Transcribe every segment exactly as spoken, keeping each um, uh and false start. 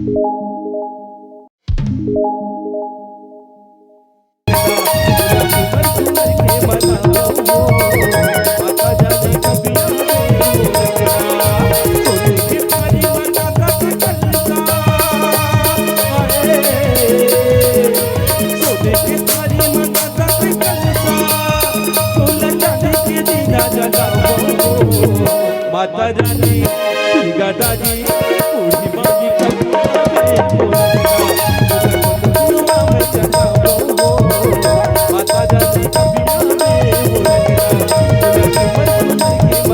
माता रानी दुर्गा रानी, बूढ़ी मांगी कपिया में बोल, माता रानी कपिया में बोल,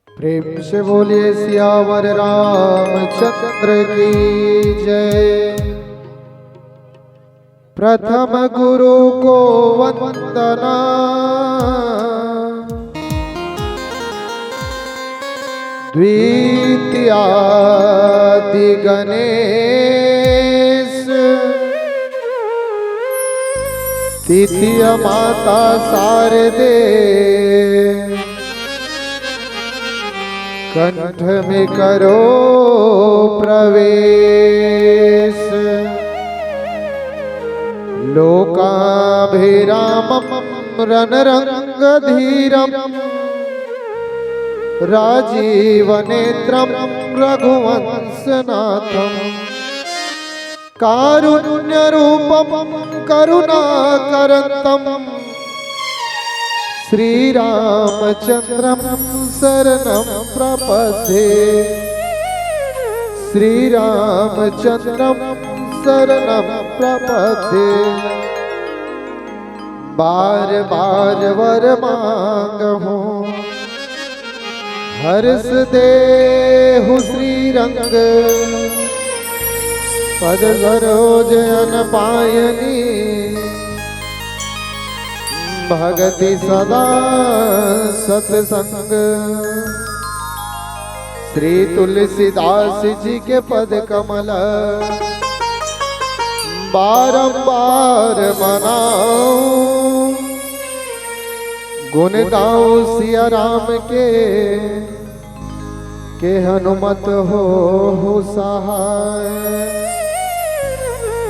प्रेम से बोलिए सियावर रामचंद्र की जय। प्रथम गुरु को वंदना, द्वितीयादि गणेश, तृतीय माता शारदे, कंठ में करो प्रवेश। लोकाभिरामं रणरंगधीरं राजीवनेत्रं रघुवंशनाथं कारुण्यरूपं करुणाकरन्तम् श्रीरामचन्द्रं शरणं प्रपद्ये। श्रीरामचन्द्रं शरणं प्रपद्ये। बार बार वर मांगहूँ हर्ष देहु श्रीरंग, पद सरोज अन पायनी, भगति सदा सतसंग। श्री तुलसीदास जी के पद कमल बारंबार मनाऊं, गुण गाऊं सिया राम के, के हनुमत होहु सहाय।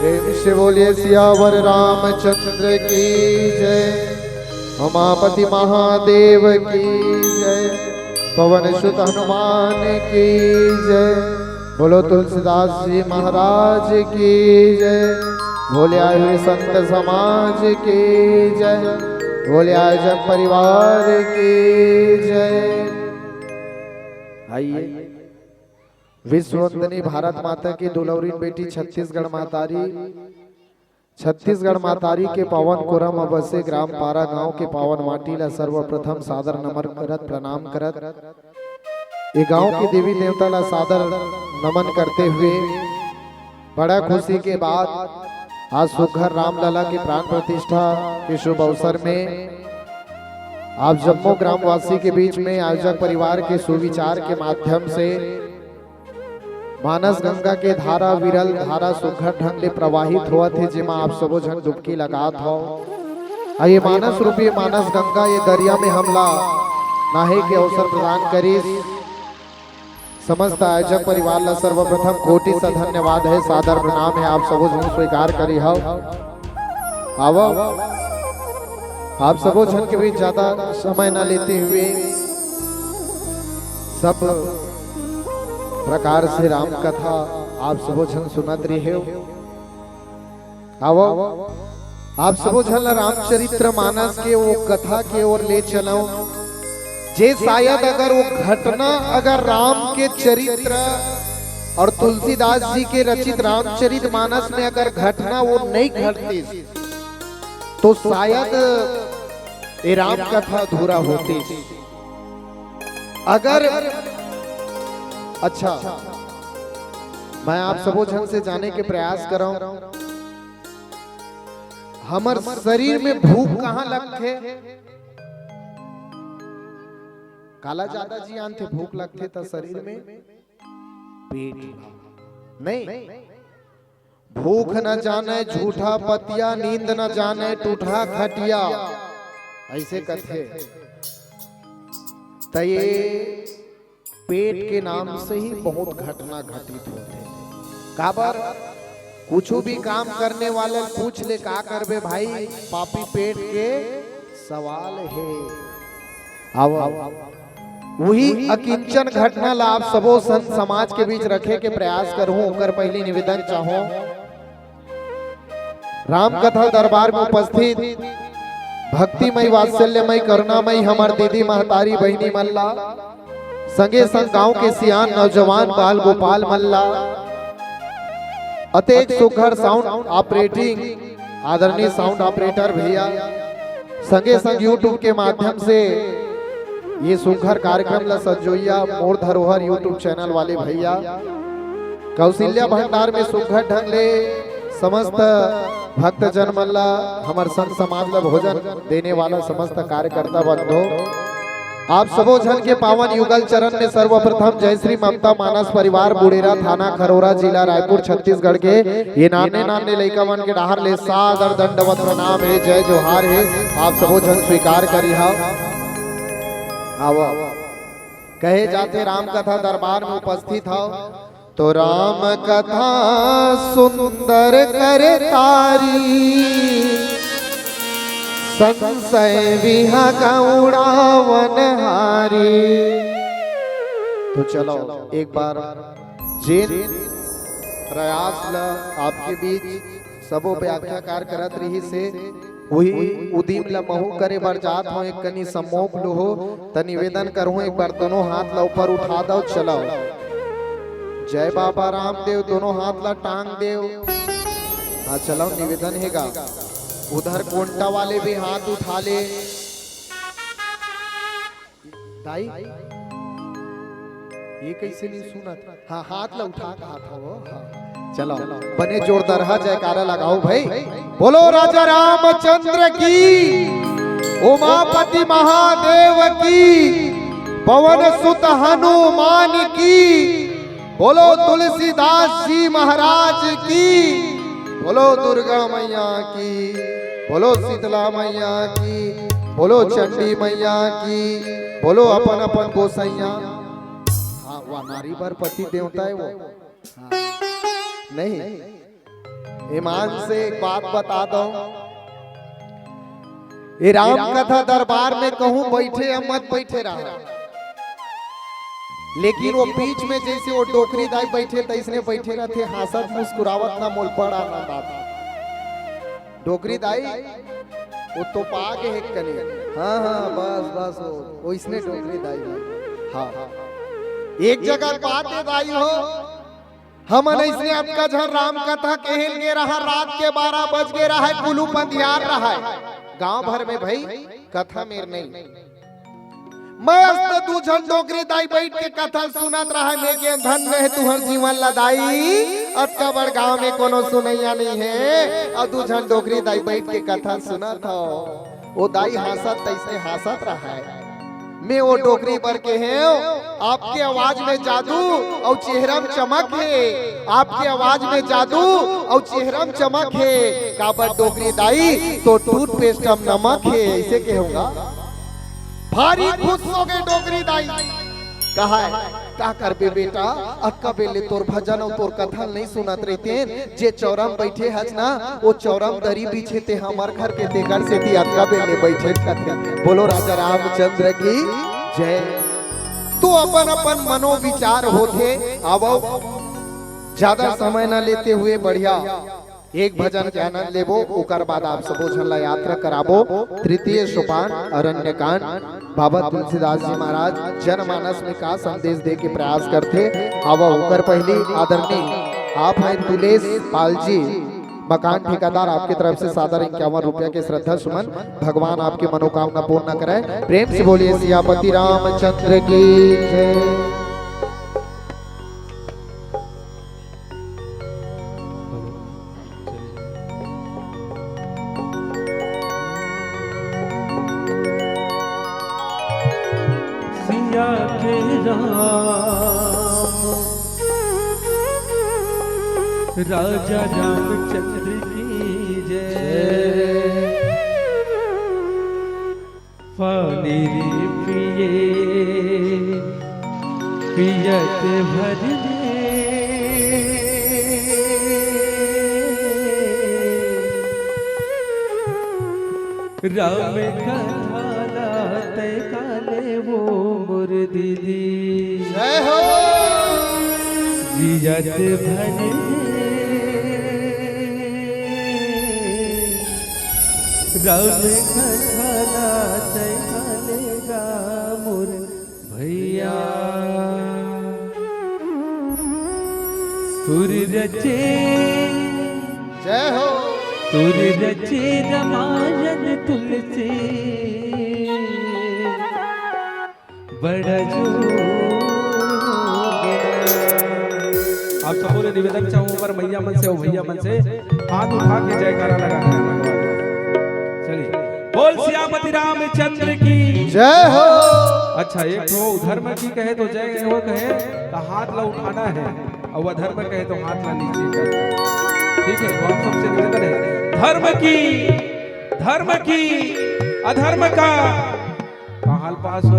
प्रेम से बोलिए सियावर रामचंद्र की जय, उमापति महादेव की जय, पवन सुत हनुमान की जय, बोलो तुलसीदास जी महाराज की जय, बोले आए हुए संत समाज की जय, बोले आयोजक परिवार की जय। आइए, विश्ववंदनी भारत माता की दुलौरिन बेटी छत्तीसगढ़ महतारी, छत्तीसगढ़ महतारी के पावन कुरम म बसे ग्राम पारा गांव के पावन माटी ला सर्वप्रथम सादर नमन करत, प्रणाम करत, ये गांव के देवी देवता ला सादर नमन करते हुए बड़ा खुशी के बाद आज सुघर रामलला के प्राण प्रतिष्ठा के शुभ अवसर में आप जम्मो ग्रामवासी के बीच में आयोजक परिवार के सुविचार के माध्यम से मानस गंगा के धारा, विरल धारा सुघर ढंग ले प्रवाहित होवत हे, जेमा आप सबो झन डुबकी लगात हव। आ ये मानस रूपी मानस गंगा ये दरिया में हमला नहाए के अवसर प्रदान करिस। समस्त आयोजक परिवार ला सर्वप्रथम कोटि से धन्यवाद है, सादर प्रणाम है, आप सबो झन स्वीकार करी हव। आवव, आप सबो झन के बीच ज्यादा समय न लेते हुए सब प्रकार से राम कथा आप सबो झन सुनत रहे हो। आवव, आप सबो झन ला रामचरित्र मानस के वो कथा के ओर ले चलव, जे शायद अगर वो घटना, अगर राम के चरित्र और तुलसीदास जी के रचित रामचरित मानस में अगर घटना वो नहीं घटती, तो शायद ये राम कथा अधूरा होती। अगर, अच्छा, मैं आप सबो झन से जाने के प्रयास करव, हमर शरीर में भूख कहाँ लगथे? काला ज्यादा जी आनथे, भूख लगथे त शरीर में पेट ला। नहीं, भूख न जाने झूठा पतिया, नींद न जाने टूठा खटिया, ऐसे कथे। त ये पेट के नाम से ही बहुत घटना घटित होथे। काबर? कुछु भी काम करने वाले ल पूछ ले, "का करबे भाई?" पापी पेट के सवाल हे। आवो, उही अकिंचन घटना ला आप सबो संत समाज के बीच रखे के प्रयास करहूं। ओकर पहिली निवेदन चाहूं, राम कथा दरबार में उपस्थित भक्तिमय, वात्सल्यमय, करुणामय हमर दीदी, महतारी, बहिनी मन ला, संगे संग गांव के सियान नौजवान बाल गोपाल मन ला, अतेक सुघर साउंड ऑपरेटिंग आदरणीय साउंड ऑपरेटर भैया, संगे संग YouTube के माध्यम से ये सुघर कार्यक्रम ला संजोइया मोर धरोहर YouTube चैनल वाले भैया, कौशल्या भंडार में सुघर ढंग ले समस्त भक्तजन मन ला, हमर संत समाज ला भोजन देने वाला समस्त कार्यकर्ता बंधु, आप सबो झन के पावन युगल चरण में सर्वप्रथम जय श्री ममता मानस परिवार बुड़ेरा, थाना खरोरा, जिला रायपुर, छत्तीसगढ़ के ये नान्हे नान्हे लइका मन के डहार ले सादर दंडवत प्रणाम हे, जय जोहार हे। आप सबो झन स्वीकार करिहा। आवो, कहे जाथे राम कथा दरबार में उपस्थित हव तो राम कथा सुंदर कर तारी, संशय विहग उड़ावन हारी। तो चलो एक बार जेन प्रयास ला आपके बीच सबो व्याख्याकार करत रहिस हे, उही उदिम ला महू करे बर जात हों, एक कनी सम्मोख लुहू, त निवेदन करहूं, एक बार दोनों हाथ ला ऊपर उठा दव, चलव। जय बाबा रामदेव, दोनों हाथ ला टांग देव। हाँ, चलव, निवेदन हे गा। उधर कोंटा वाले भी हाथ उठा ले। दाई, ये कैसे नहीं सुनत? हाँ, हाथ ला उठा के हाथ हो। हाँ। चलो, बने जोरदार हा जयकारा लगाओ भाई। बोलो राजा रामचंद्र की, उमापति महादेव की, पवन सुत हनुमान की, बोलो तुलसीदास जी महाराज की, बोलो दुर्गा मैया की, बोलो शीतला मैया की, बोलो चंडी मैया की, बोलो अपन अपन गोसैया। हाँ, वह नारी बर पति देवता है वो। हाँ। नहीं, ईमान से एक बात बता दो, ये राम कथा दरबार में कहूं बैठे या मत बैठे रहा, लेकिन वो बीच में जैसे वो डोकरी दाई बैठे, तैसने बैठे रहते, हंसत मुस्कुरावत ना, मोल बड़ा आनंद आता। डोकरी दाई, वो तो पागे हे कनी। हाँ, हाँ, बस, बस, वो, वो इसने डोकरी दाई। हाँ, हाँ। एक जगह बात हे दाई हो, हमन अइसने अतका झन राम कथा केहेल गे रहा, रात के बारह बज गे रहा, कुलू पंधियार रहा, गांव भर में भाई कथा मेर नहीं। मस्त दू झन डोकरी दाई बैठ के कथा सुनत रहा, मैं के धन्य हे तुहर जीवन ला दाई, अतका बड़ गांव में कोनो सुनैया नहीं हे, अउ दू झन डोकरी दाई बैठ के कथा सुनत हव। वो दाई हंसत तैसने हंसत रहा है। मैं वो डोकरी बर के हेंव, आपके आवाज में जादू अउ चेहरा में चमक हे, आपके आवाज में जादू अउ चेहरा में चमक हे। काबर डोकरी दाई तो टूथपेस्ट में नमक हे, ऐसे कहूंगा। भारी खुश हो गए डोकरी दाई। कहा है, का करबे बेटा, अतका बेले तोर भजन अउ तोर कथा नहीं सुनत रहितेन, जे चौरा म बइठे हस ना, वो चौरा म दरी बिछे ते हमर घर के, तेकर सेती अतका बेले बइठे हस। बोलो राजा रामचंद्र की जय। तो अपन अपन मनोविचार होथे। आवो, ज्यादा समय न लेते हुए बढ़िया एक भजन के आनंद लेबो, ओकर बाद आप सबो झन ला यात्रा कराबो। तृतीय सोपान अरण्यकांड, बाबा तुलसीदास जी महाराज जनमानस में का संदेश दे के प्रयास करथे, आवा ओकर पहली आदरणीय आप हैं तुलेश पाल जी, मकान ठेकेदार, आपकी तरफ से सादर इक्यावन रुपया के श्रद्धा सुमन। भगवान आपकी मनोकामना पूर्ण करे। प्रेम से बोलिए सियापति रामचंद्र की जय। राम, राजा रामचंद्र की जय। पानी रे पिए पियत भर ले, राम कथा ला तै काले वो मोर दीदी। जय हो। जियत भर ले, राम कथा ला तै काले गा मोर भैया। तुर रचे, जय हो। तुर रचे रामायण तुलसी, बड़ा जो। आप सबों ले निवेदन चाहूँ, हमर मैया मन से अउ भैया मन से हाथ उठा के जयकारा लगा के भगवान। चलिए, बोल सियापति रामचंद्र की जय हो। अच्छा, एक ठो धर्म की कहे तो जय हो कहे, तो हाथ ला उठाना है, अउ अधर्म कहे तो हाथ ला नीचे करना है। ठीक है, तो आप सबसे निवेदन है, धर्म की, धर्म की, अधर्म का, कहाँ पास हो?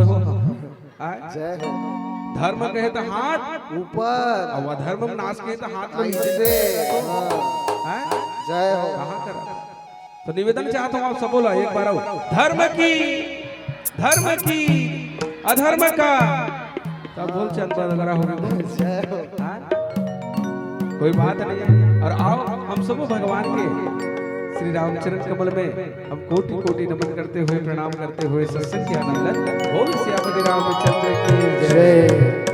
आय? जय हो। धर्म कहे तो हाथ ऊपर। अउ अधर्म नाश कहे तो हाथ ला नीचे। ऐसे। हाँ। आय? जय हो। कहाँ करा? तो निवेदन चाहत हूँ आप सबो ला एक बार अउ, धर्म की, धर्म की, अधर्म का। तब बोल चंद बगरा हो गया। जय हो। हाँ? कोई बात नहीं है। और आओ, हम सबो भगवान के श्री रामचरण कमल में हम कोटि कोटि नमन करते हुए, प्रणाम करते हुए सत्संग के आनंद लें। बोल सियापति रामचंद्र की जय। जय।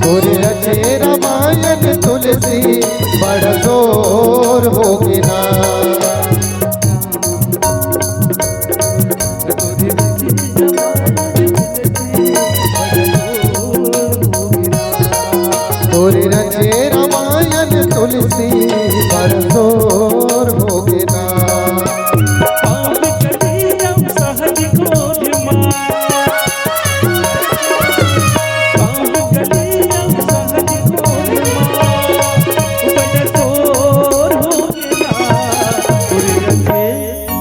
तोरे रचे रामायण तुलसी बड़ जोर हो गे ना। तोरे रचे रामायण तुलसी बड़ जोर हो गे ना।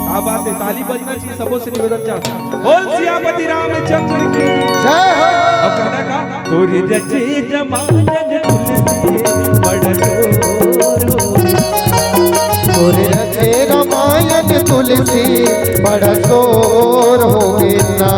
क्या बात है, ताली बजना चाहिए, सबों से निवेदन चाहता हूँ। बोल सियापति रामचंद्र की जय हो। अब कहना का, तोरे रचे रामायण तुलसी बड़ जोर हो। तोरे रचे रामायण तुलसी बड़ जोर हो गे ना।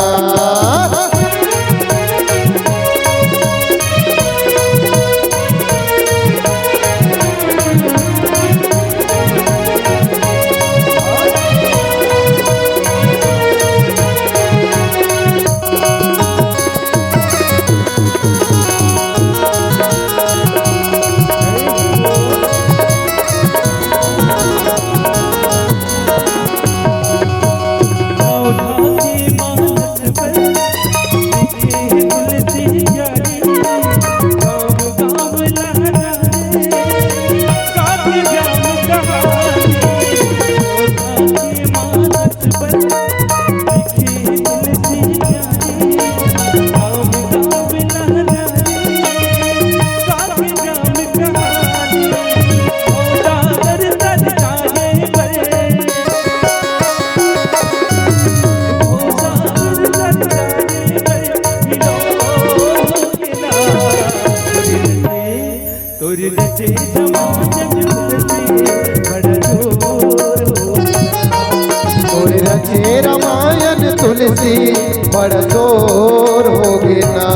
तोरे रचे रामायण तुलसी बड़ जोर हो। तोरे रचे रामायण तुलसी बड़ जोर हो गे ना।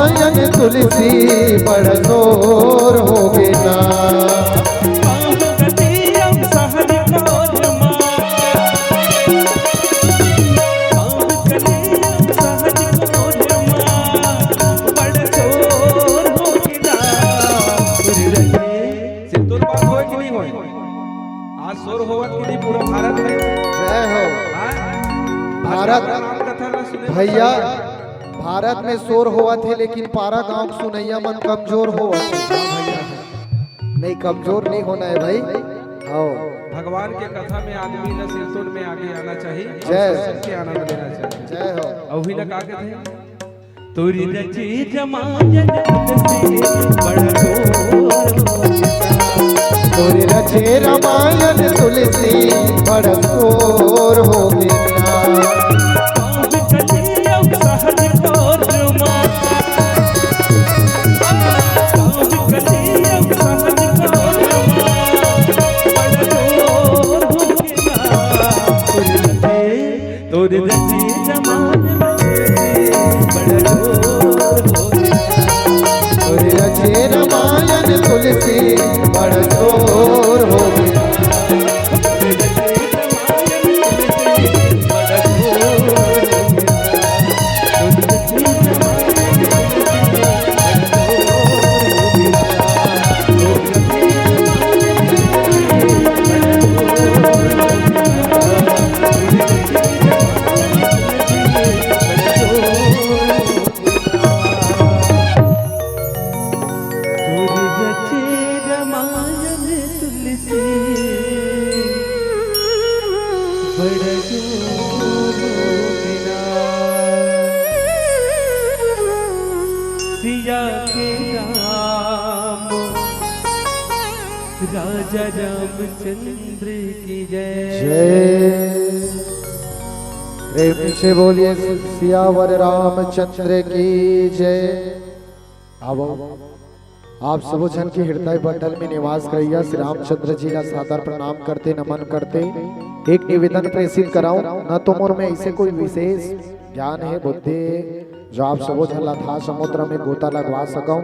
जमायन तुलसी बड़ जोर होगे ना। सिंदूर बात होय कि नहीं होय? आज शोर होवत कि नहीं पूरा भारत में? जय हो। हाँ? भारत। आज राम कथा ला सुने भैया, भारत में शोर होवत हे, लेकिन पारा गांव के सुनैया मन कमजोर होवत हे। नहीं, कमजोर नहीं होना है भाई। आओ। भगवान के कथा में आदमी ला सिरतोन में आगे आना चाहिए और जय। सत्संग के आनंद लेना चाहिए। जय हो। अउ उही ला का कथे? तोरी रचे रमायन तुलसी बड़ जोर होता। तोरी रचे रमायन तुलसी बड़ जोर होगे ना। पाँव कलिया सहज तोर मा। पाँव कलिया सहज तोर मा। बड़ जोर होता। तोरी रचे तोर रचे रमायन तुलसी बड़ जोर होगे। तोर रचे रमायन तुलसी बड़ जोर होगे। तोर रचे रमायन तुलसी बड़ जोर होगे। तोर रचे रमायन तुलसी बड़ जोर होगे। सिया के राम राजा रामचंद्र की जय। जय। प्रेम से बोलिए सियावर रामचंद्र की जय। अब आप सबो झन के हृदय पटल में निवास करइया श्री रामचंद्र जी ला सादर प्रणाम करते, नमन करते एक निवेदन प्रेषित कराऊं। न तो मोर में ऐसे कोई विशेष ज्ञान है, बुद्धि है, जो आप सबो झन ला था समुद्र में गोता लगवा सकूं।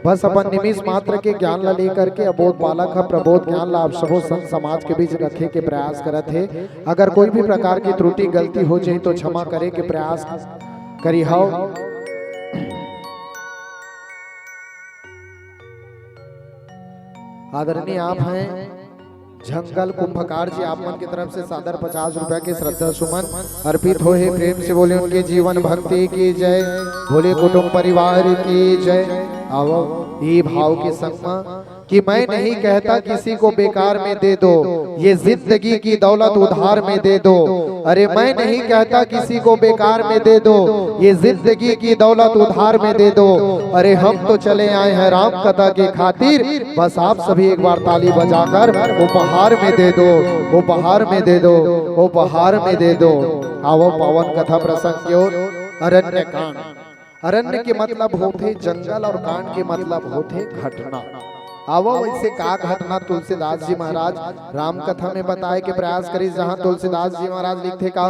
बस अपन निमिष मात्र के ज्ञान ला लेकर के अबोध बालक ह प्रबोध ज्ञान ला आप सबो संत समाज के बीच रखे के प्रयास करत हे। अगर कोई भी प्रकार की त्रुटि गलती हो जाए तो क्षमा करे के प्रयास करी हव। आदरणीय आप हैं जंगल कुंभकार जी, आप मन की तरफ से सादर पचास रुपया के श्रद्धा सुमन अर्पित होए हे। प्रेम से बोले उनके जीवन भक्ति की जय, भोले कुटुंब परिवार की जय। आवो ई भाव के संग मा कि मैं नहीं कहता किसी को बेकार में दे दो, ये जिंदगी की दौलत उधार में दे दो। अरे मैं नहीं कहता किसी को बेकार में दे दो, ये जिंदगी की दौलत उधार में दे दो। अरे हम तो चले आए हैं राम कथा के खातिर, बस आप सभी एक बार ताली बजाकर उपहार में दे दो, उपहार में दे दो, उपहार में दे दो। आवो पावन कथा प्रसंग की ओर। अरण्य कांड। अरण्य के मतलब होथे जंगल और कांड के मतलब होथे घटना। आवो वैसे का घटना तुलसीदास जी महाराज राम कथा में बताए के प्रयास करिस, जहां तुलसीदास जी महाराज लिखथे का,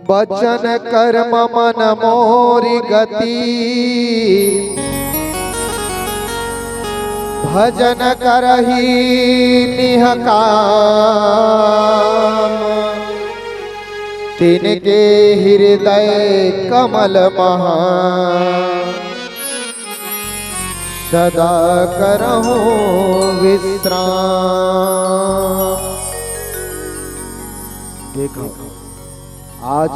बचन कर्म मन मोरी गति, भजन करही निहकाम, तिनके हृदय कमल महा, सदा करहु विश्राम। देखो, आज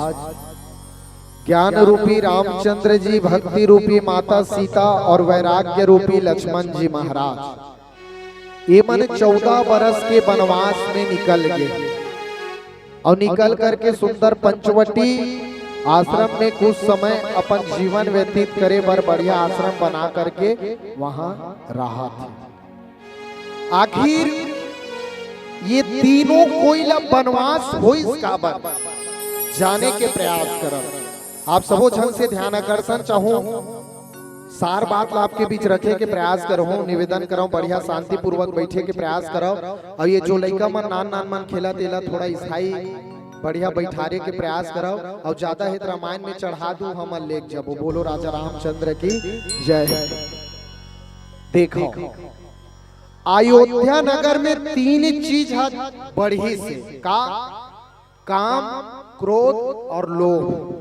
ज्ञान रूपी रामचंद्र जी, भक्ति रूपी माता सीता और वैराग्य रूपी लक्ष्मण जी महाराज, ये मन चौदह बरस के वनवास में निकल गए और निकल करके सुंदर पंचवटी आश्रम में कुछ समय अपन जीवन व्यतीत करे बर बढ़िया आश्रम बना करके वहां रहा थे। आखिर ये तीनों कोई ला वनवास होइस काबर, जाने के प्रयास करब। आप सबो झन से ध्यान आकर्षण चाहूं, सार बात ला आपके बीच रखे के प्रयास करहूं, निवेदन करहूं, बढ़िया शांतिपूर्वक बैठे के प्रयास करब। और ये जो लइका मन नान नान मन खेला तेला थोड़ा स्थायी बढ़िया बैठारे के प्रयास करव, अउ ज्यादा हे त रामायण में चढ़ा दू, हमन लेके जबो। बोलो राजा रामचंद्र की जय। देखो, अयोध्या नगर में तीन चीज ह बढ़िस हे। का? काम, क्रोध और लोभ।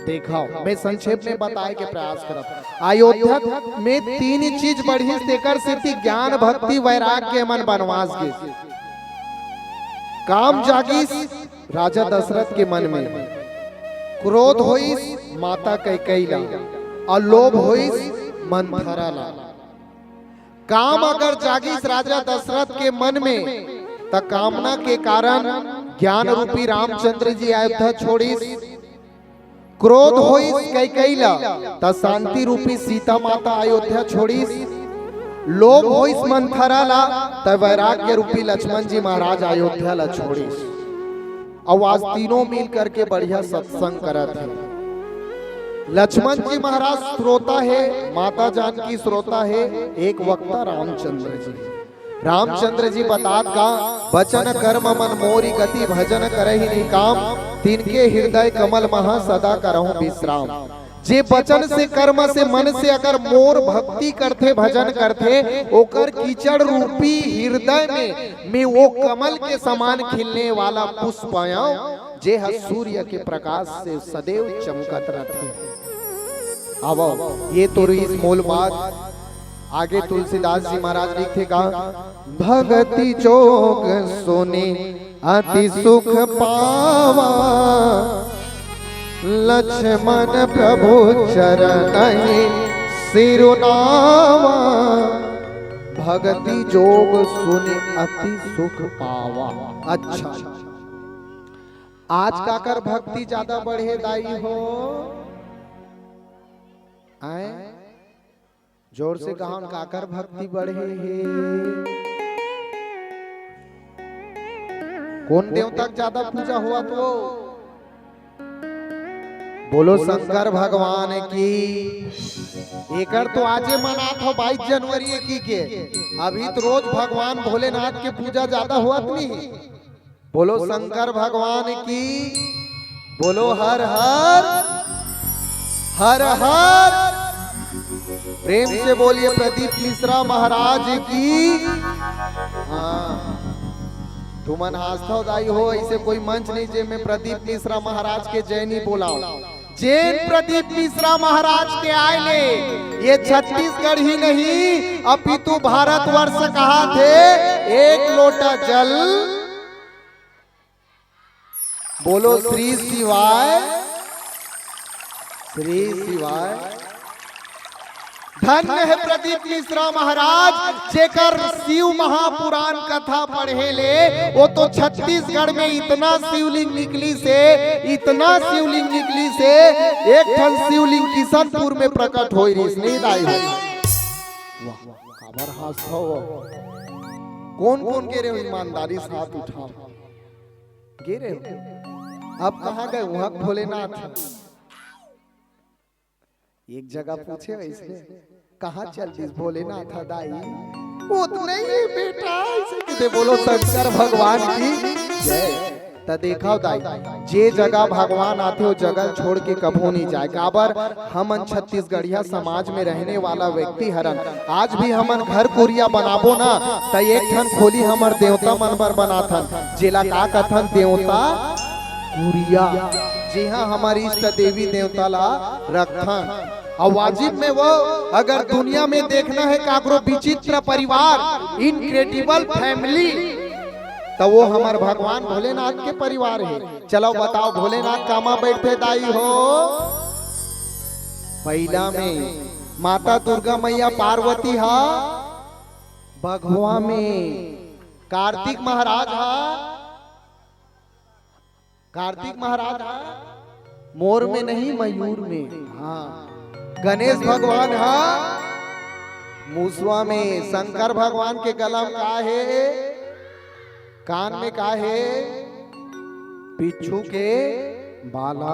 देखो, मैं संक्षेप में बताए के प्रयास करत हूँ। अयोध्या में तीन चीज बढ़िस, तेकर सेती ज्ञान, भक्ति, वैराग्य मन बनवास गिस। काम जागिस राजा दशरथ के मन में, क्रोध होइस माता कैकेयी ला, और लोभ होइस मंथरा ला। काम अगर जागिस राजा दशरथ के मन में, त कामना के कारण ज्ञान रूपी रामचंद्र जी अयोध्या छोड़िस। क्रोध होइस कैकेयी ला, त शांति रूपी सीता माता अयोध्या छोड़िस। लोभ होइस मंथरा ला, त वैराग्य रूपी लक्ष्मण जी महाराज अयोध्या ला छोड़िस। अउ आज तीनों मिल करके बढ़िया सत्संग करत हे। लक्ष्मण जी महाराज श्रोता हे, माता जानकी श्रोता हे, एक वक्ता रामचंद्र जी। रामचंद्र जी बतात का, "बचन कर्म मन मोरि गति, भजन करहि निकाम, तिनके हृदय कमल महा सदा करहु विश्राम।" जे बचन से, कर्म से, मन से अगर मोर भक्ति करथे, भजन करथे, ओकर कीचड़ रूपी हृदय में मैं वो कमल के समान खिलने वाला पुष्प आंव, जे ह सूर्य के प्रकाश से सदैव चमकत रथे। आवो, ये तो रहिस मूल बात। आगे तुलसीदास जी महाराज लिखथे का, "भगति जोग सुनि अति सुख पावा, लक्ष्मण प्रभु चरणहि सिरुनावा।" भगति जोग सुनि अति सुख पावा। अच्छा, आज काकर भक्ति ज्यादा बढ़े दाई हो? आए? जोर से कहा, काकर भक्ति बढ़े हे? कोन देवता के ज्यादा पूजा होवत हे? बोलो शंकर भगवान की। एकर तो आजे मनात हो बाईस जनवरी की के। अभी तो रोज भगवान भोलेनाथ के पूजा ज्यादा होवत नहीं। बोलो शंकर भगवान की, बोलो हर हर, हर हर। प्रेम से बोलिए प्रदीप मिश्रा महाराज की। हाँ, तुमन हांसथव दाई हो, ऐसे कोई मंच नहीं जे में प्रदीप मिश्रा महाराज के जय नहीं बोलाओ। जेन प्रदीप मिश्रा महाराज के आय ले ये छत्तीसगढ़ ही नहीं, अपितु भारतवर्ष कहाथे एक लोटा जल। बोलो श्री शिवाय, श्री शिवाय। धन्य हे प्रदीप मिश्रा महाराज, जेकर शिव महापुराण कथा पढ़े ले, वो तो छत्तीसगढ़ में इतना शिवलिंग निकलिस हे, इतना शिवलिंग निकलिस हे, एक ठन शिवलिंग किशनपुर में प्रकट होय रिहिस, नहीं दाई हो? वाह, काबर हांसथव? कोन कोन गे रहेव ईमानदारी से हाथ उठाव। गे रहेव? अब कहाँ गए? उहाँ भोलेनाथ। एक जगह पूछे वैसे, "कहाँ चल दिस भोलेनाथ दाई?" "वो तो नहीं है बेटा," ऐसे कहिथे। बोलो शंकर भगवान की जय। त देखव दाई, जे जगह भगवान आथे, वो जगह छोड़ के कभू नहीं जाय। काबर? हमन छत्तीसगढ़िया समाज में रहने वाला व्यक्ति हरन। आज भी हमन घर कुरिया बनाबो ना, त एक ठन खोली हमर देवता मन बर बनाथन, जेला का कथन? देवता कुरिया, जिहाँ हमर इष्ट देवी देवता ला रखथन। अउ वाजिब में वो, अगर दुनिया में देखना है काकरो विचित्र परिवार, incredible family, त वो हमर भगवान भोलेनाथ के परिवार हे। चलो बताओ, भोलेनाथ कामा बैठथे दाई हो? बइला में। माता दुर्गा मैया पार्वती हा बघवा में। कार्तिक महाराज हा, कार्तिक महाराज हा मोर में नहीं, मयूर में। हाँ, गणेश भगवान हा मूसवा में। शंकर भगवान के गला में का हे? कान में का हे? बिच्छू के बाला।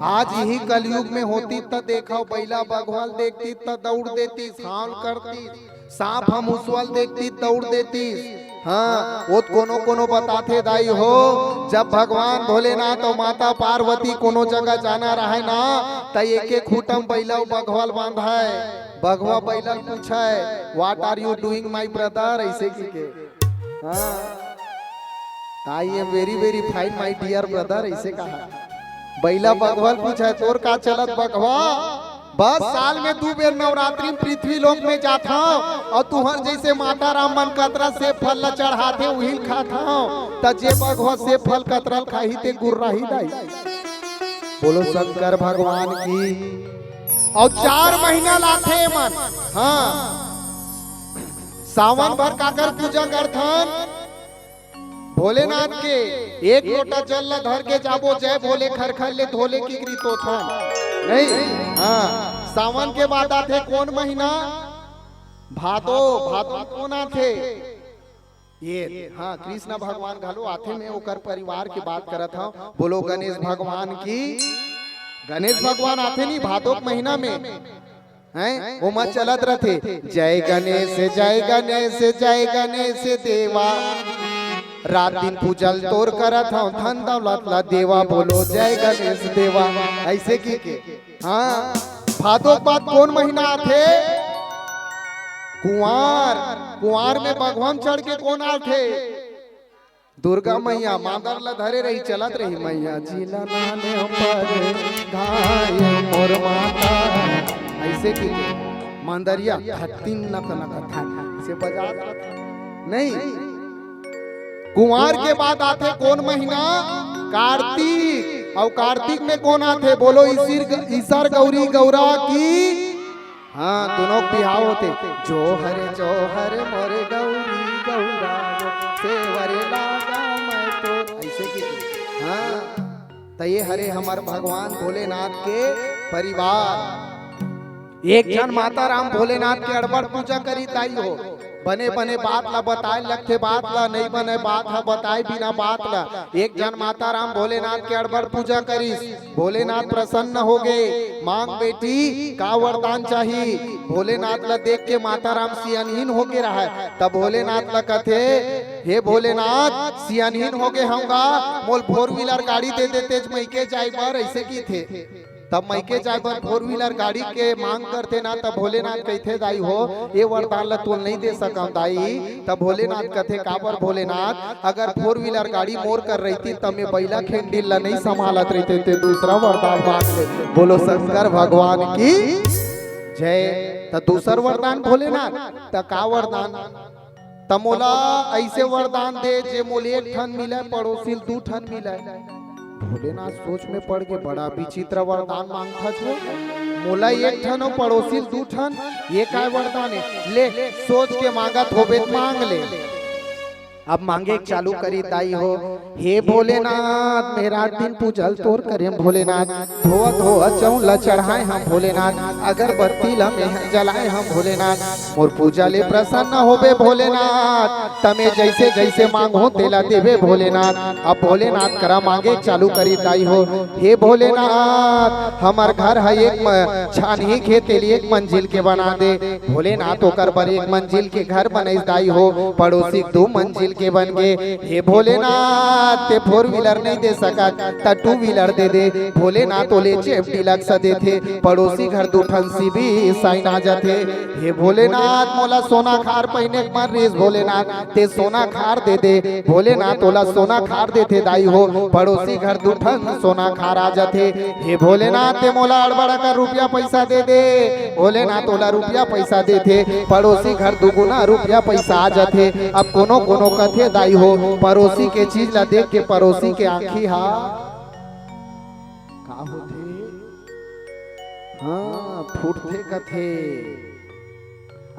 आज इही कलयुग में होतिस त देखव, बइला बघवा ल देखतिस त दउड़ देतिस, हाँव करतिस, सांप ह मूसवा ल देखतिस दउड़ देतिस। हाँ, वो कोनो कोनो बताथे दाई हो, जब भगवान भोलेनाथ अउ माता पार्वती कोनो जगह जाना रहय ना, त एके खूंटा म बइला अउ बघवा ल बांधय। बघवा बइला ल पूछय, "What are you doing, my brother?" अइसे कहिके। हाँ, "I am very, very fine, my dear brother," अइसे कहा। बइला बघवा ल पूछय, "तोर का चलत बघवा?" "बस साल में दू बेर नवरात्रि में पृथ्वी लोक में जाथंव, अउ तुंहर जइसे माता राम मन कतरा सेब फल ल चढ़ाथे, उही ल खाथंव।" त जे बघवा सेब फल कतरा ल खाही ते गुर्राही दाई। बोलो शंकर भगवान की। अउ चार महीना लाथे मन। हाँ, सावन भर काकर पूजा करथन? भोलेनाथ के। एक लोटा जल ला धर के जाबो, जय भोले खरखर ले धोले किकरी तोथन। नहीं? हाँ, सावन के बाद आथे कोन महीना? भादो। भादो कोन आथे? ये, हाँ, कृष्ण भगवान घलो आथे। मैं ओकर परिवार के बात करत हंव। बोलो गणेश भगवान की। गणेश भगवान आथे नी भादो के महीना में। हैं? ओमा चलत रथे, "जय गणेश, जय गणेश, जय गणेश देवा, रात दिन पूजा ल तोर करत हंव, धन दौलत ला देवा, बोलो जय गणेश देवा।" अइसे कहिके। हाँ, भादो के बाद कोन महीना आथे? कुंवार। कुंवार में बघवा म चढ़ के कोन आथे? दुर्गा मैया मांदर ला धरे रही, चलत रही, "मैया जी ला नाने पर घाय मोर माता।" अइसे कहिके मांदरिया धत्तिन नक नक था, अइसे बजात रथे। नहीं, कुंवार के बाद आथे कोन महीना? कार्तिक। अउ कार्तिक में कोन आथे? बोलो ईसर, ईसर गौरी गौरा की। हाँ, दूनों के बिहाव होथे। "जोहर जोहर मोर गौरी गौरा, सेवरे लागा मैं तो।" अइसे कहिके। हाँ, त ये हरे हमर भगवान भोलेनाथ के परिवार। एक झन माता राम भोलेनाथ के अड़बड़ पूजा करिस दाई हो। बने बने बात ला बताय लगथे, बात ला, नइ बने बात ह बताय बिना बात ला। एक झन माता राम भोलेनाथ के अड़बड़ पूजा करिस। भोलेनाथ प्रसन्न होगे, मांग बेटी, का वरदान चाही? भोलेनाथ ला देख के माता राम सियानहिन होगे रहय, त भोलेनाथ ला कथे, "हे भोलेनाथ, सियानहिन होगे हंव गा, मोल four wheeler गाड़ी दे दे तेज मइके जाय बर," अइसे कहिथे। तब मइके जाय बर four wheeler गाड़ी के मांग करथे ना, तब भोलेनाथ कहिथे, "दाई हो, ए वरदान ला तोल नइ दे सकंव दाई।" तब भोलेनाथ कथे, "काबर भोलेनाथ, अगर four wheeler गाड़ी मोर कर रहितिस, त मैं बइला खेंडिल ला नइ संभालत रहितेंव, ते दूसरा वरदान मांग ले।" बोलो शंकर भगवान की जय। त दूसर वरदान भोलेनाथ, त का वरदान? त मोला अइसे वरदान दे, जे मोला एक ठन मिलय, पड़ोसी ल दू ठन मिलय। भोलेनाथ सोच में पड़ गे, "बड़ा विचित्र वरदान मांगथस वो, मोला एक ठन अउ पड़ोसी ल दू ठन, ये काय वरदान हे?" ले, सोच के मांगत होबे त मांग ले। अब मांगे के चालू करिस दाई हो, "हे भोलेनाथ, मैं रात दिन पूजा ल तोर करेंव भोलेनाथ, धोवा धोवा चउंर ला चढ़ाय हंव भोलेनाथ, अगरबत्ती ला मैं जलाय हंव भोलेनाथ, मोर पूजा ले प्रसन्न होबे भोलेनाथ, त मैं जइसे जइसे मांगहूं तेला देबे भोलेनाथ।" अब भोलेनाथ करा मांगे के चालू करिस दाई हो, "हे भोलेनाथ, हमर घर ह एक म-, छानही के तेली एक मंजिल के बना दे।" भोलेनाथ ओकर बर एक मंजिल के घर बनइस दाई हो, पड़ोसी के दू मंजिल के बन गे। "हे भोलेनाथ, ते four wheeler नइ दे सकस, त two wheeler दे दे।" भोलेनाथ ओला H F Deluxe देथे, पड़ोसी घर दू ठन C B Shine आ जाथे। "हे भोलेनाथ, मोला सोना के हार पहिने के मन रिहिस भोलेनाथ, ते सोना के हार दे दे।" भोलेनाथ ओला सोना के हार देथे दाई हो, पड़ोसी घर दू ठन सोना के हार आ जाथे। "हे भोलेनाथ, ते मोला अड़बड़ अकन रुपया पइसा दे दे।" भोलेनाथ ओला रुपया पइसा देथे, पड़ोसी घर दुगुना रुपया पइसा आ जाथे। अब कोनो कोनो कथे दाई हो, पड़ोसी के चीज ला देख के पड़ोसी के आंखी हा का होथे? हाँ, फूटथे कथे।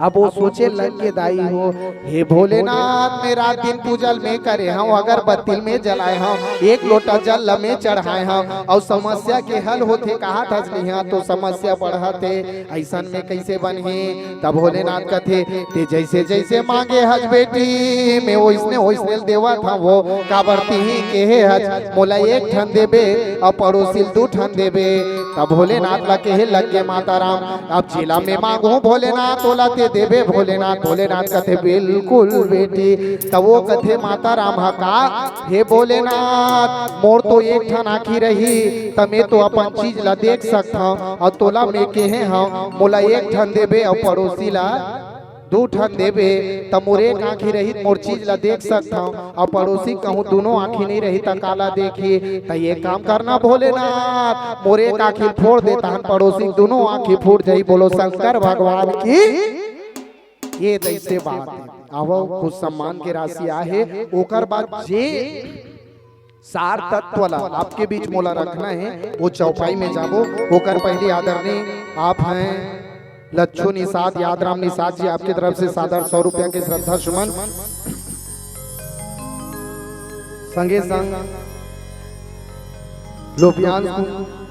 अब वो सोचे लग गे दाई हो, "हे भोलेनाथ, मैं रात दिन पूजा ल मैं करे हंव, अगरबत्ती ल मैं जलाय हंव, एक लोटा जल ल मैं चढ़ाय हंव, अउ समस्या के हल होथे कहत हस, इहां तो समस्या बढ़त हे, अइसन में कइसे बनही?" तब भोलेनाथ कथे, "ते जइसे जइसे मांगे हस बेटी, मैं ओइसने ओइसने ल देवत हंव वो, काबर तिही केहे हस मोला एक ठन देबे अउ पड़ोसी ल दू ठन देबे।" तब भोलेनाथ ला केहे लग गे माता राम, "अब जेला मैं मांगहूं भोलेनाथ, ओला ते देबे भोलेनाथ।" भोलेनाथ कथे, "बिल्कुल बेटी।" त वो कथे माता राम ह का, "हे भोलेनाथ, मोर तो एक ठन आँखी रही, त मैं तो अपन चीज ला देख सकथंव, अउ तोला मैं केहे हंव, मोला एक ठन देबे अउ पड़ोसी ला दू ठन देबे, त मोर एक आँखी रही, मोर चीज ला देख सकथंव, अउ पड़ोसी कहूँ दूनों आँखी नइ रही, त काला देखही?" त ये काम करना भोलेनाथ, मोर एक आँखी फोड़ दे, तहन पड़ोसी दूनों आँखी फूट जाही। बोलो शंकर भगवान की। ये तइसे बात हे। आवो, कुछ सम्मान के राशि आहे, ओकर बाद जे सार तत्व ला आपके बीच मोला रखना हे, वो चौपाई में जाबो। ओकर पहली आदरणीय आप हैं लच्छू निषाद, यादराम निषाद जी, आपके तरफ से सादर सौ रुपया के श्रद्धा सुमन। संगे संग लोबियांश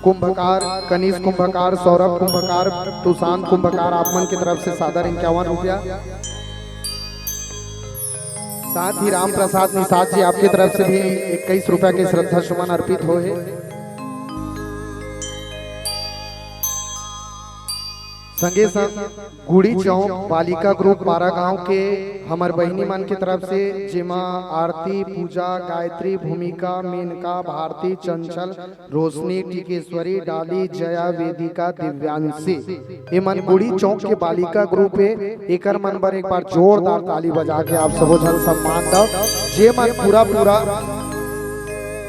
कुंभकार, कनिष कुंभकार, सौरभ कुंभकार, तुषांत कुंभकार, आप मन के तरफ से सादर इक्यावन रुपया। साथ ही राम प्रसाद निषाद जी, आपके तरफ से भी इक्कीस रुपया के श्रद्धा सुमन अर्पित होए। संगे संग गुड़ी चौक बालिका ग्रुप बारा गांव के हमर बहिनी मन के तरफ से, जेमा आरती, पूजा, गायत्री, भूमिका, मेनका, भारती, चंचल, रोशनी, टिकेश्वरी, डाली, जया, वेदिका, दिव्यांशी, ये मन गुड़ी चौक के बालिका ग्रुप हे। एकर मन बर एक बार जोरदार ताली बजा के आप सबो झन सम्मान दव। जे मन पूरा पूरा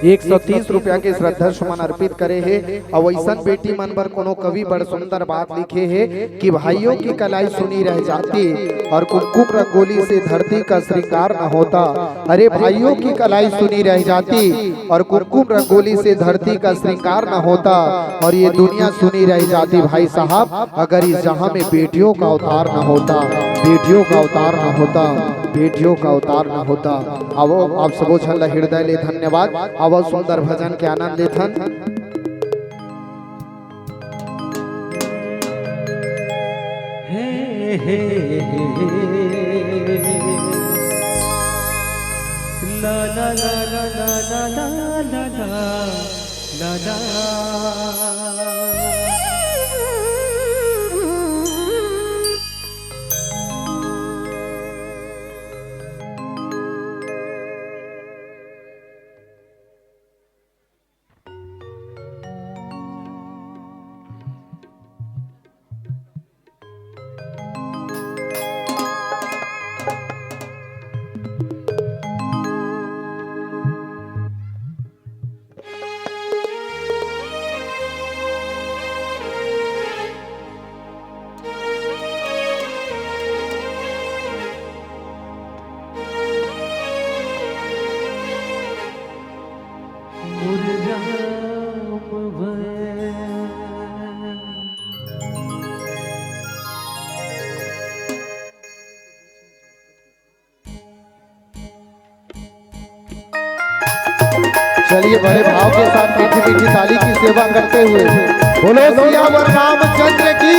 एक सौ तीस रुपया के श्रद्धा सुमन अर्पित करे हे, अउ अइसन बेटी मन बर कोनो कवि बड़ सुंदर बात लिखे हे कि भाइयों की कलाई सुनी रह जाती और कुमकुम रंगोली से धरती का श्रृंगार न होता। अरे भाइयों की कलाई सुनी रह जाती और कुमकुम रंगोली से धरती का श्रृंगार न होता और ये दुनिया सुनी रह जाती भाई साहब, अगर इस जहां में बेटियों का अवतार न होता, बेटियों का अवतार न होता, बेटियों का अवतार न होता। आवो, आप सबो झन ला हृदय ले धन्यवाद। आवो, सुंदर भजन के आनंद लेथन। हे, हे, हे, हे। ला, ला, ला। चलिए, बड़े भाव के साथ मीठी मीठी ताली की सेवा करते हुए बोलो सियावर रामचंद्र की।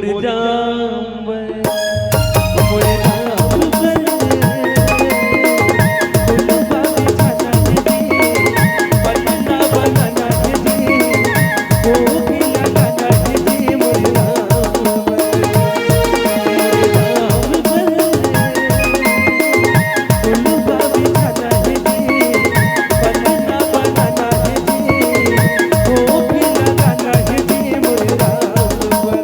राम बर, मोरे राम बर, फुलवा बिछाना हे जी, पलना बनाना हे जी, भोग लगाना हे जी, मोरे राम बर, मोरे राम बर, फुलवा बिछाना हे जी, पलना बनाना हे जी, भोग लगाना हे जी, मोरे राम बर।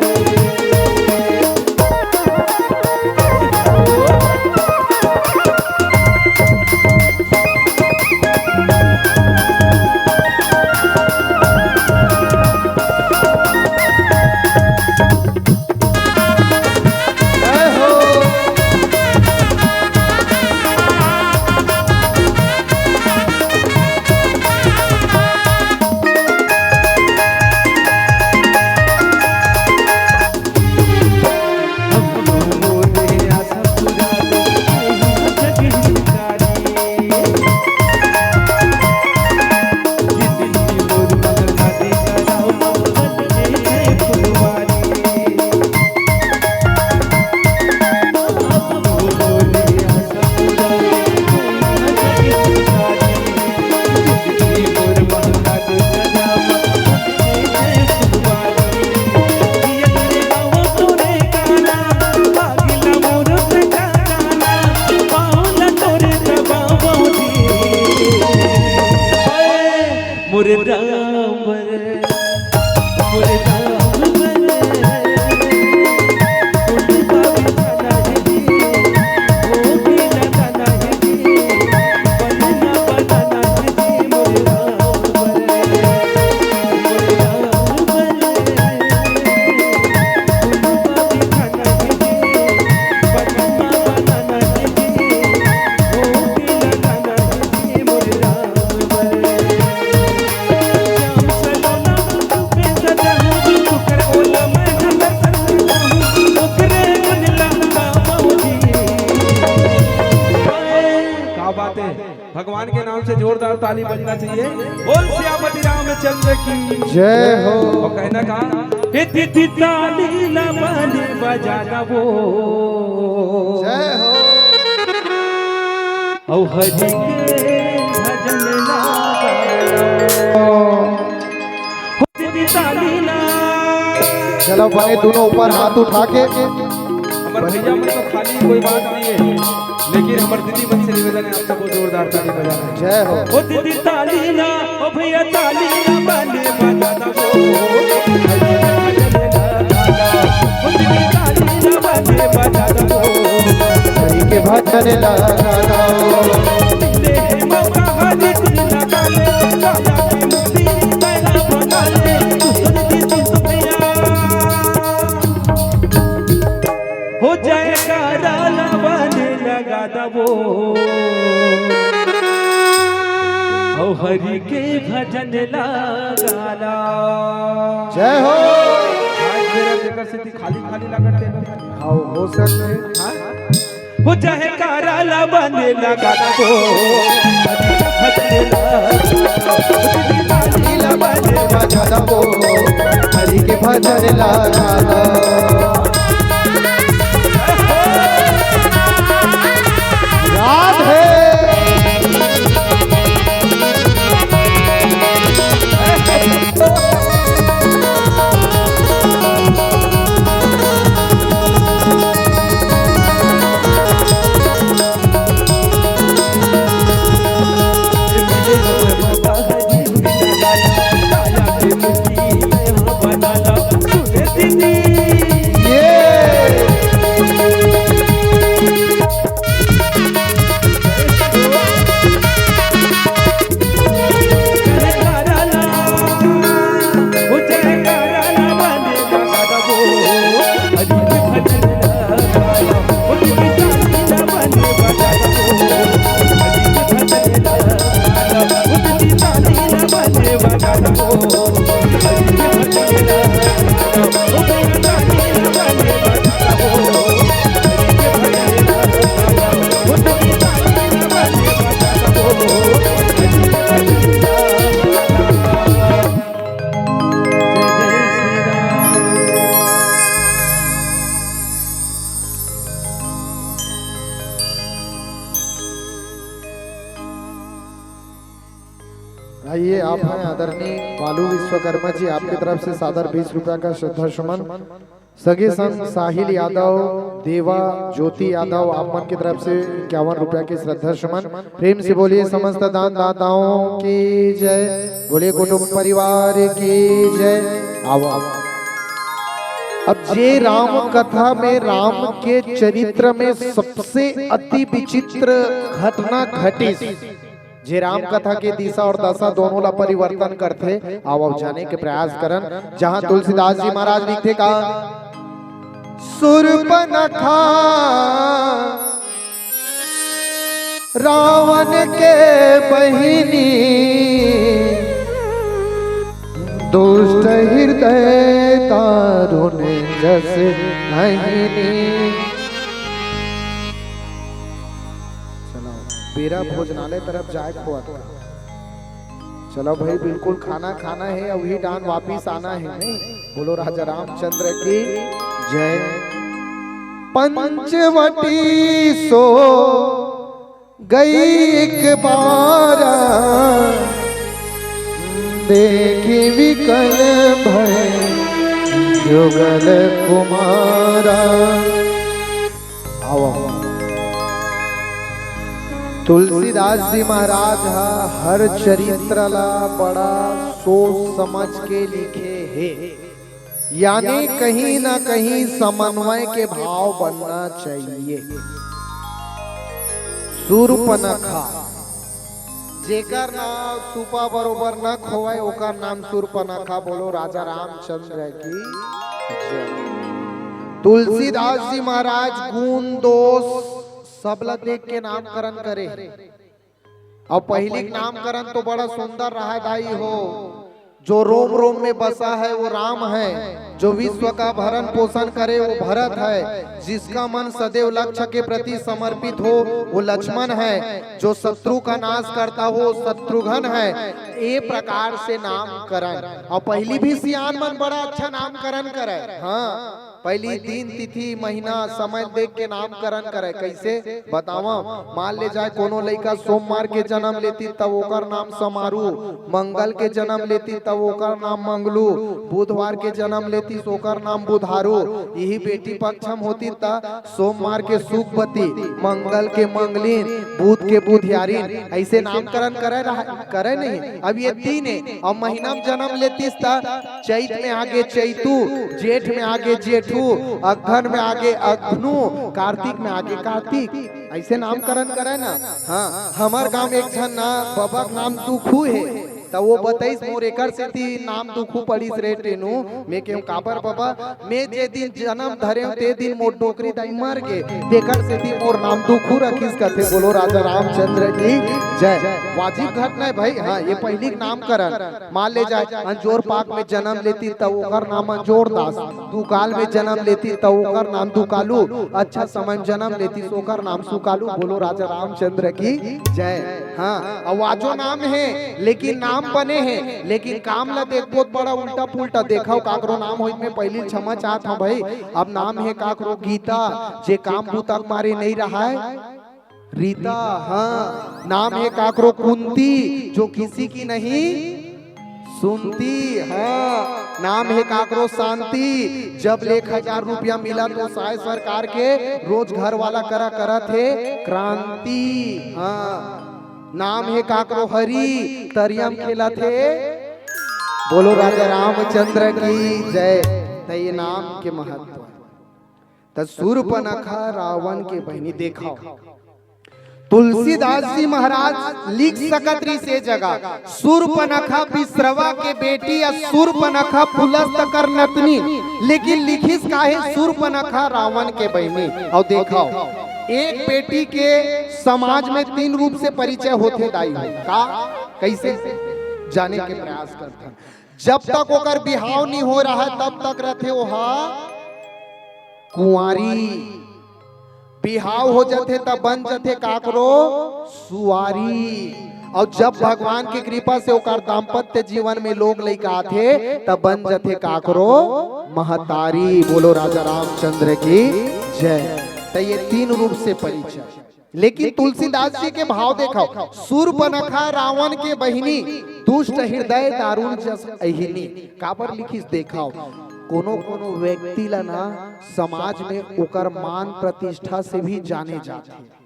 मोरे राम बर, मोरे राम बर, फुलवा बिछाना हे जी, भोग लगाना हे जी, पलना बनाना हे जी, मोरे राम बर, मोरे राम बर, फुलवा बिछाना हे जी, पलना बनाना हे जी, भोग लगाना हे जी, मोरे राम बर। क्या बात है, भगवान के नाम से जोरदार ताली बजना चाहिए। बोल सियापति रामचंद्र की जय हो। और कहना का, हे दीदी ताली ला बने बजाना वो। जय हो। अउ हरि के भजन ला गाओ। हो दीदी ताली ला। चलो भाई, दोनों ऊपर हाथ उठा के। हमर भैया मन तो खाली कोई बात नहीं है, लेकिन हमर दीदी मन से निवेदन है, आप सबको जोरदार ताली बजाना है। जय हो। ओ दीदी ताली ना, ओ भैया ताली ना, बने बजा दो। ओ दीदी ताली ना, बने बजा दो। हरि के भजन लगा दो। मिले है मौका हरि दिन लगा ले, राजा की मुक्ति पैदा बना ले, तू सुन दी तू सुनिया। हो जयकारा ला बने लगा दबो। हो हरि के भजन ला गाना। जय हो। आज मेरा जेकर सेती खाली खाली लागत हे। हाँ, हो सकथे। हाँ? हो जयकारा ला बने लगा दबो। हरि के भजन ला गाना। ताली ला बने बजा दबो, हरि के भजन लगा दो। राधे। ये आइए, आप हैं आदरणीय बालू विश्वकर्मा जी, आपकी तरफ से सादर बीस रुपया का श्रद्धा सुमन। संगे संग साहिल यादव, देवा ज्योति यादव, आप मन की तरफ से इक्यावन रुपया की श्रद्धा सुमन। प्रेम से बोलिए समस्त दान दाताओं की जय, बोलिए कुटुंब परिवार की जय। आओ, आओ। अब जे राम कथा में, राम के चरित्र में सबसे अति विचित्र घटना घटिस, जे राम कथा के दिशा और दशा दोनों ला परिवर्तन करथे, आओ, आओ, जाने के प्रयास करन। जहां तुलसीदास जी महाराज लिखथे का, सुरपनखा रावण के बहिनी, दुष्ट हृदय दारुण जस नहिनी। चलो, बेरा भोजनालय तरफ जाए खोत। चलो भाई, बिल्कुल खाना खाना है, अउ वही डान वापिस आना है, नहीं? बोलो राजा रामचंद्र की जय। पंचवटी सो गई एक बार, देखी विकल भय जुगल कुमारा। आओ। तुलसीदास जी महाराज ह हर चरित्र ला बड़ा सोच समझ के लिखे हे, यानी कहीं ना कहीं समन्वय के भाव बनना चाहिए। सूर्पनखा, जेकर नाम सुपा बरोबर न खोवय, ओकर नाम सूर्पनखा। बोलो राजा रामचंद्र की जय। तुलसीदास जी महाराज गुण दोष सब ला देख के नामकरण करे। अब पहिली के नामकरण तो बड़ा सुंदर रहा दाई हो, जो रोम रोम में बसा है वो राम है, जो विश्व का भरण पोषण करे वो भरत है, जिसका मन सदैव लक्ष्य के प्रति समर्पित हो वो लक्ष्मण है, जो शत्रु का नाश करता हो शत्रुघ्न है। ए प्रकार से नामकरण। और पहिली भी सियान मन बड़ा अच्छा नामकरण करे। हाँ, पहिली दिन, तिथि, महीना, समय देख के नामकरण करे। कैसे बतावं? मान ले जाए कोनो लइका सोमवार के जन्म लेतिस त ओकर नाम समारू, मंगल के जन्म लेतिस त ओकर नाम मंगलू, बुधवार के जन्म लेतिस ओकर नाम बुधारू। इही बेटी पक्ष म होतिस त सोमवार के सुखवती, मंगल के मंगलिन, बुध के बुधियारिन, ऐसे नामकरण करे रहा, करे नहीं। अब ये तीन है, अब महीना म जन्म लेतिस त चैत में आगे चैतू, जेठ में आगे जेठू, अगहन में आगे अगनू, कार्तिक में आगे कार्तिक, ऐसे नामकरण करे ना। हाँ, हमर गांव में एक झन ना बबा के नाम दुखू हे, त वो बताइस, मोर एकर सेती नाम दुखू पड़िस रे टेनू। मैं केहूं, काबर बबा? मैं जे दिन जन्म धरेंव ते दिन मोर डोकरी दाई मर गे, तेकर सेती मोर नाम दुखू रखिस कथे। बोलो राजा रामचंद्र की जय। वाजिब घटना है भाई। हाँ, ये पहिली के नामकरण। मान ले जाए, अंजोर पाक में जन्म लेतिस त ओकर नाम अंजोर दास, दुकाल में जन्म लेतिस त ओकर नाम दुकालू, अच्छा समय में जन्म लेतिस ओकर नाम सुकालू। बोलो राजा रामचंद्र की जय। हाँ, आवाजो नाम है, लेकिन नाम बने है, लेकिन काम ला देखबो त बड़ा उल्टा पुल्टा। देखव, काकरो नाम होई, मैं पहिली क्षमा चाहत हूँ भाई। अब नाम है काकरो गीता, जे काम बूता के मारे नहीं रहा है। रीता, हाँ, नाम है काकरो कुंती, जो किसी की नहीं सुनती। हाँ, नाम है काकरो शांति, जब ले एक हजार रुपया मिला तो साय सरकार के रोज घर वाला करा करत हे क्रांति। हाँ, नाम है काकरो हरी, तरिया म खेलत हे। बोलो राजा रामचंद्र की जय। त ये नाम के महत्व। त सूर्पनखा रावण के बहिनी। देखव, तुलसीदास जी महाराज लिख सकत रहिस ए जगह, सूर्पनखा बिसरवा के बेटी या सूर्पनखा पुलस्त कर नतनी, लेकिन लिखिस काहे सूर्पनखा रावण के बहिनी। अउ देखव, एक बेटी के समाज में तीन रूप से परिचय होथे दाई। का? कैसे? जाने के प्रयास करथन। जब तक ओकर बिहाव नहीं हो रहा है, तब तक रथे ओहा कुंवारी। बिहाव हो जथे तब बन जथे काकरो सुवारी। और जब भगवान की कृपा से ओकर दाम्पत्य जीवन में लोग लइका आथे, तब बन जथे काकरो महतारी। बोलो राजा रामचंद्र की जय। त ये तीन रूप से परिचय। लेकिन तुलसीदास जी के भाव देखव, सूर्पनखा रावण के बहिनी, दुष्ट हृदय दारुण जस अहिनी। काबर लिखिस देखव, कोनो कोनो व्यक्ति ला ना समाज में ओकर मान प्रतिष्ठा से भी जाने जाथे।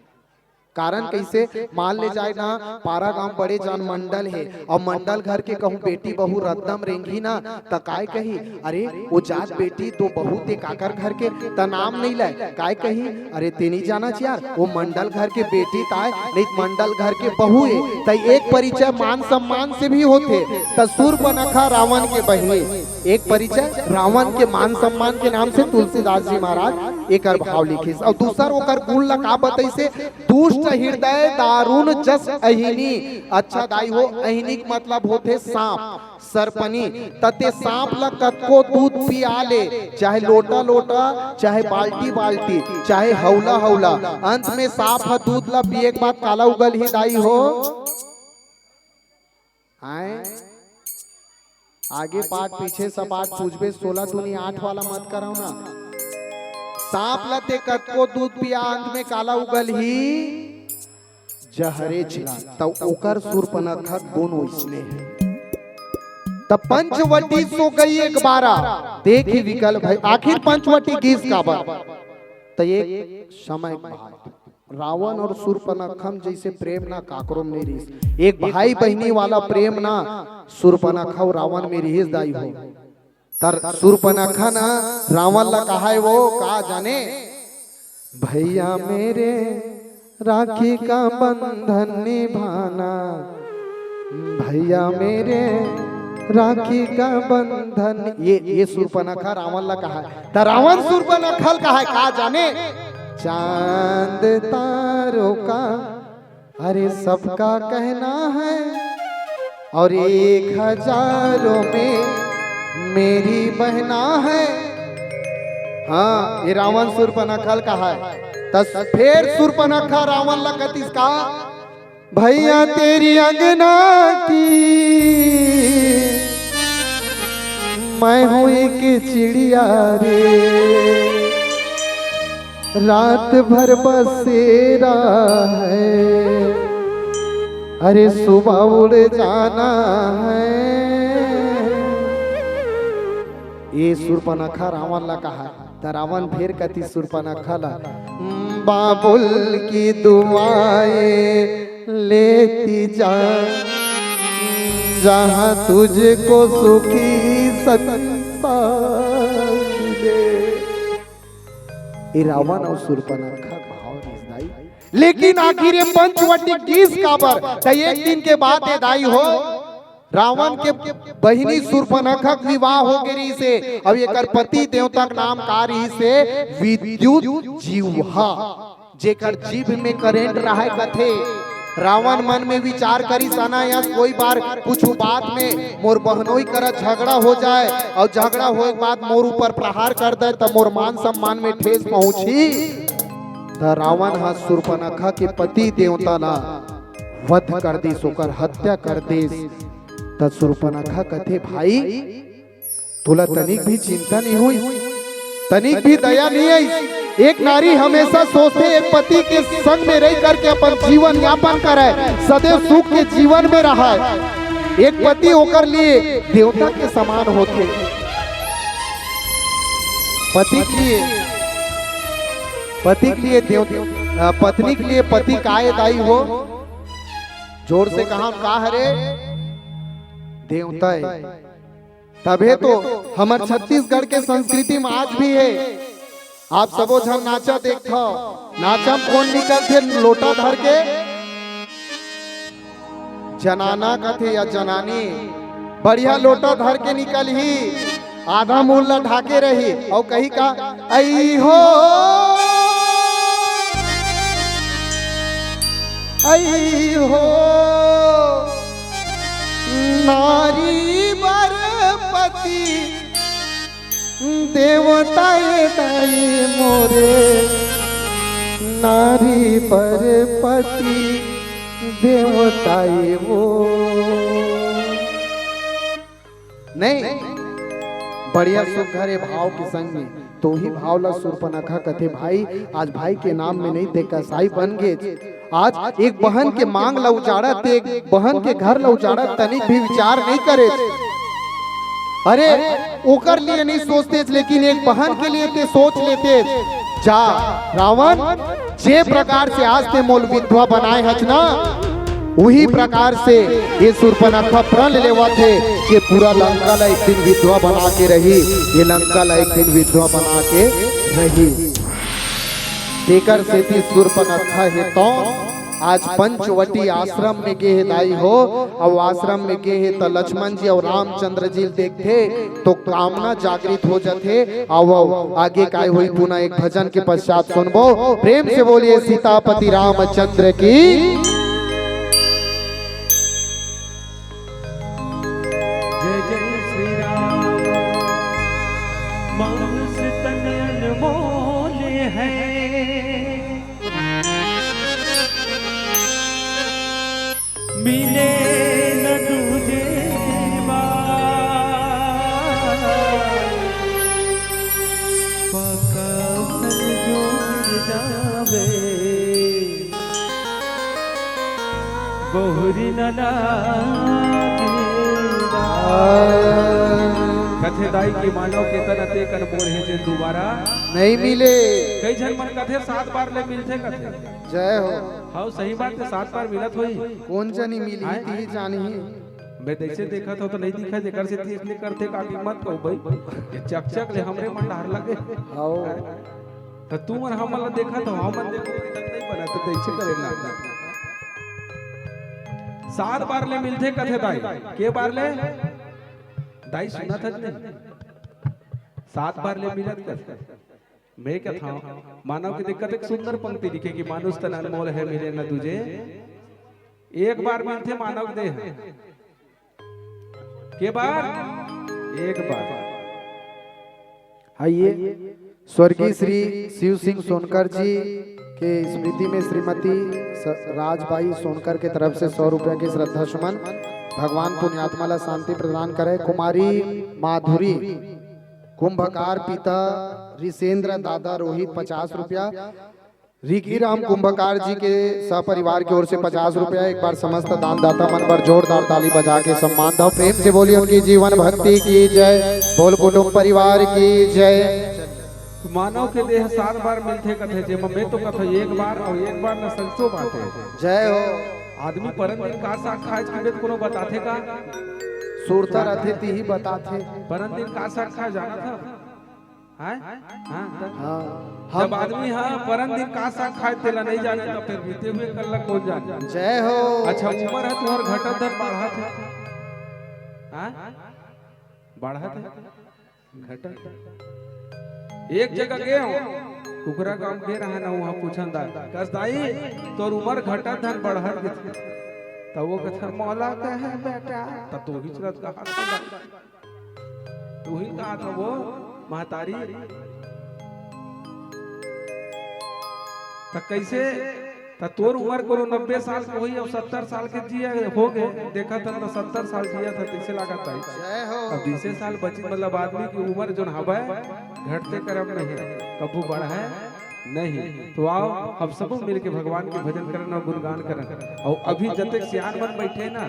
कारण कइसे? मान ले जाए ना, पारा गांव बड़े जान मंडल हे, अउ मंडल घर के कहूं बेटी बहू रद्दम रेंगी ना, त काय कही, "अरे, वो जात बेटी तो बहू ते काकर घर के, त नाम नइ लय।" काय कही, "अरे, ते नइ जानस यार, वो मंडल घर के बेटी ताय, नइ त मंडल घर के बहू हे।" त एक परिचय मान सम्मान से भी होथे। त सूर्पनखा रावण के बहिनी, एक परिचय रावण के मान सम्मान के नाम से तुलसीदास जी महाराज एकर भाव लिखिस। अउ दूसर ओकर गुण ला का बतइसे, दुष्ट हृदय दारुण जस अहिनी। अच्छा दाई हो, अहिनी के मतलब होथे सांप, सरपनी। त ते सांप ला कतको दूध पिया ले, चाहे लोटा लोटा, चाहे बाल्टी बाल्टी, चाहे हौला हौला, अंत में सांप ह दूध ला पिए के बाद काला उगलही दाई हो? आए, आगे पाठ पीछे सपाट, पूछबे सोला दूनी आठ वाला मत करव ना। सांप ला ते कतको दूध पिया, अंत में काला उगलही? जहरेच ला। त ओकर सूर्पनखा गुण ओइसने हे। त पंचवटी सो गई एक बारा, देखि विकल भई। आखिर पंचवटी गिस काबर? त एक समय के बात, रावण अउ सूर्पनखा म जइसे प्रेम ना काकरो म नइ रिहिस। एक भाई बहिनी वाला प्रेम ना सूर्पनखा अउ रावण में रिहिस दाई हो। त सूर्पनखा ना रावण ला कहाय वो, का जाने, "भैया मेरे राखी का बंधन निभाना, भैया मेरे राखी का बंधन।" ये, ये सूर्पनखा रावण ला कहाय। त रावण सूर्पनखा ल कहाय, का जाने, "चांद तारों का, अरे, सबका कहना है, और एक हजारों में मेरी बहना है।" हाँ, ये रावण सूर्पनखा ल कहाय। त फेर सूर्पनखा रावण ला कतिस का, "भैया तेरी अंगना की मैं हूँ एक चिड़िया रे, रात भर बसेरा है, अरे सुबह उड़ जाना है।" ये सूर्पनखा रावण ला कहाय। त रावण फेर कतिस सूर्पनखा ला, "बाबुल की दुआएं लेती जा, जहां तुझको सुखी संसार मिले।" ये रावण अउ सूर्पनखा भाव रिहिस दाई। लेकिन आखिर ये पंचवटी गिस काबर? त एक दिन के बात हे दाई हो, रावण के बहिनी सूर्पनखा के विवाह हो गे रिहिसे, अउ एकर पति देवता के नाम का रिहिसे? विद्युत जिह्वा, जेकर जीभ में करंट रहय कथे। रावण मन में विचार करिस, अनायास कोई बार कुछ बात में मोर बहनोई करा झगड़ा हो जाए, अउ झगड़ा होए के बाद मोर ऊपर प्रहार कर दे, त मोर मान सम्मान में ठेस पहुंची। त रावण ह सूर्पनखा के पति देवता ला वध कर दिस, ओकर हत्या कर दिस। त सूर्पनखा कथे, "भाई, तोला तनिक भी चिंता नइ होइस, तनिक भी दया नइ आइस। एक नारी हमेशा सोचथे, एक पति के संग में रहि करके अपन जीवन यापन करय, सदैव सुख के जीवन में रहय। एक पति ओकर लिए देवता के समान होथे।" पति के लिए, पति के लिए देव-, अ, पत्नी के लिए पति काय दाई हो? जोर से कहा, का हरे? देवता हे। तभे तो हमर छत्तीसगढ़ के संस्कृति में आज भी हे। आप सबो झन नाचा देखथव, नाचा में कोन निकलथे लोटा धर के? जनाना कथे या जनानी। बढ़िया लोटा धर के निकलही, आधा मुंह ला ढाके रही, अउ कही का, "अई हो, अई हो, नारी बर पति देवता ए दाई मोरे, नारी बर पति देवता ए वो।" नहीं, बढ़िया सुघर ए भाव के संग में तो ही भाव ला सूर्पनखा कथे, भाई, आज भाई के नाम में नहीं, ते कसाई बन गे। आज एक बहन के मांग ला उजाड़त, एक बहन के घर ला उजाड़त, तनिक भी विचार नहीं करे। अरे, ओकर लिए नहीं सोचते, लेकिन एक बहन के लिए ते सोच लेते। जा रावण, जे प्रकार से आज ते मोल विधवा बनाए हच ना, उही प्रकार से ये सूर्पनखा प्रण लेवत हे कि पूरा लंका ला एक दिन विधवा बना के रही, ये लंका ला एक दिन विधवा बना के रही। तेकर सेती सूर्पनखा हे तो आज पंचवटी आश्रम में गे हे दाई हो। अउ आश्रम में गे हे त लक्ष्मण जी अउ रामचंद्र जी ल देखथे तो कामना जागृत हो जाथे। अउ आगे काय होही पुनः एक भजन के पश्चात सुनबो। प्रेम से बोलिए सीतापति रामचंद्र की। जय जय श्री राम। मानुष तन अनमोल है, मिले न दूजे बार, पक्का संजोग जावे। बहुरी न लागे। कथे दाई कि मानव के तन अतेक अनमोल हे जे दुबारा नहीं मिले। कई झन मन कथे सात बार ले मिलथे कथे। जय हो। हाँ, सही बात हे, सात बार मिलत होही। कोन जनी मिलही, आय? तिही जानही। मैं तइसे देखत हौं त नहीं दिखय, जेकर सेती इसने करथे का कि मत कहू भाई, ये चकचक ले हमरे मन डहर लगे। आओ। त तुमन हमन ला देखत हव, हमन देखो कि तक नहीं बना, त तइसे करे ना। सात बार ले मिलथे कथे दाई, के बार ले? दाई सुनत हच नहीं? सात बार ले मिलत कथे। मैं कथौं, मानव के देख कतेक सुंदर पंक्ति लिखे कि मानुष तन अनमोल है, मिले न दूजे। एक बार मिलथे मानव देह। के बार? एक बार। आइए, स्वर्गीय श्री शिव सिंह सोनकर जी के स्मृति में श्रीमती स-, राजबाई सोनकर के तरफ से सौ रुपया के श्रद्धा सुमन। भगवान पुण्यात्मा ला शांति प्रदान करे। कुमारी माधुरी कुंभकार पिता रिसेंद्र दादा रोहित पचास रुपया, रिकी राम कुंभकार जी के सपरिवार की ओर से पचास रुपया। एक बार समस्त दानदाता मन बर जोरदार ताली बजा के सम्मान दो। प्रेम से बोलिए उनकी जीवन भक्ति की जय, बोल कुटुंब परिवार की जय। मानव के देह सात बार मिलथे कथे, जेमा मैं तो कथौं एक बार अउ एक बार न संगतो बात हे। जय हो। आदमी परन दिन का साग खाए, कोनो बताथे का? सुरता रथे तिही बताथे। परन दिन का साग खाए जानत हव? हैं? हाँ, त हाँ, जब हम आदमी ह परन दिन का साग खाए तेला नहीं जाने, त फिर बीते हुए कल ला कौन जाने? जय हो। अच्छा, उमर ह तुहर घटत धन बढ़त हे। हैं? बढ़त हे? घटत हे? एक जगह गे हौं, कुकरा गांव गे रहा ना, वहाँ पूछन दा, कस दाई, तोर उमर घटत धन बढ़त हे? त वो कथे, मोला कहे बेटा, त तू ही चलत कहा। तू ही कहा था वो महतारी। त कैसे? त तोर उमर कोनो नब्बे साल के होही अउ सत्तर साल के जिया हो गे, देखत हन त सत्तर साल जिया था, तइसे लागत हे। जय हो। अब बीसे साल बची, मतलब आदमी की उमर जोन हवय, घटते क्रम में हे, कभू बढ़े नहीं। तो आओ, हम सबो मिलके भगवान के भजन करन अउ गुणगान करन। अउ अभी जतेक सियान मन बैठे ना,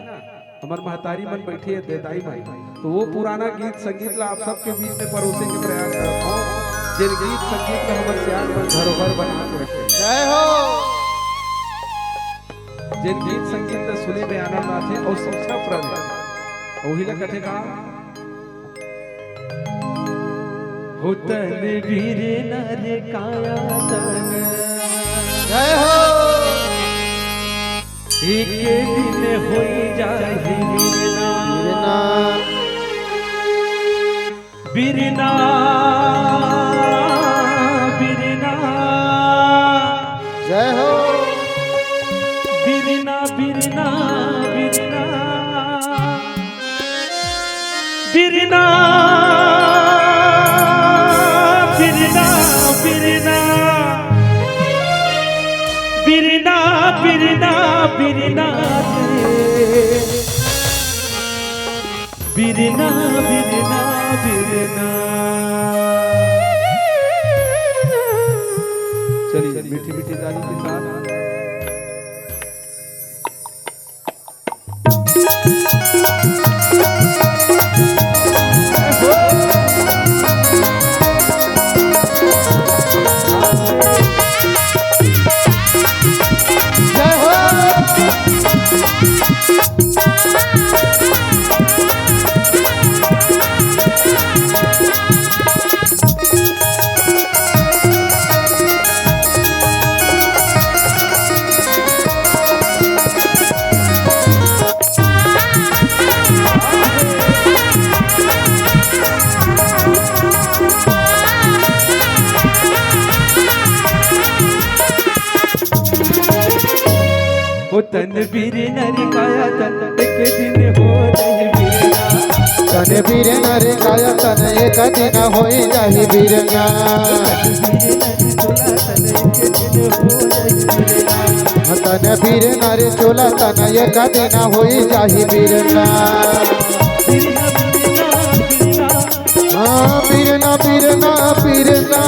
हमर महतारी मन बैठे हे, देदाई मन, तो वो पुराना गीत संगीत ला आप सबके बीच में परोसे के प्रयास करत हौं, जेन गीत संगीत ला हमर सियान मन धरोहर बना के रखे। जय हो। जेन गीत संगीत ला सुने में आनंद आथे अउ शिक्षाप्रद हे, वही ला कथे का? हो तन वीर नर काया तन। जय हो। एक दिन होई जाही बिरना। बिरना। बिरना, बिरना। जय हो। बिरना, बिरना, बिरना। बिरना, बिरना, बिरना। बिरना, बिरना, बिरना रे। बिरना, बिरना, बिरना। मीठी मीठी ताली के साथ। जय हो। ओ तन बिरना रे काया तन, एक दिन हो जाही बिरना। तन बिरना रे काया तन, एक दिन होई जाही बिरना। तन बिरना रे चोला तन, एक दिन होई जाही बिरना। हाँ, बिरना, बिरना, बिरना।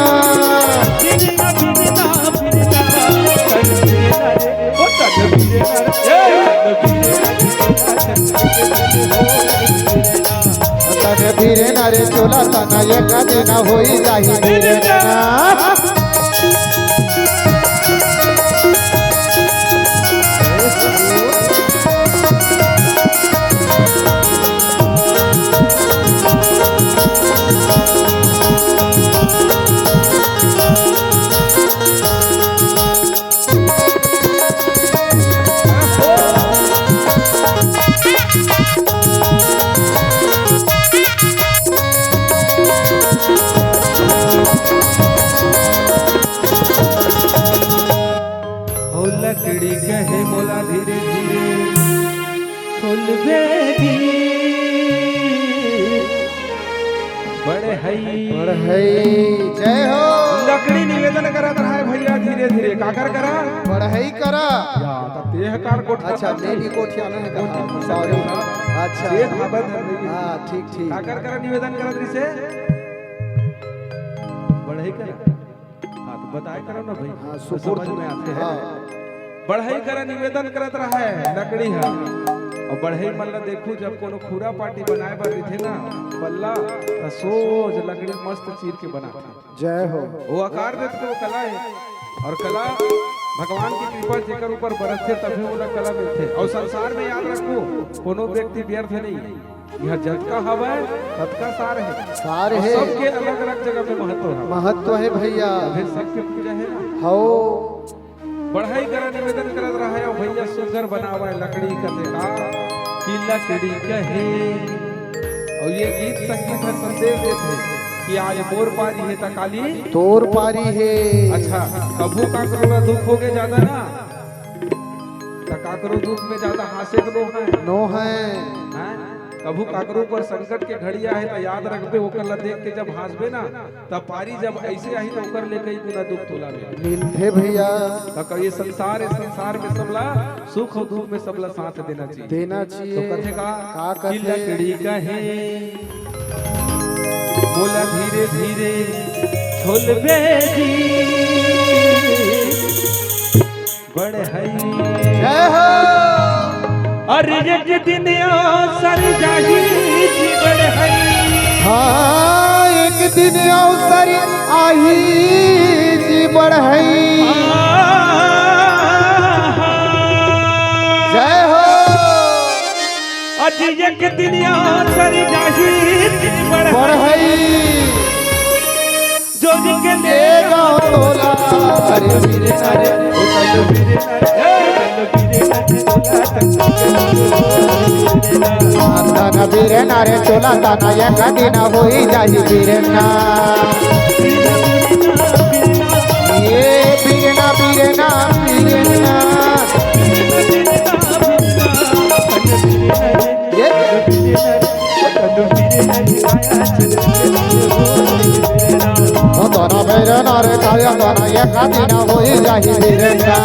तन बिरना रे चोला तन, एक दिन होई जाही बिरना। ओ लकड़ी कहे मोला धीरे धीरे खोलबे दी। बढ़ई। बढ़ई। जय हो। लकड़ी निवेदन करत रहा है भैया, धीरे धीरे काकर करा? बढ़ई करा। या, त तेह कार गोठिया अच्छा, कर मैं भी गोठिया नहीं कहा, सॉरी। अच्छा। ये भावत है भाई। हाँ, ठीक, ठीक। काकर करा निवेदन करत रिसे? बढ़ई करा। हाँ, तो बताए करा ना भाई। हाँ, तो सुपुर्द। समझ में आथे। हाँ। बढ़ई करा निवेदन करत रहा है लकड़ी ह। अउ बढ़ई मन ला देखू, जब कोनो खूरा पार्टी बनाए बर रहिथे ना पल्ला, त सोझ लकड़ी मस्त चीर के बनाथे। जय हो। वो आकार देथे, वो कला है। अउ कला भगवान की कृपा जेकर ऊपर बरसथे तभे ओला कला मिलथे। अउ संसार में याद रखू, कोनो व्यक्ति व्यर्थ नहीं। यह जतका हवय, ततका सार हे। सार अउ हे। सबके अलग-अलग जगह पे महत्व हवय। महत्व हे भैया। फिर सबके पूजा हे ना। हौ। बढ़ई करा निवेदन करत रहा है, भैया सुंदर बनावय लकड़ी कथे का, कि लकड़ी कहे। अउ ये गीत संगीत ह संदेश देथे कि आज मोर पारी हे त काली तोर पारी हे। अच्छा, कभू काकरो ला दुख होगे जादा ना, त काकरो दुख में जादा हाँसे के नो है। नो है। हैं? कभू काकरो ऊपर संकट के घड़ी आहे त याद रखबे, ओकर ला देख के जब हाँसबे ना, त पारी जब ऐसे आही त ओकर ले कई गुना दुख तोला मिलही। मिलथे भैया। त कभी संसार, इस संसार में सबला सुख अउ दुख में सबला साथ देना चाहिए। देना चाहिए। तो कथे का, का कि कथे? लकड़ी कहे मोला धीरे धीरे छोलबे जी। बढ़ई। जय हो। अरे एक दिन अवसर जाही जी बढ़ई। हाँ, एक दिन अवसर आही जी बढ़ई। हाँ, हाँ। जय हो। अजी एक दिन अवसर जाही जी बढ़ई। बढ़ई। जोड़ी के ले गाँव टोला। अरे वीरे नारे, ओ तनु वीरे नारे, ए तनु वीरे नारे, टोला तनु वीरे नारे। तनु वीरे नारे, टोला तनु एक दिन होई जाही वीरे ना। ये वीरे ना, वीरे ना, वीरे ना। ये ओ तोरा बेरे ना रे काया तोरा एक दिन होई जाही बिरना।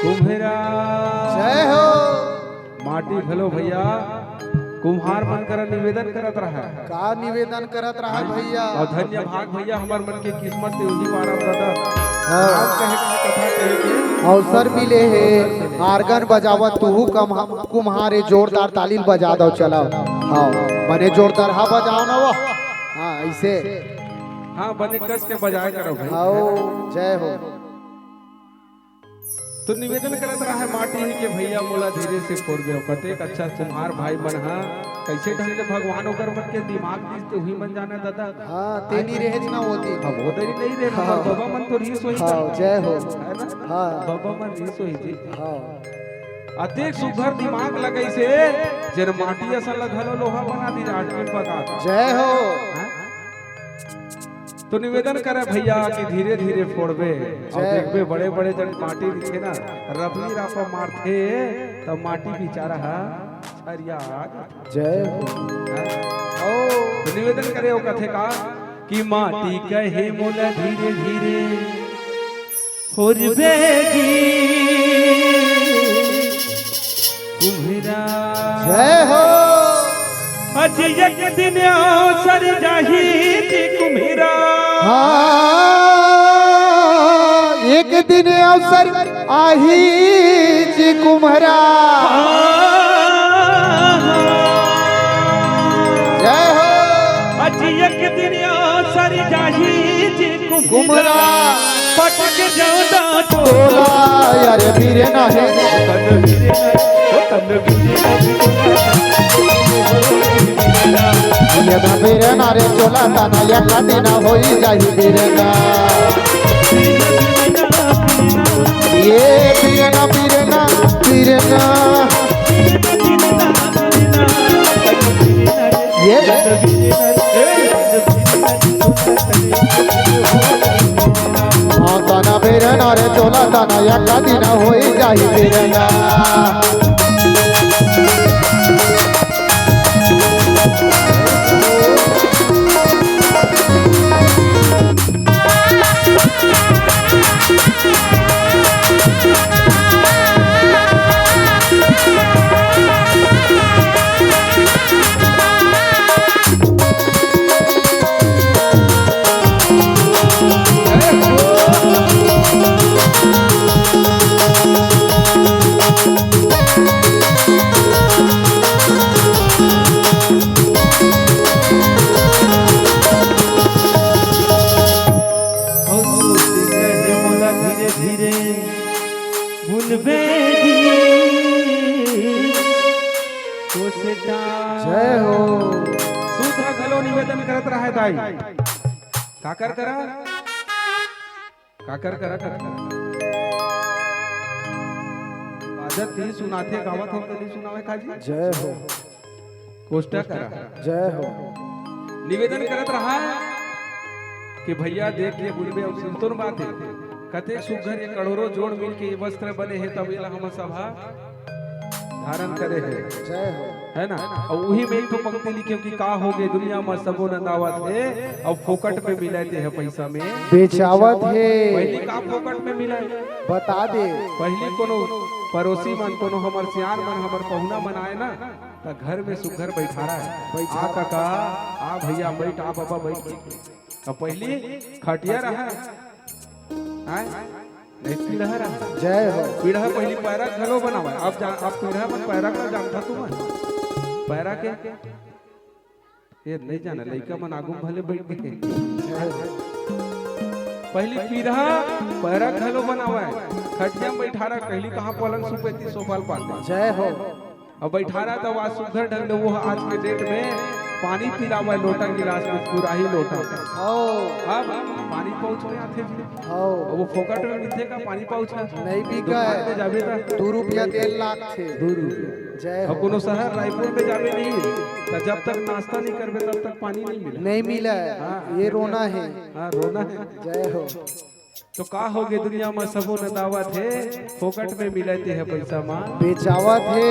कुम्हरा। जय हो। माटी घलो भैया कुम्हार मन करा निवेदन करत रहय। का निवेदन करत रहय भैया? अउ धन्य भाग भैया हमर मन के किस्मत से उही पारा दादा। हाँ। आप कहे के कथा कहे के अवसर मिले हे। आर्गन बजावत तुहू कम कुम्हार ए जोरदार ताली ल बजा दव चला। हाँ, बने जोरदार हा बजाव ना वो। हाँ, ऐसे। हाँ, बने कस के बजाए करो भाई। आओ, जय हो। तो निवेदन करत रहा है माटी ही के भैया मोला धीरे से फोड़बे। कतेक अच्छा कुम्हार भाई मन हा कैसे ढंग ले भगवान ओकर मन के दिमाग दिस ते उही मन जाने दादा। हाँ, तेनी रहेच ना होती। हाँ, वो तेरी नहीं रहे, हाँ। बाबा मन तो रीस होई हाँ, था। जय हो। है ना? हाँ। बाबा मन रीस होई थी। हाँ। अतेक सुघर दिमाग लगई से जेन माटी असन ल घलो लोहा बना दी, आदमी बता। जय हो। हैं? तो निवेदन करे भैया कि धीरे धीरे फोड़बे। अउ जय। देखबे बड़े बड़े जन माटी दिखे ना, रपली रापा मारथे, तब माटी बेचारा हा छरिया आ जाथे। जय हो। हैं? ओ। तो निवेदन करे वो कथे का कि माटी कहे मोला धीरे धीरे फोरबे जी कुम्हरा। जय हो। अज एक दिन अवसर जाही जी कुम्हरा। हाँ, एक दिन अवसर आही जी कुम्हरा। हाँ। जय हो। अज एक दिन अवसर जाही जी कुम्हरा। कुम्हरा। पटक जादा टोला। टोला, अरे बीरे ना हे। ये ना बीरे ना रे टोला, तना या काटी ना होई जाही बीरे ना। ये बीरे ना, बीरे ना, बीरे ना। ये हाँ, तना बेरना रे चोला तना, एक दिन होई जाही बेरना। अउ तू कहे मोला धीरे धीरे बुनबे जी, कोसटा। जय हो। सुधा घलो निवेदन करत रहा है दाई। काकर करा? काकर करा, काकर करा। बाजत ही सुनाथे, गावत हो तो नहीं सुनावे खाजी? जय हो। कोष्टा करा। जय हो। निवेदन करत रहा कि भैया देख के बुनबे अउ सुनतोन बात है। कतेक सुघर ये करोड़ों जोड़ मिल के ये वस्त्र बने हे, तब एला हमन सभा धारण करे हे। जय हो। है ना? अउ उही में एक ठो पंक्ति लिखे कि का हो गे दुनिया म सबो नंदावत हे, अउ फोकट में मिलय ते ह पैसा में बेचावत हे। पहिली का फोकट में मिलय? बता दे। पहिली कोनो पड़ोसी मन, कोनो हमर सियान मन, हमर पहुना मन आय ना, त घर में सुघर बैठारा है। बैठा आ काका, आ भैया बैठ, आ बाबा बैठ। त पहिली खटिया रहा, आय? नहीं, पीढ़ा रहा। जय हो। पीढ़ा पहिली पैरा घलो बनावा। अब जा-, अब पीढ़ा मन पैरा का जानता तुमन? पैरा के? ये नहीं जाना, लइका मन आगू में भले बैठ गए। जय हो। पहिली पीढ़ा पैरा घलो बनावा। खटिया में बैठारा, कहली कहाँ पलंग सुपेती सोफा ल पाते। जय हो। अब बैठारा त आज सुघर ढंग ले वो आज के डेट में पानी पिलावे लोटा गिलास में, कुराही लोटा में। हो। अब पानी पाउच में आथे जी। हो। अब वो फोकट में मिलथे का पानी पाउच का? नहीं बिका दुकान है। में जाबे त दू रुपया तेल लागथे। दू रुपया। जय अब हो। कोनो शहर रायपुर में जाबे नहीं, त जब तक नाश्ता नहीं करबे तब तक पानी नहीं मिले। नहीं मिले। हाँ। ये रोना है। हाँ, रोना है। जय हो। तो का हो गे दुनिया म सबो नंदावत हे, फोकट में मिलय ते ह पैसा म बेचावत हे।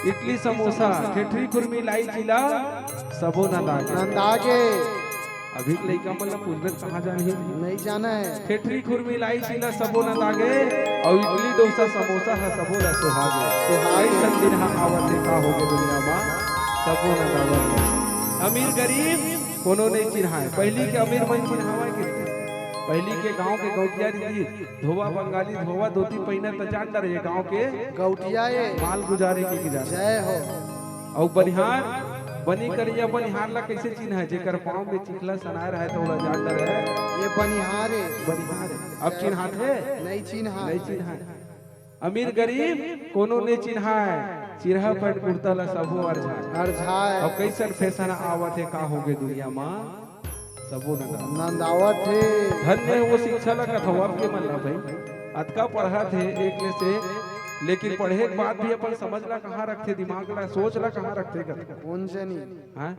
इडली समोसा, ठेठरी खुरमी लाई चीला, सबो नंदा गे। नंदा गे। अभी के लइका मन ला पूछबे त कहाँ जानही? नहीं जाना है। ठेठरी खुरमी लाई चीला सबो न दागे, अउ इडली डोसा समोसा ह सबो ला सुहागे। सुहागे। अइसन दिन ह आवत हे का होगे दुनिया मा, सबो न दावत हे। अमीर गरीब कोनो नइ चिन्हाय, पहिली के अमीर मन चिन्हावय किथे। पहिली के गांव के गौटिया रिहिस, धोवा बंगाली, धोवा धोती पहिना त जान डरे गांव के गौटिया ए। माल गुजारे के गुजारे। जय हो। अउ बनिहार, बनी करइया बनिहार ला कइसे चिन्हाय? जेकर पाँव में चिखला सनाय रहय त ओला जान डरे। ये बनिहार ए। बनिहार ए। अब चिन्हाथे? नहीं चिन्हाय। नहीं चिन्हाय। अमीर गरीब कोनो नइ चिन्हाय, चिरहा पैंट कुर्ता ला सबो अरझाय। अरझाय। अब कइसन फैशन आवत हे का होगे दुनिया मा, सबो नंदा। नंदावत हे। धन्य हे वो शिक्षा ला कथौं अब के मन ला भाई, अतका पढ़त हे एक ले से, लेकिन पढ़े के बाद भी अपन समझ ला कहाँ रखथे, दिमाग ला, सोच ला कहाँ रखथे कथौं? कोन जनी? हाँ?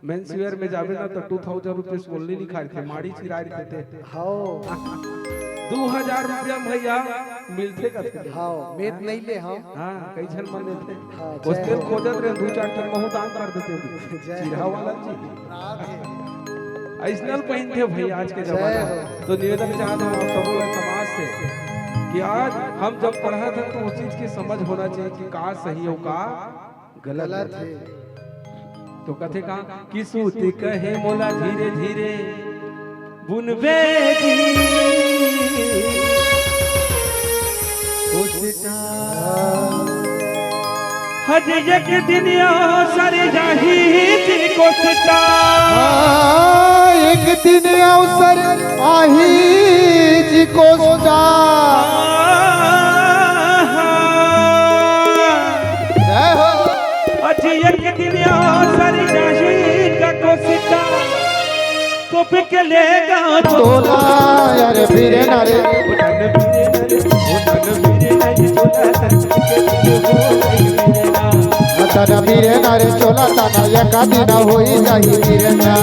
मेंस वियर में जाबे ना त टू थाउजेंड रुपीज ओनली लिखाय रथे, माड़ी चिराय रथे ते। हव। दू हजार रुपया में भैया मिलथे कथे। हव, मैं त नइ ले हँव। हाँ, कई झन मन लेथे। हाँ, हॉस्टल जय हो। खोजत रहे, दू चार ठन महूँ दान कर देते हो। जय चिरहा हो। वाला जी। राधे। अइसनल पहिनथे भैया आज के जय जमाना। हो। तो निवेदन चाहत हँव आप सबो ला समाज से कि आज हम जब पढ़त हन तो उस चीज की समझ होना चाहिए कि का सही हो का गलत गलत हे। हे। तो कथे का कि सूत कहे मोला धीरे धीरे बुनबे जी। कोसटा। हज एक दिन अवसर जाही जी कोसटा। हाँ, एक दिन अवसर आही जी कोसटा। जय हो। अजी एक दिन अवसर जाही का कोसटा, तो बिक लेगा तोला। तोला यार फिर ना रे। तन फिर ना रे चोला तना एक दिन होई जाही फिर ना।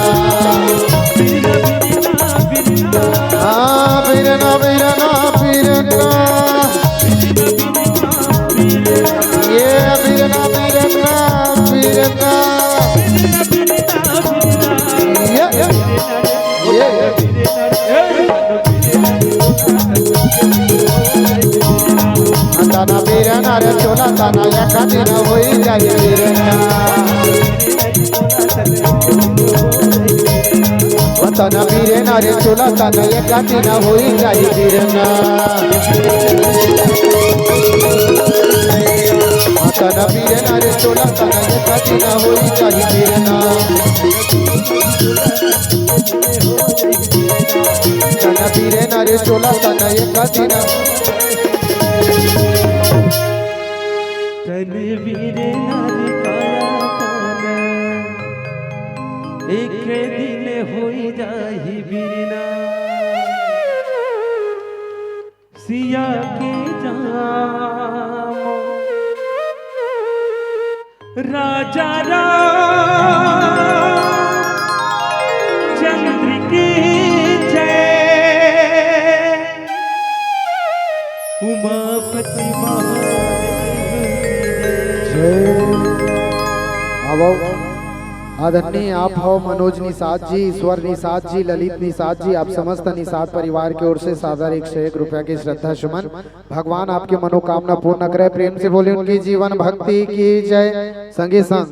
हाँ, फिर ना, फिर ना, फिर ना। ये बिरना, बिरना, बिरना। ये, ये। तना बिरना रे चोला तना एक दिन होई जाई बिरना। तना बिरना रे चोला तना एक दिन होई जाई बिरना। तना बिरना रे चोला तना एक दिन होई जाई बिरना। तना बिरना रे चोला तना एक दिन। तन बिरना रे काया तना एक दिन होई जाही बिरना। सिया के जाम राजा रामचंद्र की जय। उमापति महादेव जय। आवो। आदरणीय आप हो मनोज निषाद जी, ईश्वर निषाद जी, ललित निषाद जी, आप समस्त निषाद परिवार की ओर से सादर एक सौ एक रुपया के श्रद्धा सुमन। भगवान आपकी मनोकामना पूर्ण करे। प्रेम से बोले उनकी जीवन भक्ति की जय। संगे संग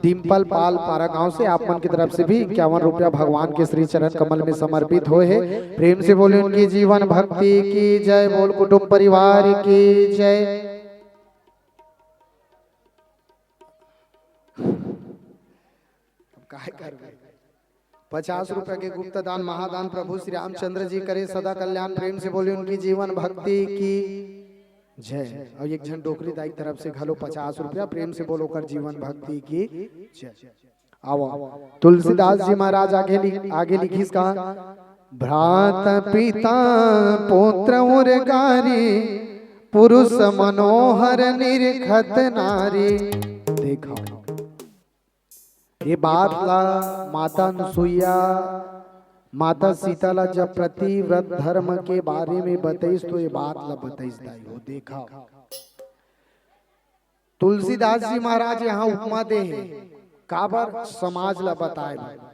डिम्पल पाल पारा गांव से आप मन की तरफ से भी इक्यावन रुपया भगवान के श्री चरण कमल में समर्पित होए हे। प्रेम से बोले उनकी जीवन भक्ति की जय। बोल कुटुंब परिवार की जय। अब काय करबे? पचास रुपया के गुप्त दान महादान प्रभु श्री रामचंद्र जी करे सदा कल्याण। प्रेम से बोले उनकी जीवन भक्ति की जय। अउ एक झन डोकरी दाई तरफ से घलो पचास रुपया। प्रेम से बोलो कर जीवन भक्ति की जय। आवो। तुलसीदास जी महाराज आगे लि-, आगे लिखिस का, भ्राता पिता पुत्र उर गारी, पुरुष मनोहर निरखत नारी। देखो, ये बात ला माता अनुसुईया, माता सीता ला जब पतिव्रत धर्म के बारे में बतइस, तो ये बात ला बतइस दाई हो। देखा, तुलसीदास जी महाराज यहाँ उपमा दे हे, काबर? समाज ला बताए बर।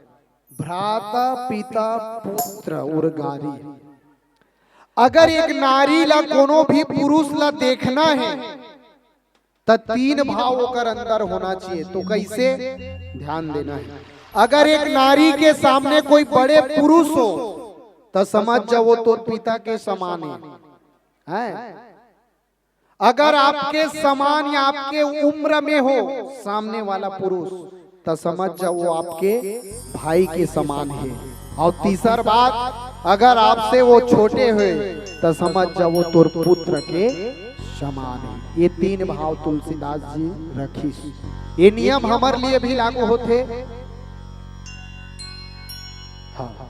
भ्राता, पिता, पुत्र, उर्गारी। अगर एक नारी ला कोनो भी पुरुष ला देखना हे, त तीन भाव ओकर अंदर होना चाहिए। तो कैसे? ध्यान देना हे। अगर एक नारी के सामने कोई बड़े पुरुष हो, त समझ जाओ, वो तोर पिता के समान हे, हैं? अगर आपके समान या आपके उम्र में हो सामने वाला पुरुष, त समझ जाओ, वो आपके भाई के समान हे। और तीसर बात, अगर आपसे वो छोटे होय, त समझ जाओ, वो तोर पुत्र के समान हे। ये तीन भाव तुलसीदास जी रखिस। ये नियम हमर लिए भी लागू होथे। हाँ,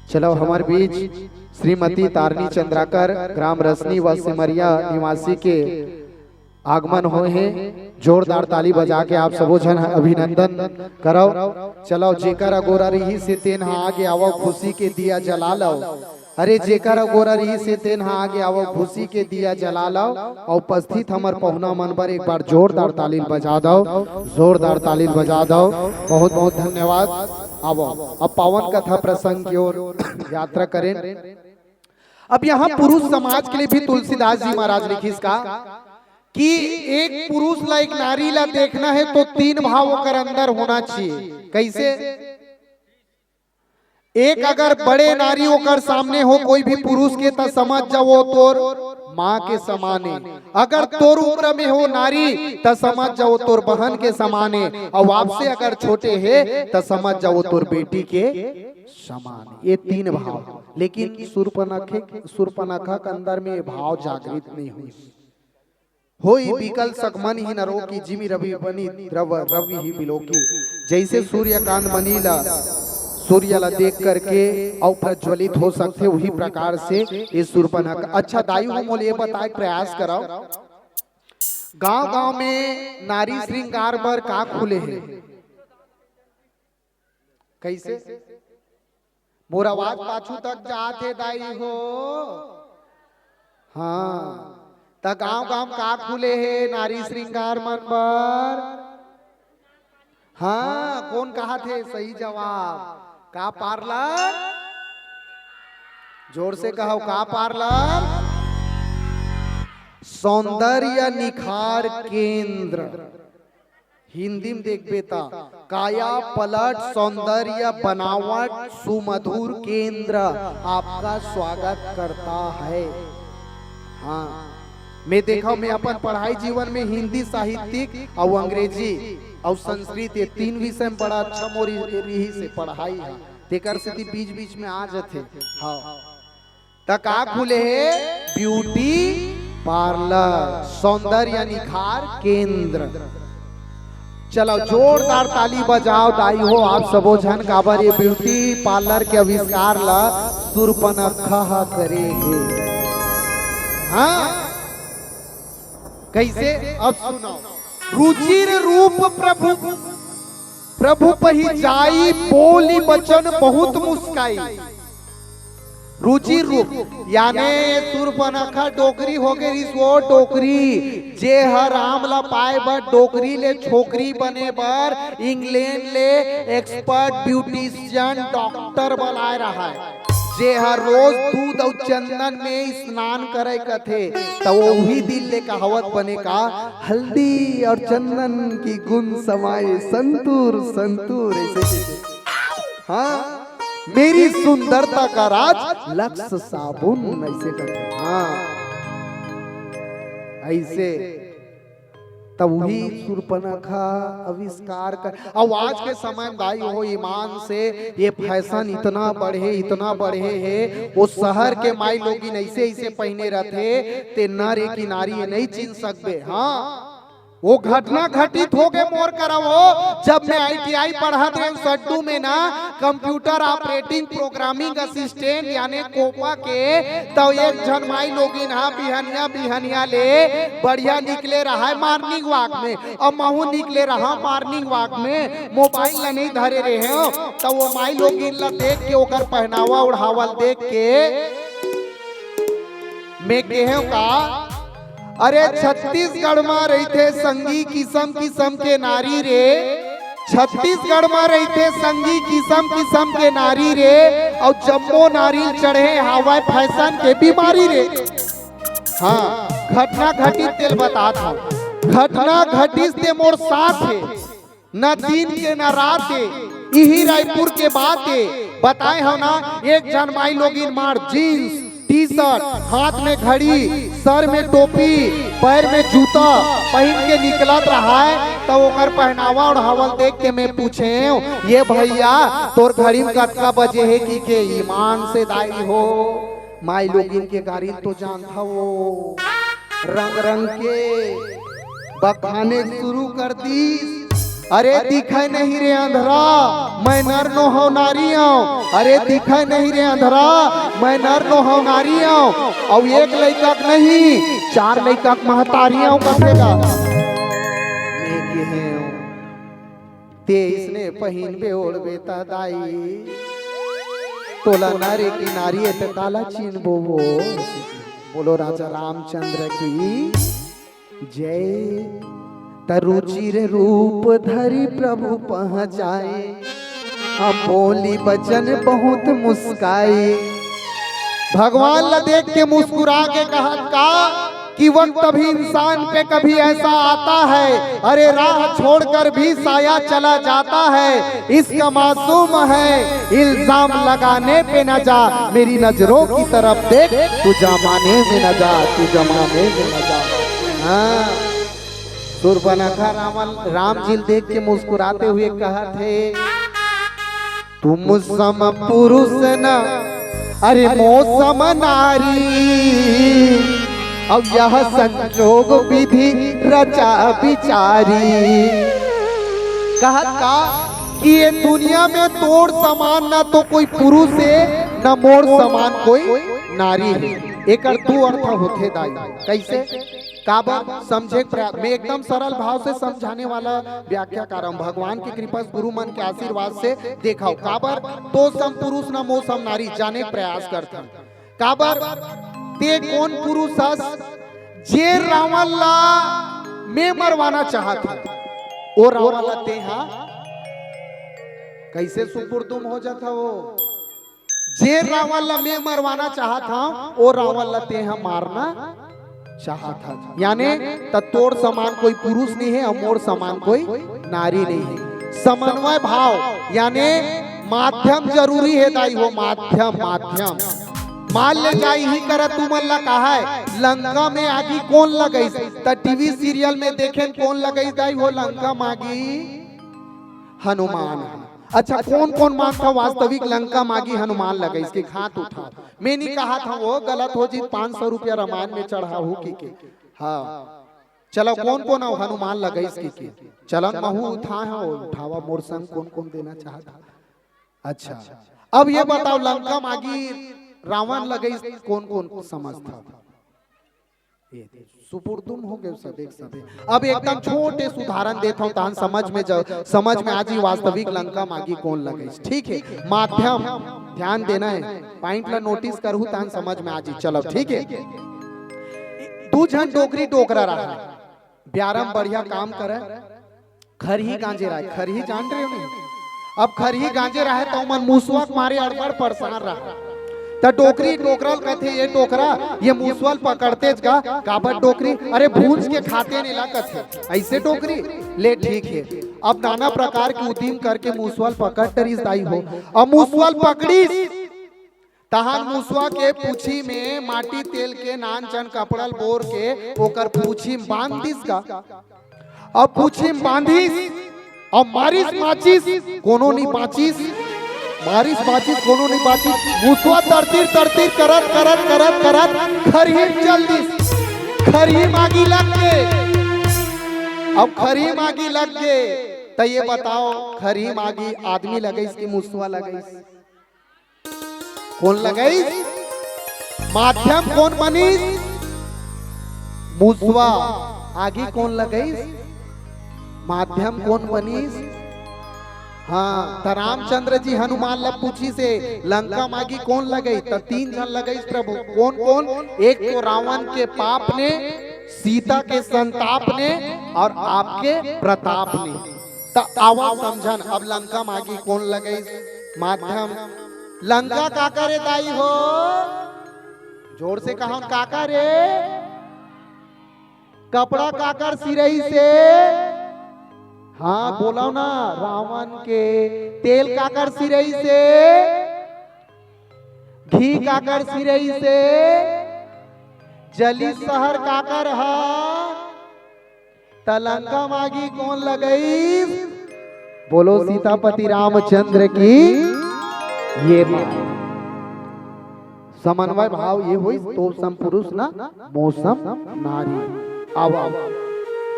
चलो, हमर बीच श्रीमती तारनी चंद्राकर, ग्राम रसनी व सिमरिया निवासी के आगमन होय हे। जोरदार ताली बजा के आप सबो झन अभिनंदन करव। चलो, जेकर अगोरा रहिस हे तेन ह आगे आवव, खुशी के दिया जला लव। अरे, जेकर अगोरा रहिस हे तेन ह आगे आवव, खुशी के दिया जला लव। और उपस्थित हमर पहुना मन बर एक बार जोरदार ताली बजा दव, जोरदार ताली बजा दव। बहुत बहुत धन्यवाद। आवव, अब पावन कथा प्रसंग की ओर यात्रा करें। अब यहाँ पुरुष समाज के लिए भी तुलसीदास जी महाराज लिखिस का कि एक पुरुष ला, एक नारी ला देखना हे, तो तीन भाव ओकर अंदर होना चाहिए। कैसे? एक, अगर बड़े नारी ओकर सामने हो कोई भी पुरुष के, त समझ जाओ, वो तोर माँ के समान हे। अगर तोर उम्र में हो नारी, त समझ जाओ, वो तोर बहन के समान हे। और आपसे अगर छोटे हे, त समझ जाओ, वो तोर बेटी के समान हे। ये तीन भाव। लेकिन सुर्पनखे, सुर्पनखा के अंदर में ये भाव जागृत नहीं हुई। होई बिकल सकमन ही नरो की, जिमि रवि बनी द्रव रवि ही बिलोकी। जैसे सूर्यकांत मणि ला सूर्य ला देख करके अउ प्रज्वलित हो सकथे, वही प्रकार से ये सुर्पनखा। अच्छा दाई हो, मोला ये बताए प्रयास करव, गांव गांव में नारी श्रृंगार बर का खुले हे? कैसे? मोर आवाज पाछू तक जात हे दाई हो? हाँ, त गांव गांव का खुले हे नारी श्रृंगार मन बर? हाँ, कोन कहाथे सही जवाब? का पार्लर? जोर से कहव, का पार्लर? सौंदर्य निखार केंद्र। हिंदी में देखबे त, काया पलट सौंदर्य बनावट सुमधुर केंद्र आपका स्वागत करता है। हाँ, मैं देखा, मैं अपन पढ़ाई जीवन में हिंदी साहित्यिक अउ अंग्रेजी अउ संस्कृत, ये तीन विषय में बड़ा अच्छा मोर रिहिस हे पढ़ाई ह, तेकर सेती बीच बीच में आ जथे। हाँ, त का खुले हे? ब्यूटी पार्लर, सौंदर्य निखार केंद्र। चलो, जोरदार ताली बजाव दाई हो आप सबो झन, काबर ये ब्यूटी पार्लर के आविष्कार ला सुर्पनखा ह करे हे। हाँ, कैसे? अब सुनो, रुचिर रूप प्रभु, प्रभु पहि जाई, बोली बचन बहुत मुस्काई। रुचिर रूप, याने सुर्पनखा डोकरी हो गे रिहिस, वो डोकरी, जे ह राम ला पाए बर डोकरी ले छोकरी बने बर इंग्लैंड ले एक्सपर्ट ब्यूटिशियन डॉक्टर बलाए रहय, जे ह रोज दूध अउ चंदन में स्नान करे कथे, त वो उही दिन ले कहावत बने का, हल्दी और चंदन की गुन समाए संतूर संतूर, ऐसे, ऐसे। हाँ, मेरी सुंदरता का राज लक्स साबुन, ऐसे करके। हाँ, ऐसे। तब वही सुर्पनखा आविष्कार कर। अब आज के समय में दाई हो, ईमान से, ये फैशन इतना बढ़े, इतना बढ़े हे, वो शहर के माई लोगिन ऐसे ऐसे पहने रहथे, ते नर ए कि नारी ये नहीं चिन्ह सकबे। हाँ, वो घटना घटित हो गे मोर करा हो, जब मैं आईटीआई पढ़त रहेंव सड्डू में ना, कंप्यूटर ऑपरेटिंग प्रोग्रामिंग असिस्टेंट याने कोपा के, तो एक झन माई लोगिन हा बिहनिया बिहनिया ले बढ़िया निकले रहय मॉर्निंग वॉक में, अउ महू निकले रहा मॉर्निंग वॉक में, मोबाइल ला नहीं धरे रहेंव, तो वो माई लोगिन ला देख के, ओकर पहनावा ओढ़ावल देख के मैं केहेंव का, अरे छत्तीसगढ़ म रहिथे संगी किसम किसम के नारी रे, छत्तीसगढ़ म रहिथे संगी किसम किसम के नारी रे, अउ जम्मो नारी चढ़े हावय फैशन के बीमारी रे। हाँ, घटना घटिस तेल बतात हव, घटना घटिस ते मोर साथ हे, न दिन के न रात हे, इही रायपुर के बात हे। बताए हव ना, एक झन माई लोगिन मार जींस टी शर्ट, हाथ में घड़ी, सर में टोपी, पैर में जूता पहिन के निकलत रहाय, त ओकर पहनावा ओढ़ावल देख के मैं पूछेंव, "ये भैया, तोर घड़ी में कतका बजे हे?" कि के ईमान से दाई हो, माई लोगिन के गारी तो जानथव वो, रंग रंग के बखाने शुरू कर दीस। "अरे दिखय नहीं रे अंधरा, मैं नर नो हव नारी हव। अरे दिखय नहीं रे अंधरा, मैं नर नो हव नारी हव।" अउ एक लइका के नहीं, चार लइका के महतारी हव कथे गा। मैं केहेंव, "ते इसने पहिनबे ओढ़बे त दाई, तोला नर कि नारी ए त काला चिन्हबो वो।" बोलो राजा रामचंद्र की जय। "त रुचिर रूप धरि प्रभु पहुँचाए, हम बोली बचन बहुत मुस्काए।" भगवान ला देख के मुस्कुरा के कहत का कि वक्त भी इंसान पे कभी ऐसा आता है, अरे राह छोड़कर भी साया चला जाता है। इश्क मासूम है, इल्जाम लगाने पे न जा, मेरी नजरों की तरफ देख, तू जमाने में न जा, तू जमाने में न जा। हाँ, सुर्पनखा रावण राम जी ल देख के मुस्कुराते हुए कहत हे, "तुम सम पुरुष न, अरे मो सम नारी, अब यह संजोग विधि रचा बिचारी।" कहत का कि ये दुनिया में तोर समान ना तो कोई पुरुष हे, ना मोर समान कोई नारी हे। एकर दू अर्थ होथे दाई। कैसे? काबर? समझे के प्रयास, मैं एकदम सरल भाव से समझाने वाला व्याख्या कर रहा हूँ। भगवान की कृपा से, गुरु मन के आशीर्वाद से देखा हो। काबर? तो सम पुरुष ना मो सम नारी, जाने के प्रयास करथन। काबर? ते कोन पुरुष हस जे रावण ला मैं मरवाना चाहत हूँ, ओ रावण ला ते हा कैसे सुपुर्दुम हो जाता हो? जे रावण ला मैं मरवाना चाहत हूँ, ओ रावण ला ते हा मारना चाहत हस। याने त तोर समान कोई पुरुष नहीं है अउ मोर समान कोई नारी नहीं है। समन्वय भाव याने माध्यम जरूरी है दाई हो, माध्यम, माध्यम। मान ले जाई ही करा तुमन ला कहा है, लंका में आगी कोन लगइस? त टीवी सीरियल में देखेन कोन लगइस दाई हो लंका में आगी? हनुमान। अच्छा, कोन कोन मानता वास्तविक लंका में आगी हनुमान लगइस के हाथ उठाओ। मैं नहीं कहा था वो गलत हो जी, पाँच सौ रुपया रामायण में चढ़ाहू की के। हाँ, चलो कोन कोन अउ हनुमान लगइस की के। चलन महू उठाए हो, उठावा मोर संग कोन कोन देना चाहता। अच्छा, अब ये बताओ लंका में आगी रावण लगइस कोन कोन समझता? ये सुपुर्दुम हो गए सब एक सब। अब एकदम छोटे से उदाहरण देता हूँ, तहन समझ में जा, समझ में आ जी वास्तविक लंका में आगी कोन लगइस। ठीक है, माध्यम ध्यान देना है, पॉइंट ला नोटिस करहू तहन समझ में आ जी। चलो ठीक है, दू झन डोकरी डोकरा रहा, ब्यारम बढ़िया काम करे, खरही गांजे रहे, खरही जान रहे हो नहीं? अब खरही गांजे रहे त ओमन मुसवा के मारे अड़बड़ परेशान रहा। त डोकरी डोकरा ल कथे, "ये डोकरा, ये मुसवा ल पकड़तेच का?" "काबर डोकरी?" "अरे भूंज के खाते ने ला," कथे। "ऐसे डोकरी? ले ठीक है।" अब नाना प्रकार के उदिम करके मुसवा ल पकड़ डरिस दाई हो। अब मुसवा ल पकड़िस तहान मुसवा के पूछी में माटी तेल के नान चन कपड़ा ल बोर के ओकर पूछी में बांध दिस का। अब पूछी में बांधिस, अब मारिस माचिस, कोनो नहीं बाचिस। मारिस माचिस, कोनो नहीं बाचिस। मुसवा तरतीर तरतीर करत करत करत करत खरही में चल दिस। खरही में आगी लग गे। अब खरही में आगी लग गे, त ये बताओ, खरही में आगी आदमी लगइस कि मुसवा लगइस? कोन लगइस? माध्यम कोन बनिस? मुसवा। आगी कोन लगइस? माध्यम कोन बनिस? हाँ, त रामचंद्र जी हनुमान ला पूछिस हे, "लंका में आगी कोन लगइस?" त तीन झन लगइस प्रभु। कोन कोन? एक तो रावण के पाप ने, सीता के संताप ने अउ आपके प्रताप ने। त आवा समझन, अब लंका मागी कोन लगइस? माध्यम। लंका काकर ए दाई हो? जोर से कहन, काकर ए? कपड़ा काकर सिरइस ए? हाँ, बोलव ना, रावण के। तेल काकर सिरइस ए? घी काकर सिरइस ए? जली सहर काकर ह? त लंका मागी कोन लगइस? बोलो सीतापति रामचंद्र की। ये बात। समन्वय भाव ये होइस, तो सम पुरुष ना, मौसम नारी। आवा,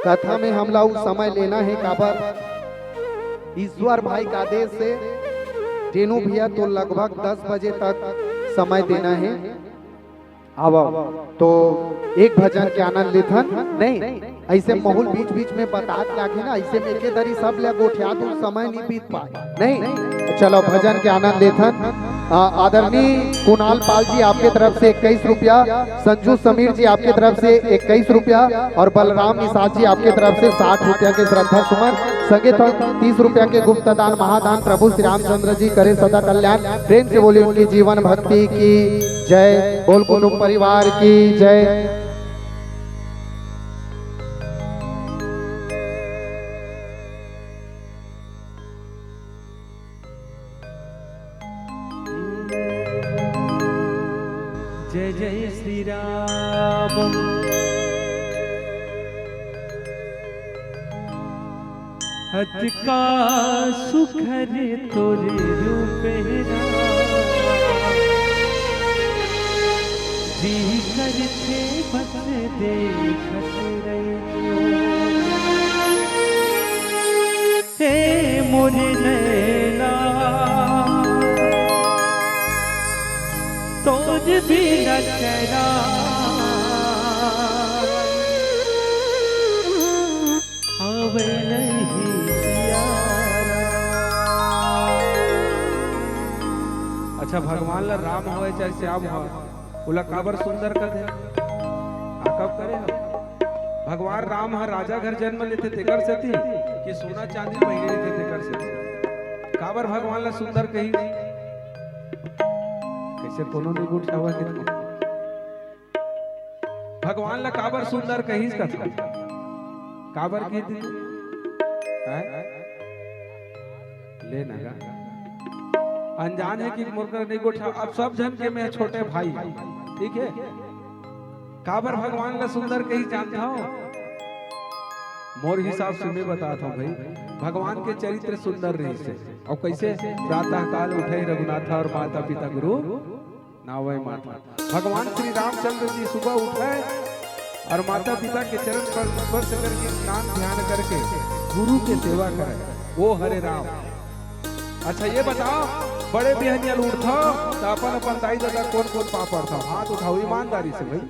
कथा में हमला उ समय लेना हे, काबर ईश्वर भाई का आदेश से, रेनू भैया तो लगभग दस बजे तक समय देना हे। आवा, तो एक भजन के आनंद लेथन। नहीं, अइसे माहौल बीच बीच में बतात लागे ना, अइसे में एके दरी सब ले गोठिया दू, समय नहीं बीत पाए। नहीं, चलो भजन के आनंद लेथन। आ, आदरणीय कुणाल पाल जी आपके तरफ से इक्कीस रुपया, संजू समीर जी आपके तरफ से इक्कीस रुपया और बलराम निषाद जी आपके तरफ से साठ रुपया के श्रद्धा सुमन, संगे तीस रुपया के गुप्त दान महादान, प्रभु श्री रामचंद्र जी करे सदा कल्याण। प्रेम से बोलिए उनकी जीवन भक्ति की जय, बोल कुटुंब परिवार की जय। जय जय श्री राम। अतका सुघर तोर रूप हे राम, जी करथे बस देखत रहिहूँ। हे मोर नैना, तोर बिना चैना आवे नहीं जियारा। अच्छा, भगवान ला राम होय चाहे श्याम होय, ओला काबर सुंदर कथे? आ कब करे हम? भगवान राम ह राजा घर जन्म लेथे तेकर सेती कि सोना चांदी पहिरे लेथे तेकर सेती? काबर भगवान ला सुंदर कही? कइसे कोनो नहीं गोठियावत हे? भगवान ला काबर सुंदर कहिस कथा? काबर कहिस? हैं? ले ना गा। अनजान हे कि मोर कर नहीं गोठा। अब सब झन के मैं छोटे भाई, ठीक हे? काबर भगवान ला सुंदर कहिस जानत हव? मोर हिसाब से मैं बतात हव भाई, भगवान के चरित्र सुंदर रहिस हे। अउ कइसे? प्रातः काल उठे रघुनाथा और माता पिता गुरु नावय माथा। भगवान श्री रामचंद्र जी सुबह उठे और माता पिता के चरण पर स्पर्श करके स्नान ध्यान करके गुरु के सेवा करे, वो हरे राम। अच्छा ये बताओ, बड़े बिहनिया ल उठथव त अपन अपन दाई ददा कोन कोन पाँव परथव? हाथ उठाओ ईमानदारी से भाई।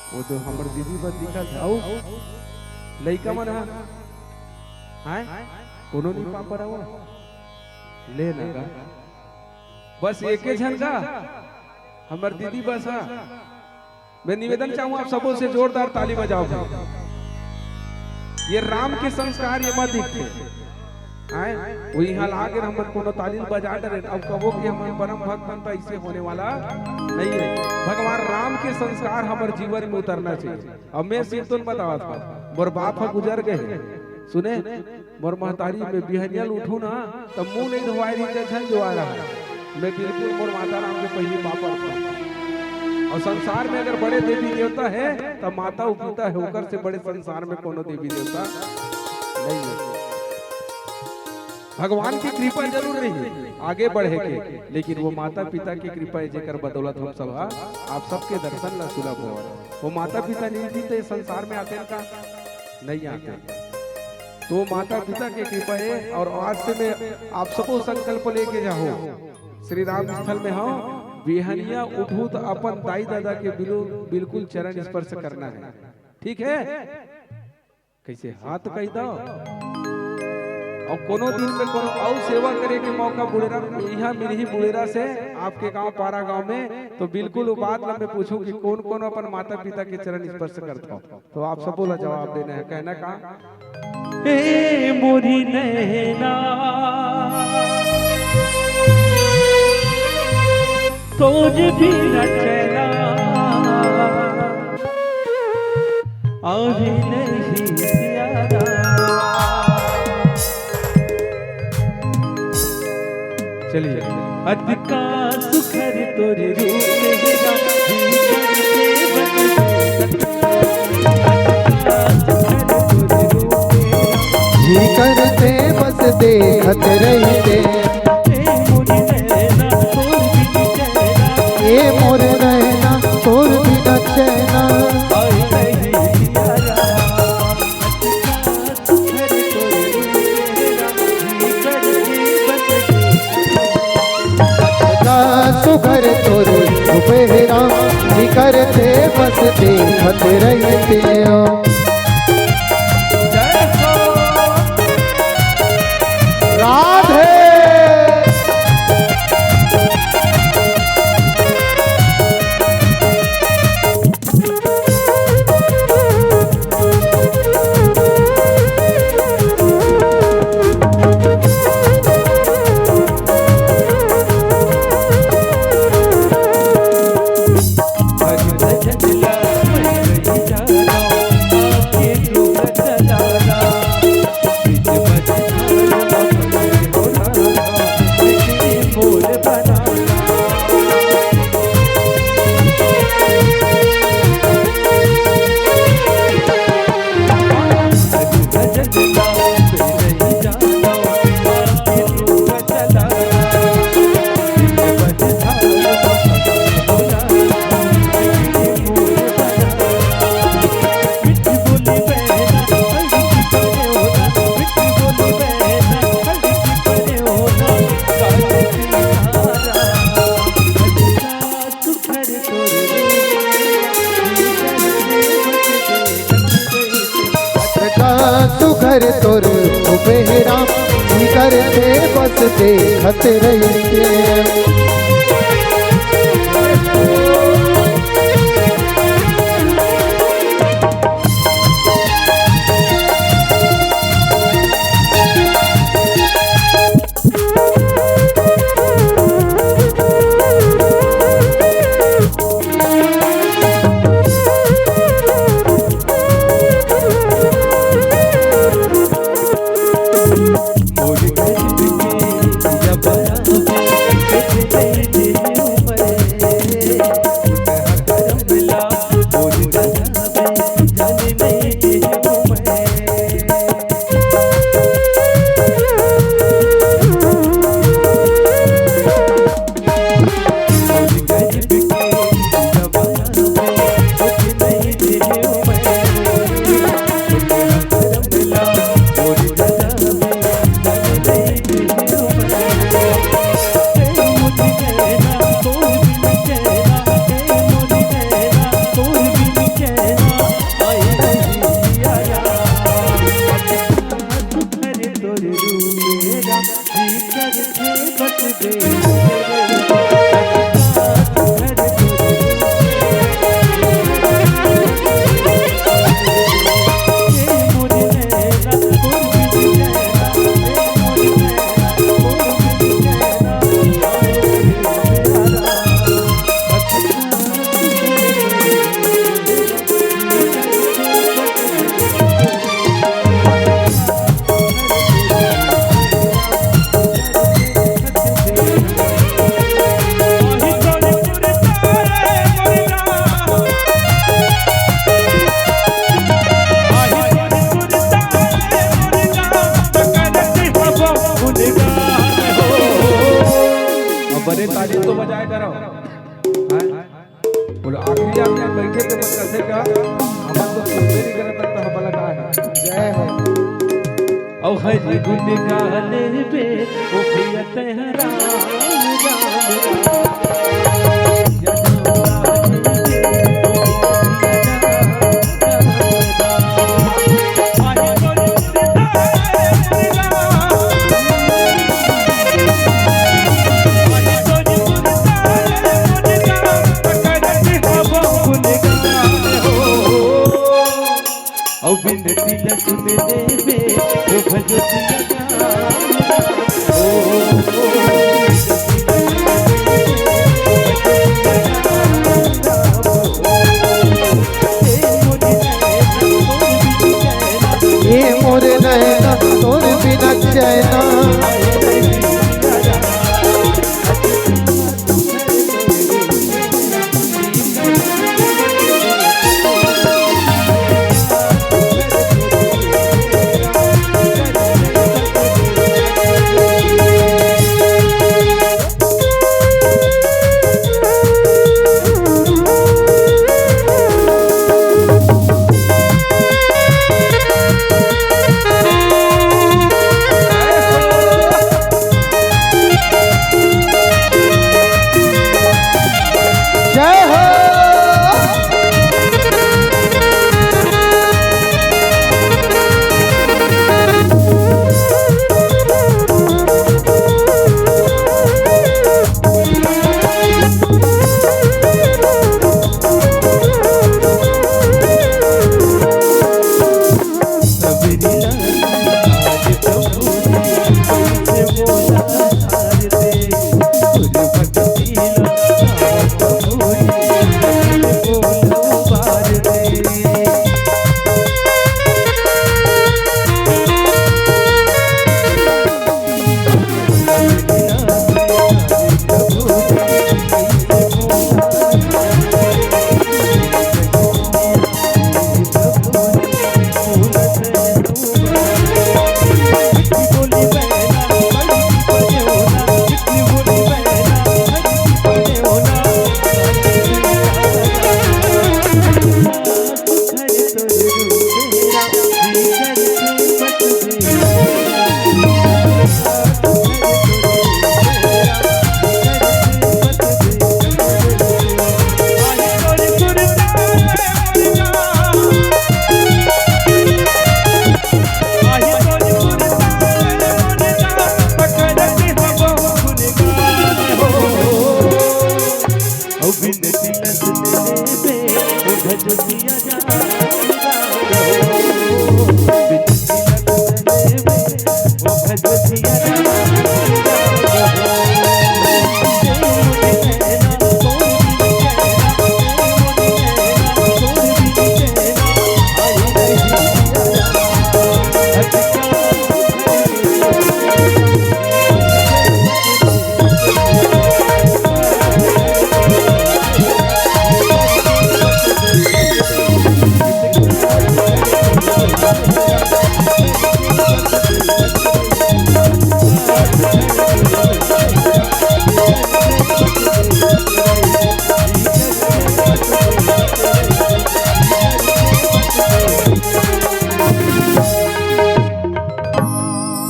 वो तो हमर दीदी बस दिखत हे। अउ लइका मन ह, हैं? कोनो नहीं पाँव परव? ले ना गा। बस एके झन का हमर दीदी बस ह। मैं निवेदन चाहूँ आप सबों से जोरदार ताली बजाओ भाई। ये राम के संस्कार ये मत दिखते। आए, वो इहाँ लागे हमन कोनो ताली बजा डरे, अब कबो कि हमन परम भक्त हन त अइसे होने वाला नहीं हे। भगवान राम के संस्कार हमर जीवन में उतरना चाहिए। अब मैं सिर्फ तुम बतावत हूँ, मोर बाप ह गुजर गए हे। सुने, मोर महतारी, मैं बिहनिया ल उठूं ना, त मुंह नहीं धोवाए रही, झन जोआ रहा। मैं बिल्कुल मोर माता राम के पहिली पाँव परथंव। अउ संसार में अगर बड़े देवी देवता हे, त माता अउ पिता हे, ओकर से बड़े संसार में कोनो देवी देवता नहीं हे। भगवान की कृपा जरूर रही आगे बढ़े के, लेकिन वो माता पिता की कृपा हे, जेकर बदौलत हम सब हा, आप सबके दर्शन ला सुलभ हो। वो माता पिता नहीं रहितिस त ये संसार में आतेन का? नहीं आते। तो माता पिता के कृपा हे। अउ आज से मैं आप सबो संकल्प लेके जाहू, श्री राम स्थल में हव, बिहनिया उठहू त अपन दाई ददा के बिलु-, बिल्कुल चरण स्पर्श करना हे, ठीक हे? कइसे हाथ कहि दव? अउ कोनो दिन में कोनो अउ सेवा करे के मौका बुढ़ेरा इहाँ मिलही बुढ़ेरा से, आपके गांव पारा गांव में, तो बिल्कुल वो बात ला मैं पूछूं कि कोन कोन अपन माता पिता के चरण स्पर्श करथव। तो आप सबो ला जवाब देना हे, कहना का? ए मोरी नैना, तोर बिना चैना, अभी नहीं प्यारा। चलिए। अतका सुघर तोर रूप हे राम, जी करथे बस देखत रहितेंव। अतका सुघर तोर रूप हे राम, जी करथे बस देखत रहितेंव। ए मोर नैना तोर बिन चैना, ए मोर नैना तोर बिन चैना, आए नहीं प्यारा। अतका सुघर तोर रूप हे राम, जी करथे बस देखत रहितेंव। राधे। अतका सुघर तोर रूप हे राम, जी करथे बस देखत रहितेंव। अब बड़े ताली तो बजाए करो। हाँ? बोलो, आखिरी आप यहाँ बैठे थे, बस कैसे का? हमन तो सुनबे नहीं करत, तो हमला का है? जय हो। औ हरि गुण गाले बे, ओ प्रिय तेहरा राम, राम, राम। अउ बिनती ल सुन लेबे, ये मोरे नैना तोर बिना चैना। जय हो।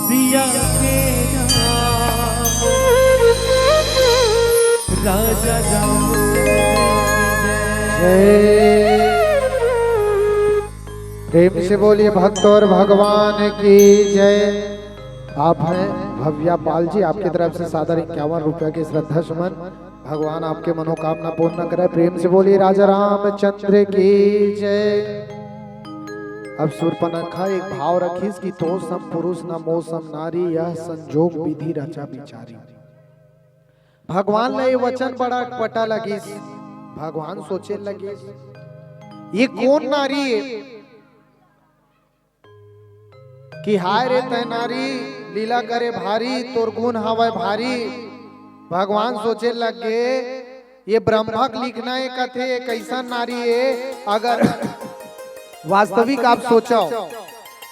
सिया के नाम राजा राम। जय। प्रेम से बोलिए भक्त और भगवान की जय। आप हैं भव्या पाल जी, आपकी तरफ से सादर इक्यावन रुपया की श्रद्धा सुमन। भगवान आपके मनोकामना पूर्ण करे। प्रेम से बोलिए राजा रामचंद्र की जय। अब सूर्पनखा एक भाव रखिस कि "तो सम पुरुष न मो सम नारी, यह संजोग विधि रचा बिचारी।" भगवान ला ये वचन बड़ा अटपटा लगिस। भगवान सोचे लगिस, "ये कोन नारी ए?" कि "हाय रे तै नारी, लीला करे भारी, तोर गुण हवय भारी।" भगवान सोचे लग गे, "ये ब्रह्मक लिखना ए कथे, ये कैसन नारी ए?" अगर वास्तविक आप सोचव,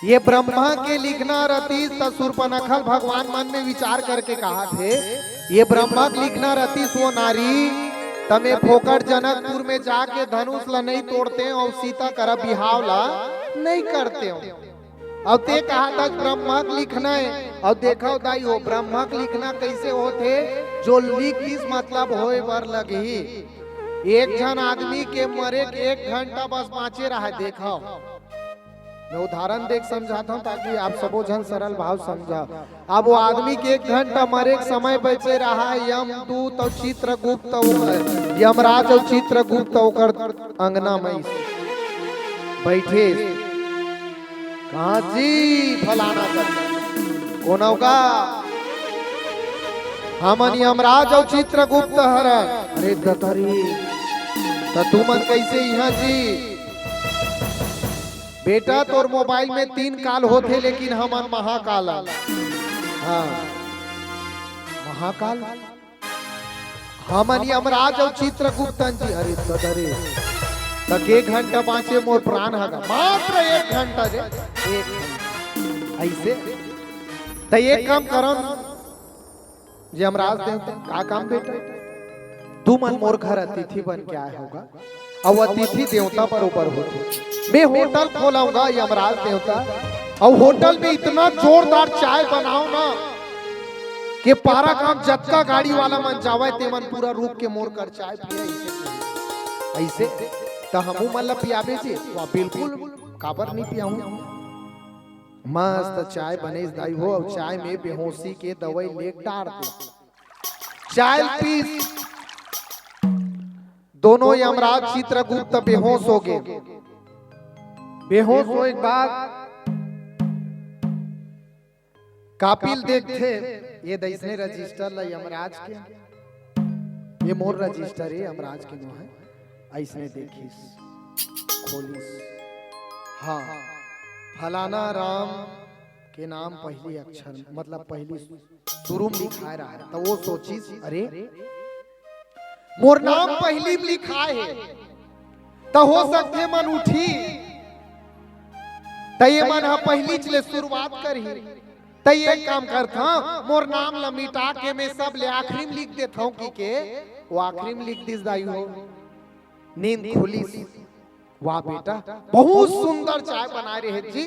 ये ब्रह्मा के लिखना रतिस त सूर्पनखा भगवान मन में विचार करके कहाथे, "ये ब्रह्मा के लिखना रतिस वो नारी, त मैं फोकट जनकपुर में जाके धनुष ला नहीं तोड़ते और सीता करा बिहाव ला नहीं करते हो।" अब ते कहा था ब्रह्मा के लिखना है, और देखो दाई हो ब्रह्मा के लिखना कैसे होथे, जो लिख दिस मतलब होए बर लगही। एक झन आदमी के मरे के एक घंटा बस बाँचे रहा, देखो। मैं उदाहरण देख समझाता हूँ ताकि आप सबो झन सरल भाव समझा। अब वो आदमी के एक घंटा मरे के समय बचे रहा, यम दूत और चित्रगुप्त, यमराज और चित्रगुप्त ओकर अंगना में बैठे। कहाँ जी फलाना कर? कोन अवगा? हमन यमराज अउ चित्रगुप्त हरन। अरे दतरी, त तुमन कैसे इहाँ जी? बेटा, तोर मोबाइल में तीन काल होथे, लेकिन हमन महाकाल आन। हाँ, महाकाल। हमन यमराज अउ चित्रगुप्तन जी। अरे दतरी, त के घंटा बाँचे मोर प्राण हगा? मात्र एक घंटा रे, एक घंटा। ऐसे त एक काम करन, यमराज देवता, का काम बेटा? तुमन मोर घर अतिथि बन के आए हवगा, अउ अतिथि देवता बरोबर होथे। मैं होटल खोलूंगा यमराज देवता, अउ होटल में इतना जोरदार चाय बनाओ ना कि पारा गांव जतका गाड़ी वाला मन जावय, ते मन पूरा रुक के मोर कर चाय पिए। ऐसे, ऐसे त हमू मन ला पियाबे जी? वाह, बिल्कुल, काबर नहीं पियाऊं? मस्त चाय बनेस दाई हो, अउ चाय में बेहोशी के दवाई ले डार दे। चाय पीस, दोनों यमराज चित्रगुप्त बेहोश हो गए। बेहोश होए के बाद कापिल देखथे, ये दइसने रजिस्टर ला यमराज के, ये मोर रजिस्टर है यमराज के नो है, ऐसने देखिस, खोलिस, हाँ, फलाना राम के नाम पहली अक्षर, मतलब पहली शुरू में लिखाए रहा है, तो वो सोचिस, अरे, मोर नाम पहली में लिखाए है, त हो सकथे मन उठी, त ये मन ह पहलीच ले शुरुआत करही। त ये काम करथंव, मोर नाम ल मिटा के मैं सब ले आखिरी में लिख देथंव कि के, वो आखिरी में लिख दिस दाई हो। नींद खुलिस। वाह बेटा, बहुत सुंदर चाय बनाए रहे जी।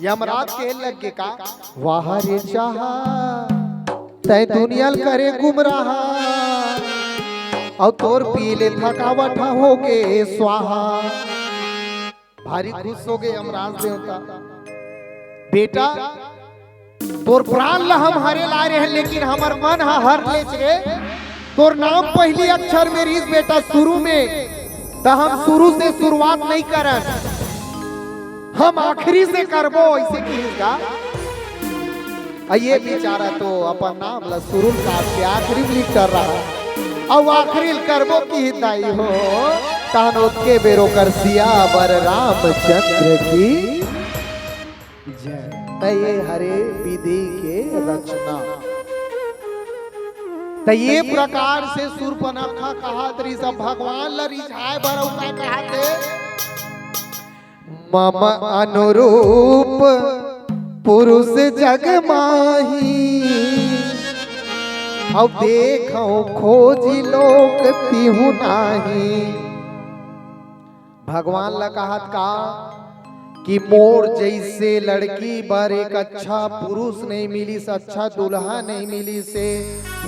यमराज के लग गे का, वाह रे चाहा, तै दुनिया ल करे गुमराहा, अउ तोर पी ले थकावट हो गे स्वाहा। भारी खुश हो गए यमराज देवता। बेटा, तोर प्राण ला हम हरे ला रहे हैं, लेकिन हमर मन ह हर लेच रे। तोर नाम पहली अक्षर में रिस बेटा, शुरू में, त हम शुरू से शुरुआत नहीं करन, हम आखिरी से करबो, ऐसे किहिस गा। अ ये बेचारा तो अपन नाम ला शुरू काट के आखिरी में लिख कर रहा, अउ आखिरी ल करबो किहिस दाई हो, तहन ओतके बेर ओकर सियावर रामचंद्र की जय। त ये हरे विधि के रचना। त ये प्रकार से सूर्पनखा कहत रिहिस, अब भगवान ल रिझाए बर अउ का कहत हे? मम अनुरूप पुरुष जग माही, अब देखो खोज लोक तिहु नाही। भगवान ला कहत का कि मोर जैसे लड़की बर एक अच्छा पुरुष नहीं मिलिस, अच्छा दूल्हा नहीं मिलिस हे।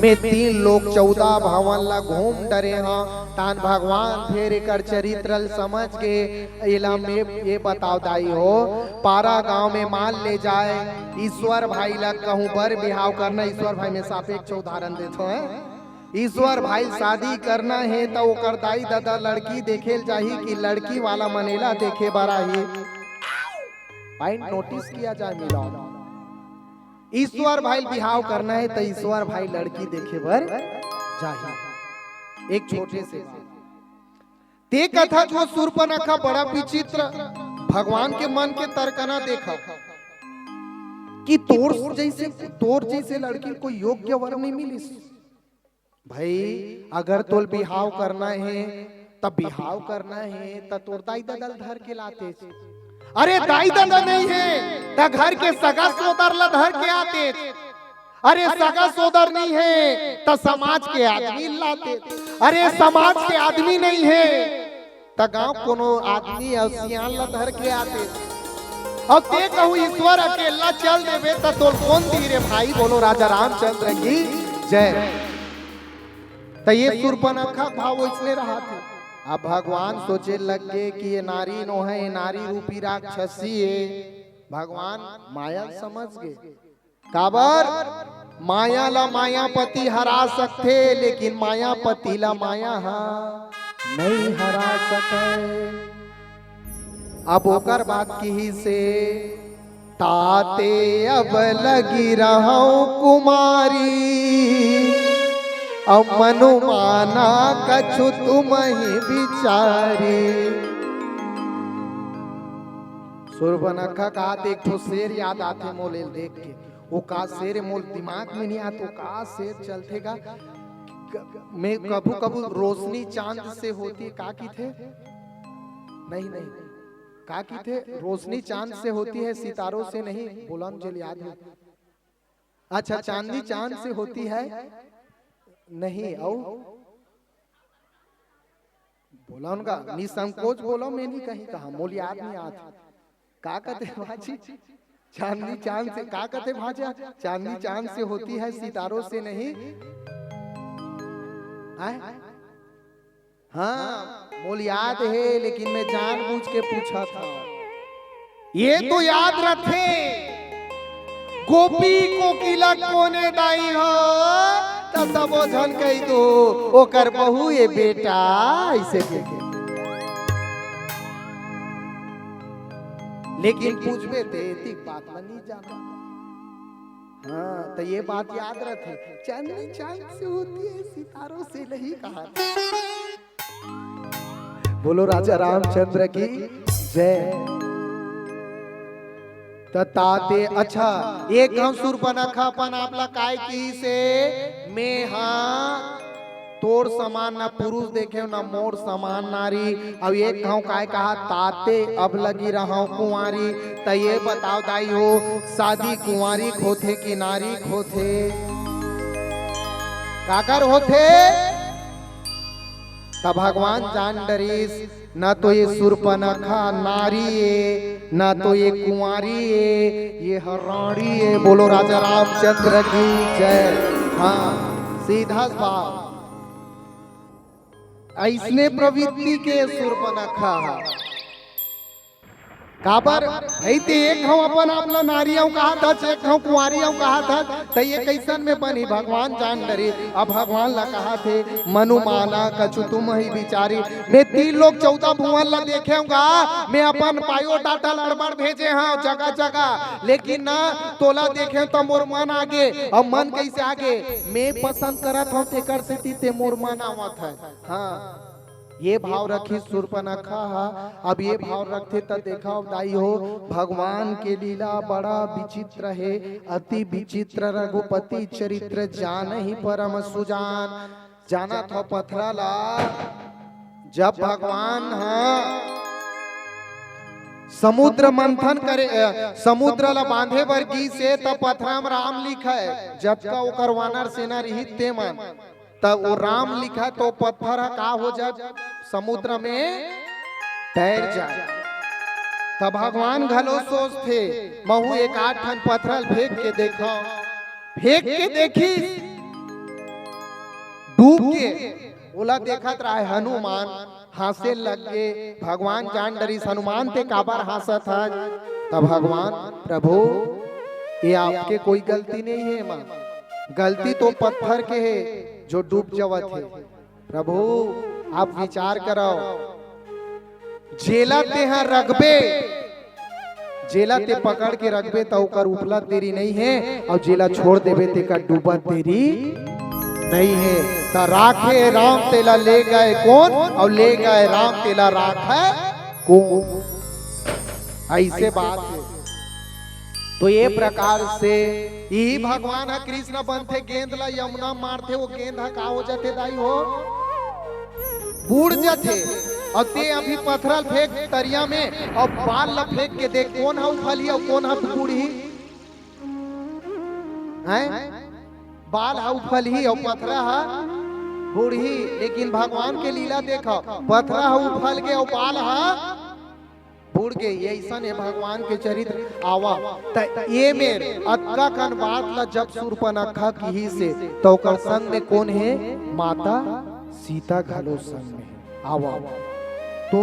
मैं तीन लोक चौदह भवन ला घूम डरे हंव, तान भगवान फेर एकर चरित्र ल समझ के एला मैं ये बताव दाई हो, पारा गांव में मान ले जाए, ईश्वर भाई ला कहूं बर बिहाव करना, ईश्वर भाई में सापेक्ष उदाहरण देथो है, ईश्वर भाई शादी करना हे त ओकर दाई ददा लड़की देखे ल जाही कि लड़की वाला मन एला देखे बर आही। पॉइंट नोटिस किया जाए मिला। ईश्वर भाई बिहाव करना हे त ईश्वर भाई लड़की देखे बर जाही। एक छोटे से बात। ते कथा जो सूर्पनखा बड़ा विचित्र, भगवान के मन के तरकना देखा कि तोर जैसे, तोर जैसे लड़की कोई योग्य वर नहीं मिलिस। भाई, अगर तोल बिहाव करना हे, त बिहाव करना हे, त तोर दाई ददा ल धर के लाते। अरे, दाई ददा नहीं हे, त घर के सगा सोदर ल धर के आते। अरे, सगा सोदर नहीं हे, त समाज के आदमी ल लाते। अरे, समाज के आदमी नहीं हे, त गांव कोनो आदमी अउ सियान ल धर के आते। अउ ते कहूं ईश्वर अकेला चल देबे, त तोल कोन दी रे भाई? बोलो राजा रामचंद्र की जय। त ये सूर्पनखा भाव वैसने रहा थे। अब भगवान सोचे लग गे कि ये नारी नो है, ये नारी रूपी राक्षसी हे। भगवान माया समझ गे। काबर? माया ला मायापति हरा सकथे, लेकिन मायापति ला माया हा नहीं हरा सके। अब ओकर बात किहिसे, ताते अब लगी रहूं कुमारी, अब मनु माना कछु तुम ही बिचारी। सुरपनखा कहात एक ठो शेर याद आथे मोला देख के। वो का शेर मोर दिमाग में नहीं आत, वो का शेर चलथे गा। क-, मैं कभू कभू रोशनी चांद से होती, का किथे? नहीं, नहीं, का किथे? रोशनी चांद से होती है, सितारों से नहीं। बोला मुझे याद नहीं। अच्छा, चांदनी चांद से होती है नहीं। और बोला उनका, निसंकोच बोला, मैं नहीं कहीं कहा, मोला याद नहीं आत। का कथे भाजी? चांदनी चांद से, का कथे भाजा? चांदनी चांद से होती है, सितारों से नहीं। आय? हाँ, मोला याद हे, लेकिन मैं जानबूझ के पूछत हंव। ये तो याद रथे, गोपी कोकिला कोने दाई हो, त सबो झन कहि दो, ओकर बहू ए बेटा, अइसे कहिके। लेकिन पूछबे ते एतिक बात ला नहीं जाना। हाँ, त ये बात याद रथे, चांदनी चांद से होती है, सितारों से नहीं कहा। बोलो राजा रामचंद्र की जय। त ताते, अच्छा, एक घांव सुरपनखा अपन आप ला काय किहिसे, मैं हा तोर समान ना पुरुष देखेंव ना मोर समान नारी। अब एक घांव काय कहा, ताते अब लगी रहूं कुंवारी। त ये बताव दाई हो, शादी कुंवारी क होथे कि नारी क होथे? काकर होथे? त भगवान जान डरिस, न तो ये सुरपनखा नारी ए, न तो ये कुंवारी ए, ये ह रांड़ी ए। बोलो राजा रामचंद्र की जय। हाँ, सीधा सा बात। अइसने प्रवृत्ति के सुरपनखा ह। काबर? भाई, ते एक घांव अपन आप ला नारी अउ कहाथस, एक घांव कुंवारी अउ कहाथस, त ये कइसन में बनही? भगवान जान डरे। अब भगवान ला कहाथे, मनु माना कछु तुम ही बिचारी। मैं तीन लोक चौदह भुवन ला देखेंव गा, मैं अपन biodata ला अड़बड़ भेजे हंव जगह जगह, लेकिन ना तोला देखेंव त मोर मन आगे। अब मन कइसे आगे? मैं पसंद करत हंव, तेकर सेती ते मोर मन आवत हे। हाँ, ये भाव रखिस सुरपनखा हा। अब ये भाव रखथे त देखव दाई हो, भगवान के लीला बड़ा विचित्र हे, अति विचित्र। रघुपति चरित्र जानहि परम सुजान। जानत हव पथरा ला, जब भगवान ह समुद्र मंथन करे, अ, समुद्र ला बांधे बर गिस हे, त पथरा म राम लिखय, जतका ओकर वानर सेना रिहिस ते मन। त वो राम लिखय तो पत्थर ह का हो जाय? समुद्र में तैर जाय। त भगवान घलो सोचथे, महू एक आध ठन पत्थर ल फेंक के देखव। फेंक के देखिस, डूब के ओला देखत राहय हनुमान। हाँसे लग गे। भगवान जान डरिस, हनुमान ते काबर हाँसत हस? त भगवान, प्रभु, ये आपके कोई गलती नहीं हे एमा, गलती तो पत्थर के हे जो डूब जावत हे। प्रभु, आप विचार करव, जेला तेहा रखबे, जेला ते पकड़ के रखबे त ओकर उफलत देरी नइ हे, अउ जेला छोड़ देबे तेकर डूबत देरी नइ हे। त राखे राम तेला ले गए कोन, अउ ले गए राम तेला राखे कोन? अइसे बात हे। तो ये प्रकार से इही भगवान ह कृष्ण बनथे, गेंद ला यमुना मारथे, वो गेंद ह का हो जाथे दाई हो? बूड़ जाथे। अउ ते अभी पथरा ल फेंक तरिया में, अउ बाल ला फेंक के देख, कोन ह उफलही अउ कोन ह बूड़ही? हैं? बाल ह उफलही अउ पथरा ह बूड़ही। लेकिन भगवान के लीला देखव, पथरा ह उफल गे अउ बाल ह बूड़ गे। ये अइसन हे भगवान के चरित्र। आवा, त ये मेर अतका कन बात ला जब सुरपनखा किहिस हे, त ओकर संग में कोन हे? माता सीता घलो संग में हे। आवा, तो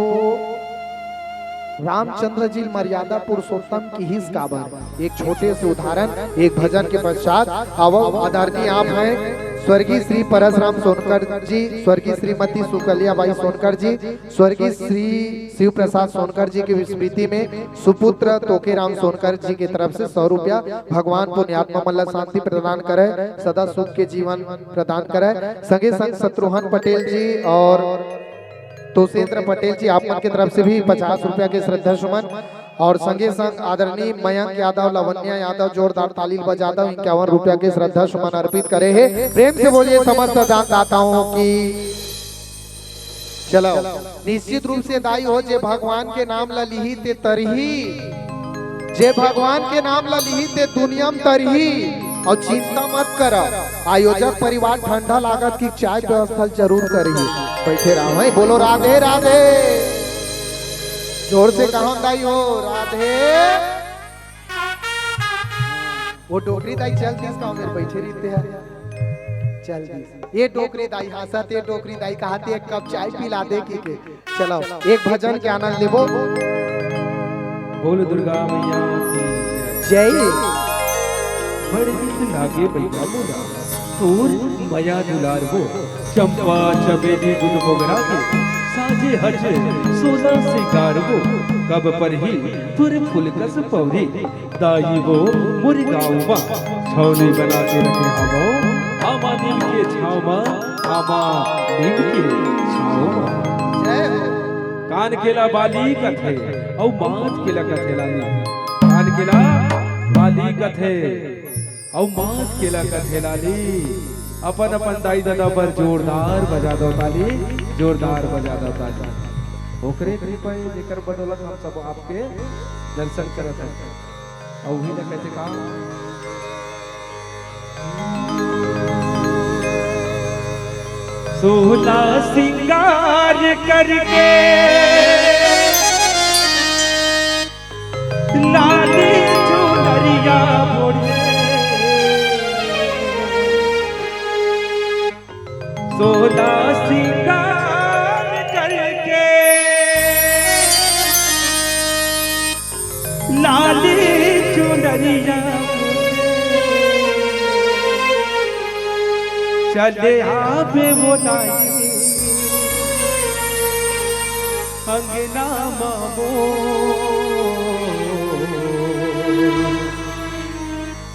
रामचंद्र जी मर्यादा पुरुषोत्तम किहिस काबर? एक छोटे से उदाहरण, एक भजन के पश्चात। आवा, आदरणीय आप हैं स्वर्गीय श्री परसराम सोनकर जी, स्वर्गीय श्रीमती सुकलिया बाई सोनकर जी, स्वर्गीय श्री शिव प्रसाद सोनकर जी की स्मृति में सुपुत्र तोकेराम सोनकर जी की तरफ से सौ रुपया। भगवान पुण्यात्मा मन ला शांति प्रदान करे, सदा सुख के जीवन प्रदान करे। संगे संग शत्रुघ्न पटेल जी और तोषेंद्र पटेल जी, आप मन के तरफ से भी पचास रुपया के श्रद्धा सुमन और संगे संग आदरणीय मयंक यादव, लावण्या यादव, जोरदार ताली बजा दव, इक्यावन रुपया के श्रद्धा सुमन अर्पित करे हे। प्रेम से बोलिए समस्त दानदाताओं की। चलो, निश्चित रूप से दाई हो, जे भगवान के नाम ला लिही ते तरही, जे भगवान के नाम ला लिही ते दुनिया में तरही। और चिंता मत कर, आयोजक परिवार ठंडा लागत की चाय व्यवस्था जरूर करही। बैठे रहो, हैं? बोलो राधे राधे। जोर से कहो दाई हो, राधे। वो डोकरी दाई चल दिस का, मेरे बैठे रहिते हैं। चल दिस। ये डोकरी दाई हंसत, ये डोकरी दाई कहत, एक कप चाय पिला दे की के। चलो, एक भजन के आनंद लेबो। बोल दुर्गा मैया की जय। बड़ रीत लागे भैया मोला, तोर मया दुलार वो, चंपा चमेली गुलमोगरा के, साजे हज सोना सिंगार वो, कब परही तुर फुलकस पौरी, दाई वो मोर गाँव मा छौनी बना के रखे हवो, आमा नीम के छाँव मा, आमा नीम के छाँव मा। जय हो। कान केला बाली कथे, अउ माथ केला कथे लाली। कान केला बाली कथे, अउ माथ केला कथे लाली। अपन अपन दाई ददा बर जोरदार बजा दो ताली, जोरदार बजा दो ताली। ओकरे कृपा हे, जेकर बदौलत हम सब आपके दर्शन करत हन। अउ उही ला कथे का? सोला सिंगार करके लाली चुनरिया ओढ़े, सोला सिंगार करके लाली चुनरिया चले आवे वो दाई अंगना मा मोर।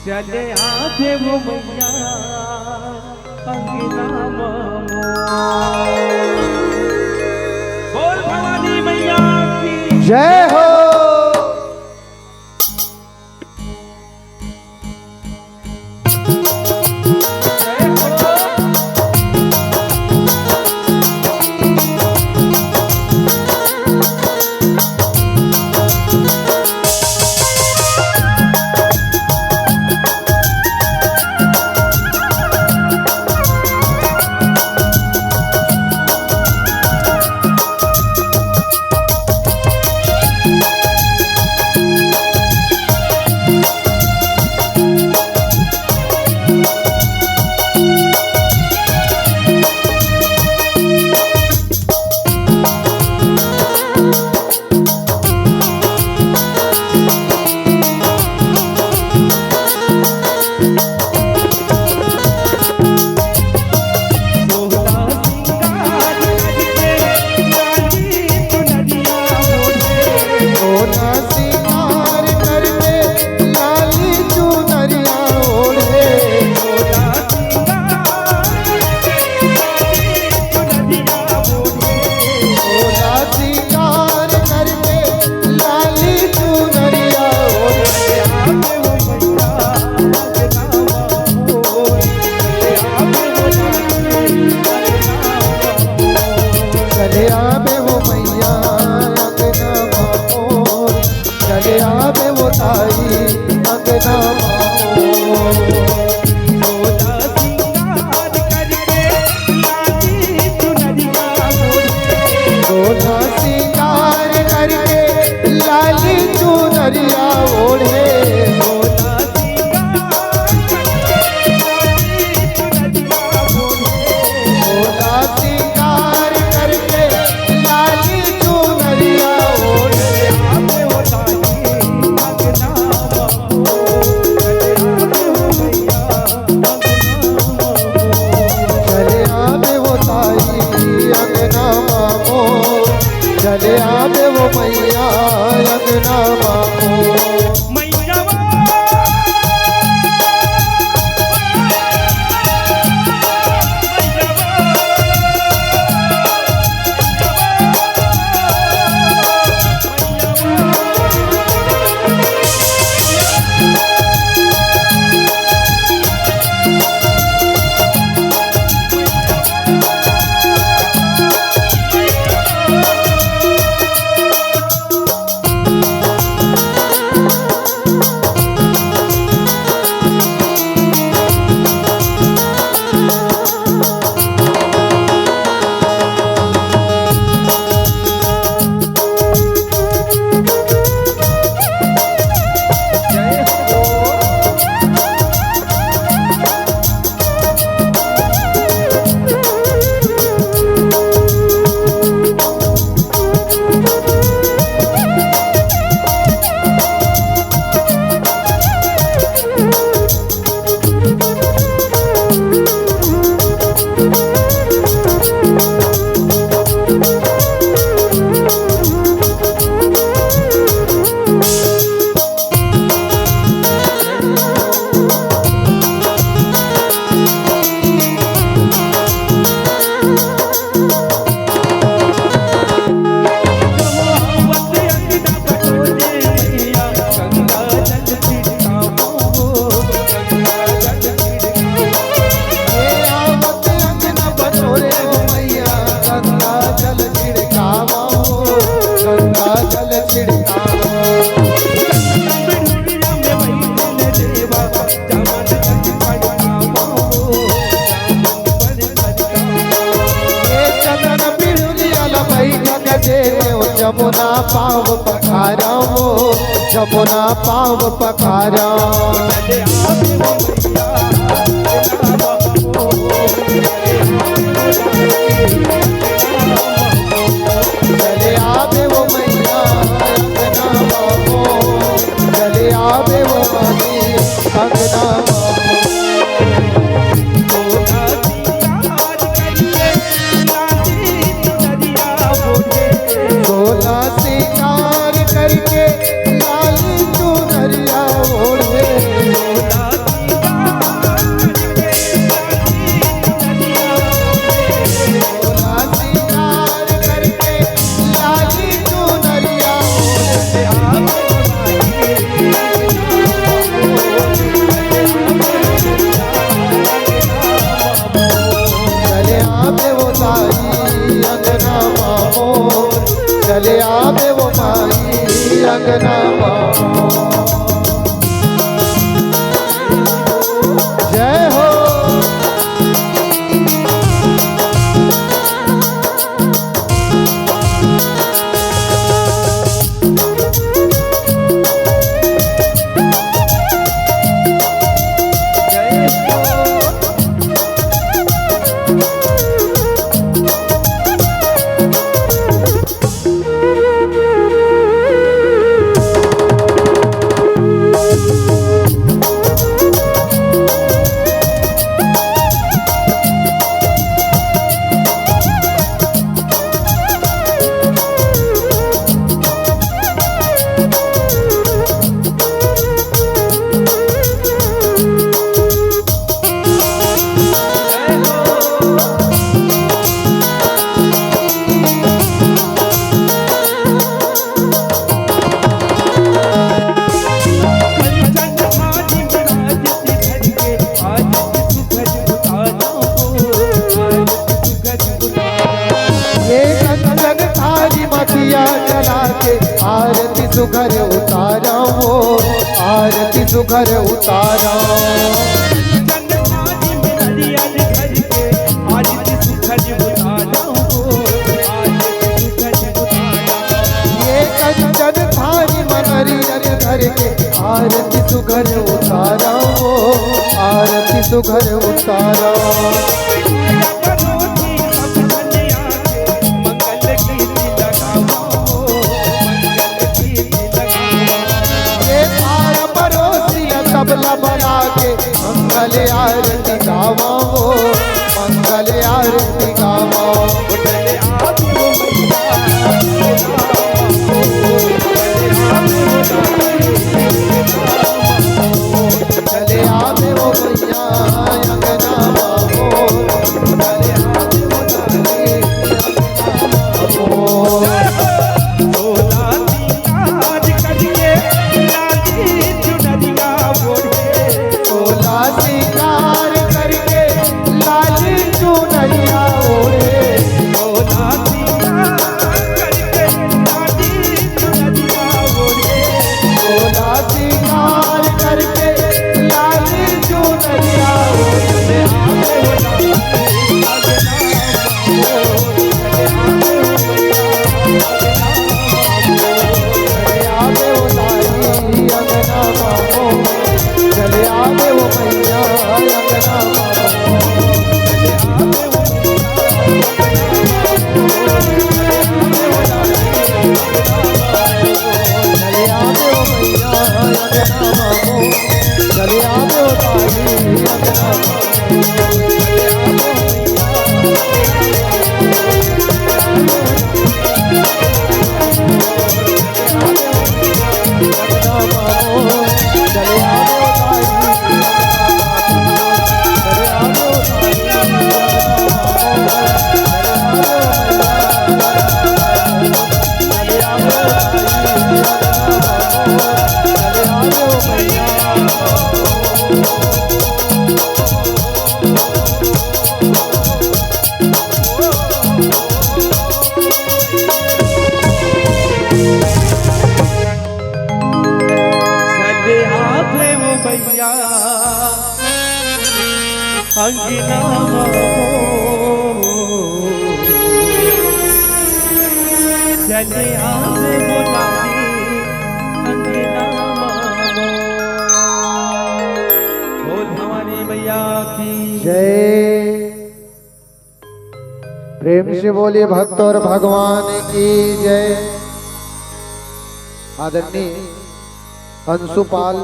चले आवे वो मैया अंगना मा मोर। बोल भवानी मैया की जय हो। चले आवे वो मैया अंगना मा मोर, चले आवे वो ताई अंगना मा मोर। सोला सिंगार करके लाली चुनरिया ओढ़े, सोला सिंगार करके लाली चुनरिया ओढ़े, सोला सिंगार करके लाली चुनरिया ओढ़े, सोला सिंगार करके लाली चुनरिया ओढ़े। आवे वो ताई अंगना मा मोर, आवे वो मैया ले आबे वो मैया अंगना मा मोर। जमुना पाँव पखारव, जमुना पाँव पखारव। चले आबे वो मैया अंगना मा मोर, चले आबे वो माई अंगना मा मोर। सोला सिंगार करके लाल चुनरिया ओढ़े। सोला सिंगार करके लाल चुनरिया ओढ़े। चले आबे वो दाई अंगना मा मोर, चले आबे वो माई अंगना मा मोर। जय हो। ये कंचन थारी मा दिया जला के आरती सुघर उतारव, आरती सुघर उतारव। ये कंचन थारी मा नरियर धर के आरती सुघर उतारव, आरती सुघर उतारव। ये पार परोसी तबला बना के मंगल आरती गावव, मंगल आरती गावव। अंगना मा मोर, चले आज बोलाए अंगना मा मोर। बोल भवानी मैया की जय। प्रेम से बोलिए भक्त और भगवान की जय। आदरणीय अंशु पाल,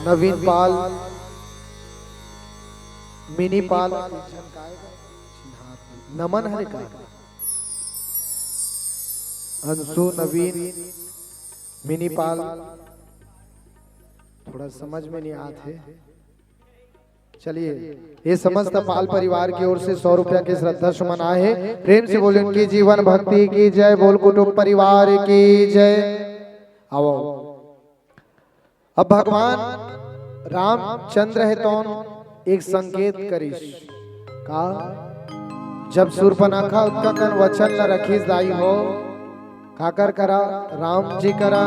नवीन पाल, मिनी पाल, नमन हरे का? अंशु, नवीन, मिनी पाल, थोड़ा समझ में नहीं आत हे। चलिए, ये समस्त पाल परिवार की ओर से सौ रुपया के श्रद्धा सुमन आए हैं। प्रेम से बोले उनकी जीवन भक्ति की जय, बोल कुटुंब परिवार की जय। आओ, अब भगवान रामचंद्र हे तौन एक संकेत करिस का, जब सूर्पनखा ओतका कन वचन ल रखिस दाई हो, काकर करा? राम जी करा।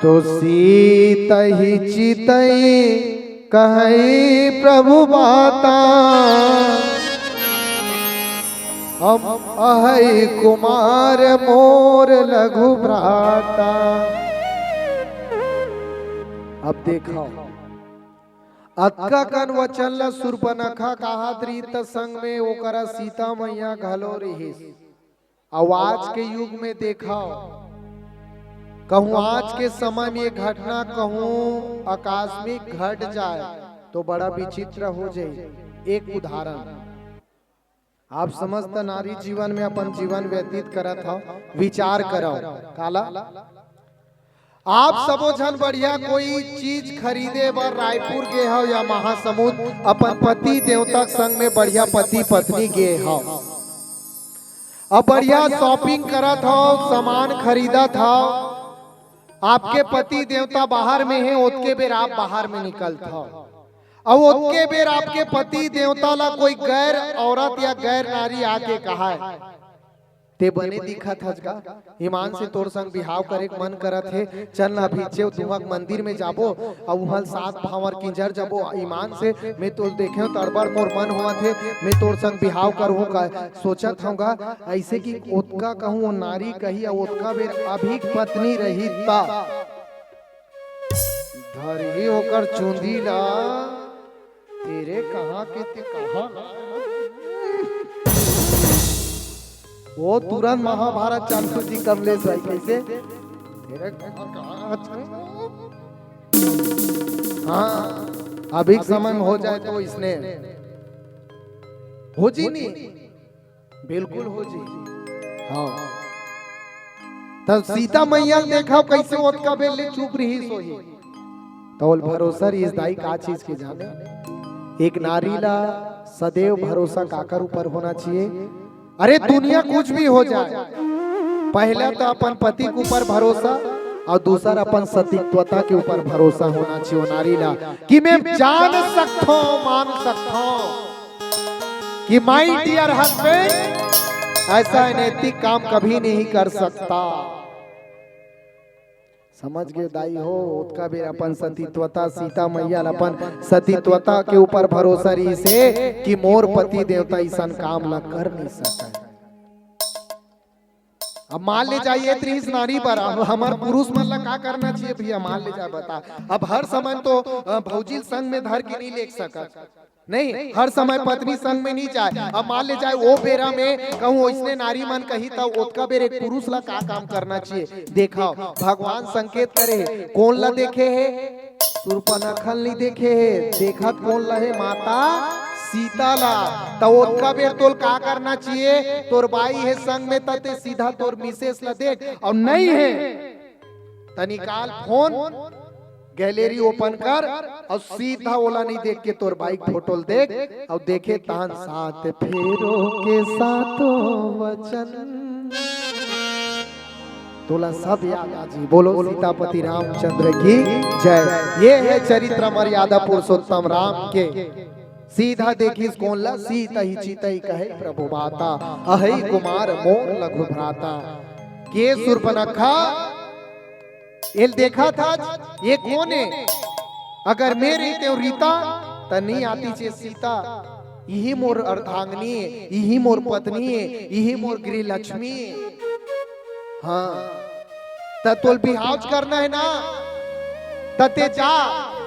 तो सीतहि चितहि कहइ प्रभु बाता, हम अहइ कुमार मोर लघु भ्राता। अब देखव, अतका कन वचन ल सूर्पनखा काहत रिहिस त संग में ओकरा सीता मैया घलो रिहिस। अउ आज के युग में देखव, कहूं आज के समय में ये घटना कहूं आकस्मिक घट जाए तो बड़ा विचित्र हो जाए। एक उदाहरण, आप समस्त नारी जीवन में अपन जीवन व्यतीत करत हव, विचार करव। काला? आप सबो झन बढ़िया कोई चीज खरीदे बर रायपुर गे हव या महासमुंद, अपन पति देवता के संग में बढ़िया पति पत्नी गे हव, अब बढ़िया shopping करत हव, सामान खरीदत हव, आपके पति देवता बाहर में हे, ओतके बेर आप बाहर में निकलत हव, अउ ओतके बेर आपके पति देवता ला कोई गैर औरत या गैर नारी आके कहय, "ते बने दिखत हस गा, ईमान से तोर संग बिहाव करे के मन करत हे, चल ना अभी चेव तुहक मंदिर में जाबो, अउ उहां सात भांवर किंजर जाबो, ईमान से मैं तोल देखेंव त अड़बड़ मोर मन होवत हे, मैं तोर संग बिहाव करहूं का सोचत हंव गा।" अइसे कि ओतका कहूं ओ नारी कही, अउ ओतका बेर अभी पत्नी रही त धरही ओकर चुंदी ला, तेरे कहाँ के ते कहाँ। वो तुरंत महाभारत चालू जी कमलेश भाई, कैसे? तेरे कहाँ, कहाँ। हाँ, अभी के समय में हो जाए तो इसने हो जी नहीं। बिल्कुल हो जी। हाँ। तब सीता मैया ल देखव कइसे ओतका बेर ले चुप रिहिस होही। त ओला भरोसा रिहिस दाई का चीज के जाने। एक नारी ला सदैव भरोसा काकर ऊपर होना चाहिए। अरे दुनिया कुछ भी हो जाए, पहला तो अपन पति के ऊपर भरोसा अउ दूसर अपन सतीत्वता के ऊपर भरोसा होना चाहिए ओ नारी ला कि मैं जान सकथंव, मान सकथंव कि my dear husband ऐसा अनैतिक काम कभी नहीं कर सकता। समझ गे दाई हो, ओतका बेर अपन सतीत्वता, सीता मैया ल अपन सतीत्वता के ऊपर भरोसा रिहिस हे कि मोर पति देवता अइसन काम ल कर नहीं सकय। अब मान ले जाए, ये रिहिस नारी बर, अब हमर पुरुष मन ला का करना चाहिए भैया? मान ले जाए, बता। अब हर समय तो, अ, भौजी ल संग में धर के नहीं लेग सकत, नहीं, हर समय पत्नी संग में नहीं जाए। अब मान ले जाए, ओ बेरा में कहूं ओइसने नारी मन कही, त ओतका बेर एक पुरुष ला का काम करना चाहिए? देखव, भगवान संकेत करे हे, कोन ला देखे हे? सूर्पनखा ल नहीं देखे हे, देखत कोन ला हे? माता सीता ला। त ओतका बेर तोल का करना चाहिए? तोर बाई हे संग में, त ते सीधा तोर मिसेस ला देख, अउ नहीं हे त निकाल फोन, gallery open कर अउ सीधा ओला नहीं देख के तोर बाई के फोटो ल देख, अउ देखे तहन सात फेरों के सातों वचन। तोला सब याद आ जी। बोलो सीतापति रामचंद्र की जय। ये है चरित्र मर्यादा पुरुषोत्तम राम के। सीधा देखिस कोन ला? सीतहि चितहि कहइ प्रभु बाता, अहइ कुमार मोर लघु भ्राता। के सूर्पनखा एल देखत हस, ये कोन हे? अगर मैं रहितेंव रीता, त नहीं आतिस ये सीता, इही मोर अर्धांगिनी ए, इही मोर पत्नी ए, इही मोर गृह लक्ष्मी ए। हाँ, त तोल बिहाव करना हे ना, त ते जा,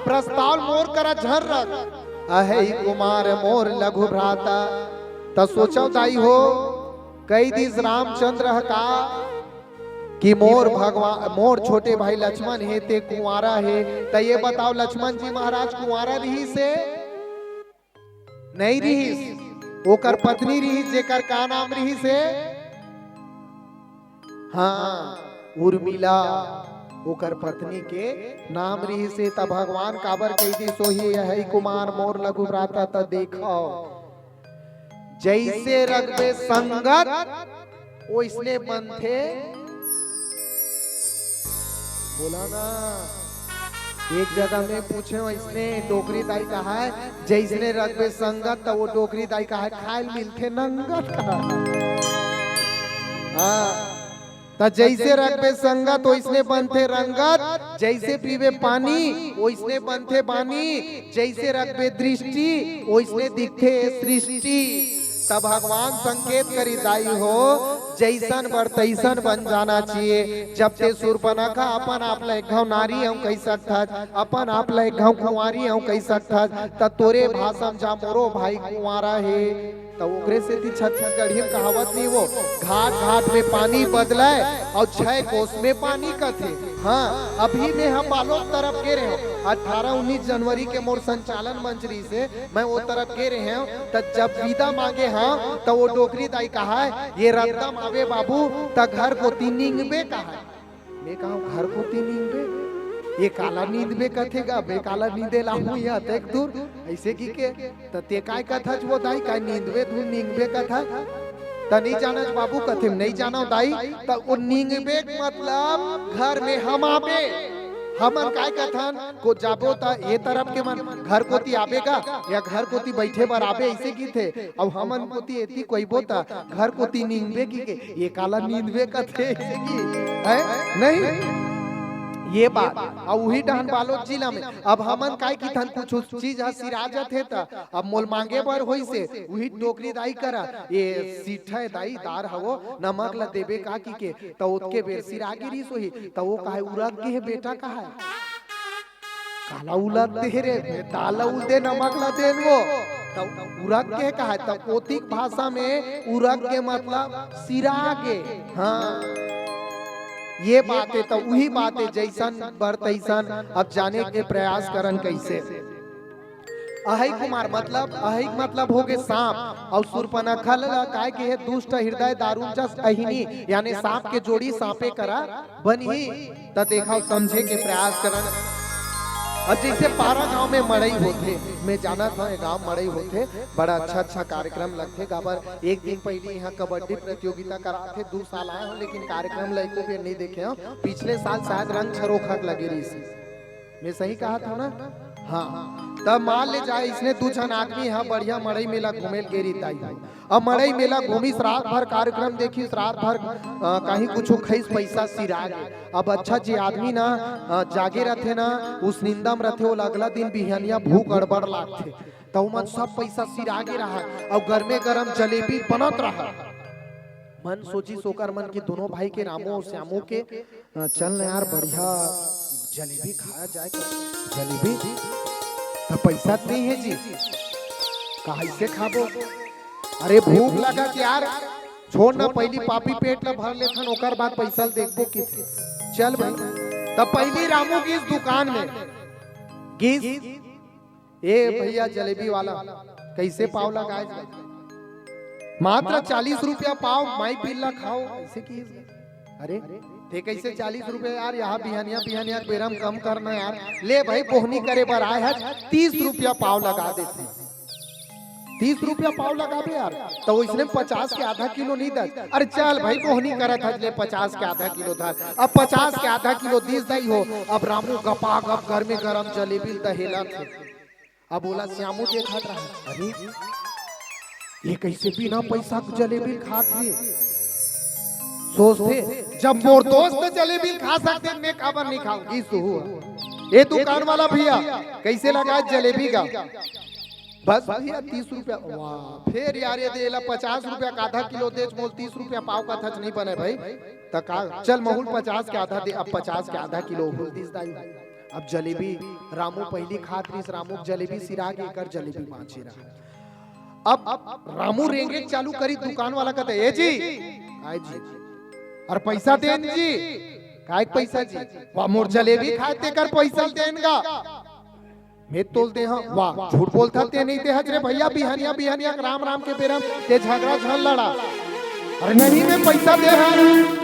प्रस्ताव मोर करा झन रख। अहइ कुमार मोर लघु भ्राता। त सोचव दाई हो, कहि दिस रामचंद्र ह का कि मोर भगवान, मोर छोटे भाई लक्ष्मण हे, ते कुंवारा हे। त ये बताव, लक्ष्मण जी महाराज कुंवारा रिहिस हे? नहीं रिहिस। ओकर पत्नी रिहिस, जेकर का नाम रिहिस हे? हाँ, उर्मिला ओकर पत्नी के नाम रिहिस हे। त भगवान काबर कहि दिस होही, अहइ कुमार मोर लघु भ्राता। त देखव, जइसे रखबे संगत, ओइसने बनथे। बोला ना, एक जगह में पूछे, ओइसने डोकरी दाई कहाय, जइसने रखबे संगत, त वो डोकरी दाई कहाय, खाय ल मिलथे नंगत कहाय। हाँ, त जइसे रखबे संगत, ओइसने बनथे रंगत, जइसे पीबे पानी, ओइसने बनथे बानी, जइसे रखबे दृष्टि, ओइसने दिखथे सृष्टि। त भगवान संकेत करिस दाई हो, जइसन बर तइसन बन जाना चाहिए। जब ते सूर्पनखा अपन आप ल एक घांव नारी हंव कहि सकथस, अपन आप ल एक घांव कुंवारी हंव कहि सकथस, त तोरे भाषा म जा मोरो भाई कुंवारा हे। त ओकरे सेती छत्तीसगढ़ी म कहावत नहीं वो, घाट घाट में पानी बदलय अउ छै कोस में पानी कथे। हाँ, अभी मैं ह बालोद तरफ गे रहेंव, अठारह उन्नीस जनवरी के मोर संचालन मंच रिहिस हे, मैं वो तरफ गे रहेंव, त जब विदा मांगे हंव, त वो डोकरी दाई कहाय, ये रद्दा म आबे बाबू, त घर कोती निंगबे कहाय। मैं कहंव, घर कोती नींदबे? ये काला नींदबे कथे गा, बे काला नींदे लाहूं या अतेक दूर, अइसे कहिके। त ते काय कथस वो दाई, काय नींदबे धुन नींदबे कथस? त नहीं जानस बाबू कथे, नहीं जानंव दाई। त वो नींदबे के मतलब घर में हम आबे, हमन काय कथन, को जाबो त ये तरफ के मन घर कोती आबे गा, या घर कोती बइठे बर आबे, अइसे कहिथे। अउ हमन कोती एती कहिबो त घर कोती नींदबे कहिके, ये काला नींदबे कथे, अइसे कि, है? नहीं? ये बात। अउ उही डहन बालोद जिला में, अब हमन काय कहिथन, कुछ चीज ह सिरा जाथे त, अब मोल मांगे बर होइसे, उही डोकरी दाई करा, ये सिठा हे दाई, दार हवो, नमक ल देबे का कहिके, त ओतके बेर सिरा गे रिहिस होही, त वो कहाय, उरक गे हे बेटा कहाय। काला उलत दे रे, दाल ला उलदे नमक ला देन वो। त उरक गे कहाय, त कोतिक भाषा में उरक गे मतलब सिरा गे। हाँ, ये बात हे, त उही बात हे, जइसन बर तइसन। अब जाने के प्रयास करन कइसे। अहइ कुमार मतलब, अहइ मतलब होगे सांप, अउ सूर्पनखा ल काय कहे, दुष्ट हृदय दारुण जस अहिनी, यानी सांप के जोड़ी सांपे करा बनही। त देखव, समझे के प्रयास करन। अउ जइसे पारा गांव में मड़ई होथे, मैं जानत हंव, ये गांव मड़ई होथे, बड़ा अच्छा अच्छा कार्यक्रम लगथे। काबर एक दिन पहिली इहां कबड्डी प्रतियोगिता कराथे, दू साल आए हंव, लेकिन कार्यक्रम ल एको बेर नहीं देखे हंव। पिछले साल शायद रंग छरोखा के लगे रहिस। मैं सही कहत हंव ना? हाँ। त मान ले जाए, इसने दू झन आदमी ह बढ़िया मड़ई मेला घूमे ल गे रिहिस दाई। अब मड़ई मेला घूमिस, रात भर कार्यक्रम देखिस, रात भर, अ, कहीं कुछो खइस, पइसा सिरा गे। अब अच्छा जे आदमी ना, अ, जागे रथे ना, उस निंदा म रथे, ओला अगला दिन बिहनिया भूख अड़बड़ लागथे। त ओमन सब पइसा सिरा गे रहय, अउ गरमे गरम जलेबी बनत रहय। मन सोचिस ओकर मन के, दोनों भाई के, रामू अउ श्यामू के, अ, चल न यार, बढ़िया जलेबी खाया जाए। जलेबी? त पइसा त नहीं हे जी, कइसे खाबो? अरे भूख लगत यार, छोड़ ना, पहिली पापी पेट ला भर लेथन, ओकर बाद पइसा ल देखबो कथे। चल भाई, त पहिली रामू गिस दुकान में, गिस, ए भइया जलेबी वाला, कइसे पाव लगाए? मात्र चालीस रुपया पाव, माई पिल्ला खाव, अइसे कहिस। अरे, ते कइसे चालीस रुपया यार, इहां बिहनिया, बिहनिया के बेरा म कम करना यार। ले भाई, बोहनी करे बर आए हस, तीस रुपया पाव लगा देथे। तीस रुपया पाव लगाबे यार, त ओइसने पचास के आधा किलो नहीं दस। अरे चल भाई, बोहनी करत हस, ले पचास के आधा किलो धर। अब पचास के आधा किलो दिस दाई हो, अब रामू गपागप गरमे गरम जलेबी ल दहेलत हे। अब ओला श्यामू देखत रहा, अरे, ये कइसे बिना पइसा के जलेबी खात हे? सोचथे, जब मोर दोस्त जलेबी खा सकथे, मैं काबर नहीं खाऊं? गिस सुहू। ए दुकान वाला भइया, कइसे लगाए जलेबी गा? बस भैया, तीस रुपया। वाह, फेर यार, ये दे ला पचास रुपया का आधा किलो देच, मोल तीस रुपया पाव का थच नहीं बने भाई। त का, चल महूल पचास के आधा दे, अब पचास के आधा किलो हुल दिस दाई। अब जलेबी, रामू पहली खात रिस, रामू के जलेबी सिरा गे, एकर जलेबी बाँचे रहा। अब रामू रेंगे चालू करी, दुकान वाला कहते, "ए जी, काय जी? अरे पैसा देन जी।" "काय पैसा जी?" "वाह, मोर जलेबी खाए तेकर पैसा देन गा।" "मैं तोल दे हँव।" "वाह, झूठ बोलथस ते नहीं दे हस रे भैया, बिहनिया बिहनिया राम राम के बेरा म ते झगड़ा झन लड़ा।" "अरे नहीं, मैं पैसा दे हँव।"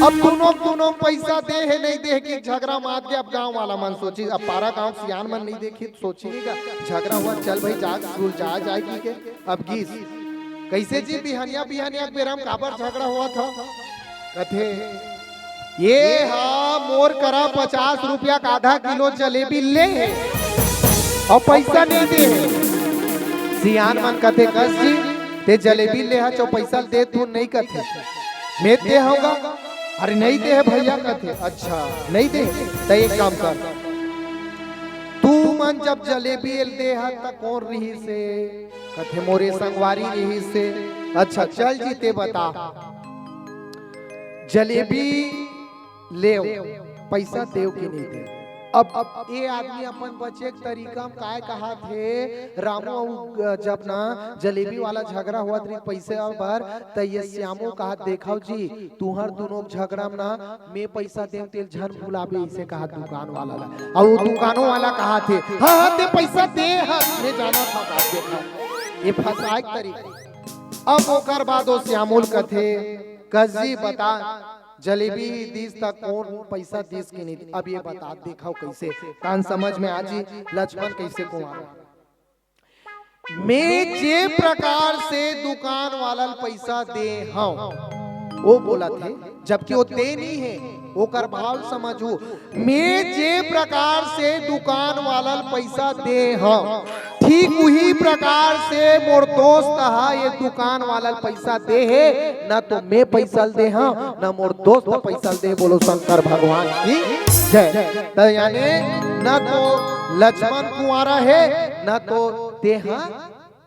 अब दुनों दुनों पैसा दे हे नहीं दे हे कि झगड़ा मात के। अब गाँव वाला मन सोची, अब पारा गाँव के सियान मन नहीं देखी, सोची नहीं का झगड़ा हुआ, चल भाई जा सुलझा जाए कि के। अब गीस, "कैसे जी बिहनिया बिहनिया के बेरा म काबर झगड़ा होवत हे?" कथे, "ये हा मोर करा पचास रुपया का आधा किलो जलेबी ले हे अउ पैसा नहीं दे हे।" सियान मन कथे, "कस जी, ते जलेबी ले हच अउ पैसा दे तू नहीं?" कथे, "मैं दे हँव गा।" "अरे नहीं दे हे भैया।" कथे, "अच्छा नहीं दे हे, त एक काम कर, तू मन जब जलेबी ल दे हस त कोन रिहिस हे?" कथे, "मोरे संगवारी रिहिस हे।" "अच्छा चल जी, ते बता, जलेबी लेव, पैसा देव कि नहीं देव?" अब, अब ये आदमी अपन बचे के तरीका म काय कहत हे, रामू अउ जब ना जलेबी वाला झगड़ा होवत रिहिस पैसा बर, त ये श्यामू कहत, "देखव जी, तुँहर दुनों के झगड़ा म ना मैं पैसा देव, तेला झन भुलाबे," अइसे कहत दुकान वाला ला। अउ वो दुकानो वाला कहत हे, "हाँ, हाँ, ते पैसा दे हस, मैं जानत हँव।" ये फँसाए के तरीका। अब ओकर बाद वो श्यामू ल कथे, "कस जी बता, जलेबी दिस त कोन पैसा दिस कि नहीं?" अब ये बता, देखव कइसे, कान समझ में आ जी, लक्ष्मण कइसे कुंवारा। "मैं जे प्रकार से दुकान वाला ल पैसा दे हँव," वो बोलत हे, जबकि वो दे नहीं हे, ओकर भाव समझहू। "मैं जे प्रकार से दुकान वाला ल पैसा दे हँव, ठीक उही प्रकार से मोर दोस्त ह ये दुकान वाला ल पैसा दे हे, न तो मैं पैसा ल दे हँव, न मोर दोस्त पैसा ल दे।" बोलो शंकर भगवान की जय। त यानी न तो लक्ष्मण कुंवारा हे, न तो तेहा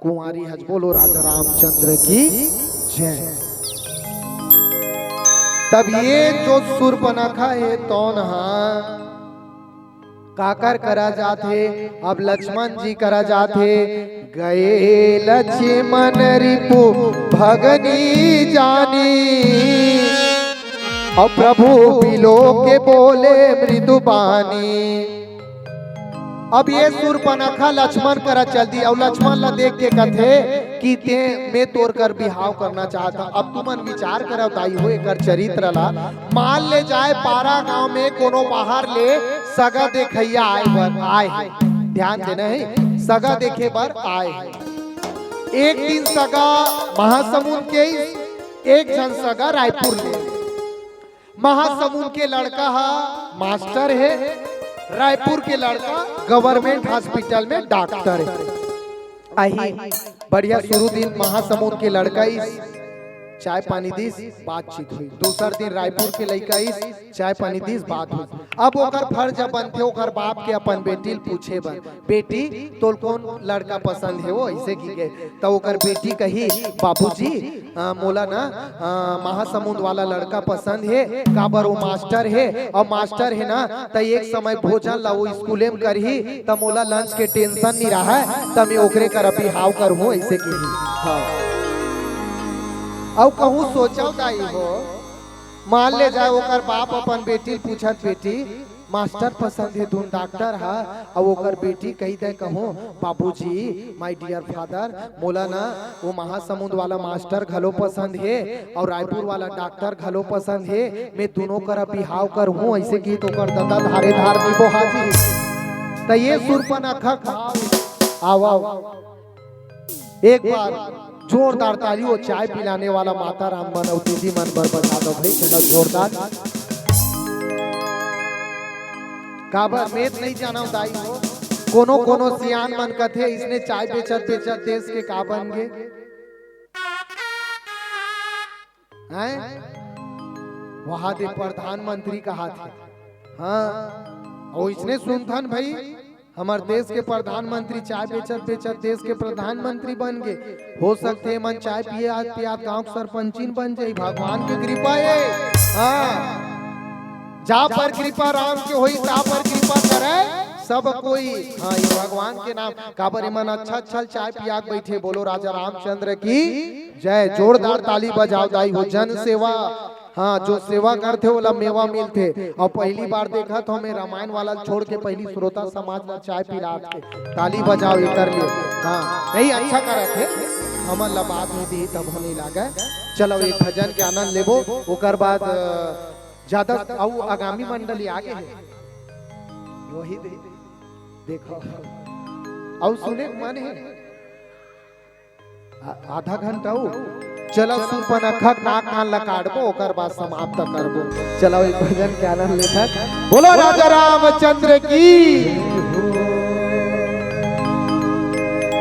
कुंवारी हस। बोलो राजा रामचंद्र की जय। तब ये जो सूर्पनखा हे तौन हा काकर करा जात हे? अब लक्ष्मण जी करा जात हे, "गए लक्ष्मण रिपु भगनी जानी, अउ प्रभु बिलो के बोले मृदु बानी।" अब ये सूर्पनखा लक्ष्मण करा चल दी, अउ लक्ष्मण ला देख के कथे कि ते, मैं तोर कर बिहाव करना चाहत हँव। अब तुमन विचार करव दाई हो एकर चरित्र ला। मान ले जाए पारा गांव में कोनो बाहर ले सगा देखइया आए बर आए हे, ध्यान देना हे, सगा देखे बर आए हे। एक दिन सगा महासमुंद के, एक झन सगा रायपुर ले। महासमुंद के लड़का हा मास्टर हे, रायपुर के लड़का गवर्नमेंट हॉस्पिटल में डॉक्टर हे। आही बढ़िया शुरू दिन महासमुंद के लड़का इस चाय पानी दिस, बातचीत हुई। दूसर दिन रायपुर के लइका इस चाय पानी दिस, बात हुई। अब ओकर फर्ज बनथे ओकर बाप के अपन बेटी ल पूछे बर, "बेटी, तोल कौन लड़का पसंद हे?" वो ऐसे की गए त ओकर बेटी कही, "बाबूजी, अ, मोला ना, अ, महासमुंद वाला लड़का पसंद हे, काबर वो मास्टर हे, अउ मास्टर हे ना, त एक समय भोजन ला वो स्कूले म करही, त मोला लंच के टेंशन नी राहय, त मैं ओकरे करा बिहाव करहूँ," ऐसे कही। हाँ। अउ कहूँ सोचव दाई हो, मान ले जाए ओकर बाप अपन बेटी ल पूछत, "बेटी, मास्टर पसंद हे धुन डॉक्टर हा?" अउ ओकर बेटी कही दे कहूँ, "बाबूजी, my dear father, मोला ना वो महासमुंद वाला मास्टर घलो पसंद हे अउ रायपुर वाला डॉक्टर घलो पसंद हे, मैं दुनों करा बिहाव करहूँ," ऐसे गीत ओकर ददा धारे धार नी बोहा जी। त ये सुरपनखा भाव आवा, आवा। एक बार जोरदार ताली वो चाय पिलाने वाला माता राम मन अउ दीदी मन बर बजा दो भाई, चलो जोरदार। काबर मैं त नहीं जानव दाई हो, कोनो कोनो सियान मन कथे इसने चाय बेचत बेचत देश के का बन गे। हैं? वहां दे प्रधानमंत्री कहा थे। हाँ, वो इसने सुनथन भाई, हमर देश के प्रधानमंत्री चाय बेचत बेचत देश के प्रधानमंत्री बन गे। हो सकथे एमन चाय पियात पियात गांव के सरपंचिन बन जाही। भगवान के कृपा हे। हाँ, जा पर कृपा राम के होई, ता पर कृपा करे सब कोई। हाँ, ये भगवान के नाम। काबर एमन अच्छा अच्छा चाय पिया के बैठे। बोलो राजा रामचंद्र की जय। जोरदार ताली बजाव दाई हो। जन सेवा, हाँ, जो सेवा करथे ओला मेवा मिलथे। अउ पहली बार देखत हों मैं रामायण वाला ल छोड़ के पहली श्रोता समाज ला चाय पिलात हे। ताली बजाव एकर लिए। हाँ, नहीं, अच्छा करत हे। हमन ला बाद में दी तब नहीं लागे। चलो एक भजन के आनंद लेबो, ओकर बाद, अ, ज्यादा अउ आगामी मंडली आगे हे। वही दे, देखो। अउ सुने के मन हे। आ-, आधा घंटा हो। चलो सुरपनखा के नाक कान ला काटबो, ओकर बाद समाप्त करबो। चलो एक भजन के आनंद लेथन। बोलो राजा रामचंद्र की।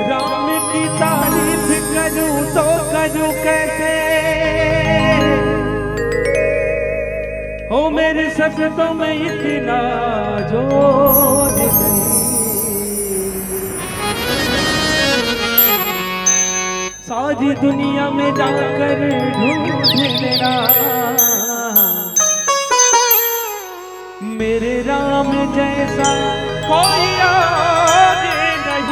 राम की तारीफ करूं तो करूं कैसे, हो मेरे शब्दों में इतना जोर नहीं। सारी दुनिया में जाकर ढूंढ लेना, मेरे राम जैसा कोई और नहीं।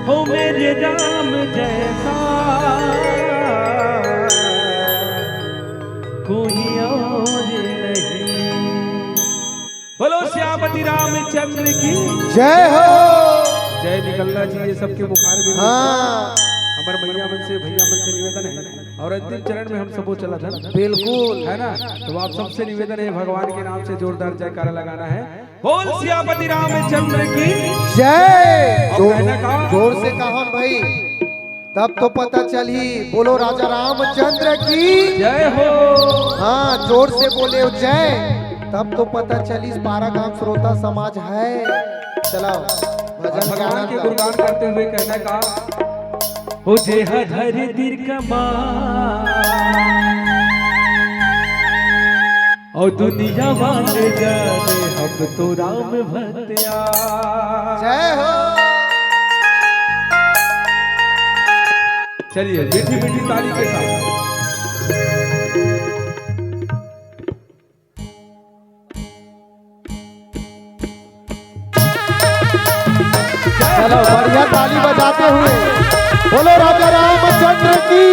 हो मेरे राम जैसा कोई और नहीं। बोलो सियापति रामचंद्र की जय हो। जय निकलना चाहिए सबके मुखार में। हाँ। हमर मैया मन से, भैया मन से निवेदन है, और अंतिम चरण में हम सबो चलत हन। बिल्कुल। है ना? तो आप सबसे निवेदन है, भगवान के नाम से जोरदार जयकारा लगाना है। बोल सियापति रामचंद्र की जय। अब जोर, कहना का? जोर से कहो भाई। तब तो पता चलही। बोलो राजा रामचंद्र की जय हो। हाँ, जोर से बोले हो जय, तब तो पता चलिस बारह गांव श्रोता समाज है। चलाओ, भजन और भगवान के गाना। गुणगान करते हुए कहना का, हो जे हर हर दीर कमा और दुनिया वाले जाने हम तो राम भक्तिया। जय हो। चलिए मीठी मीठी ताली के साथ। चलो बढ़िया ताली बजाते हुए बोलो राजा रामचंद्र की।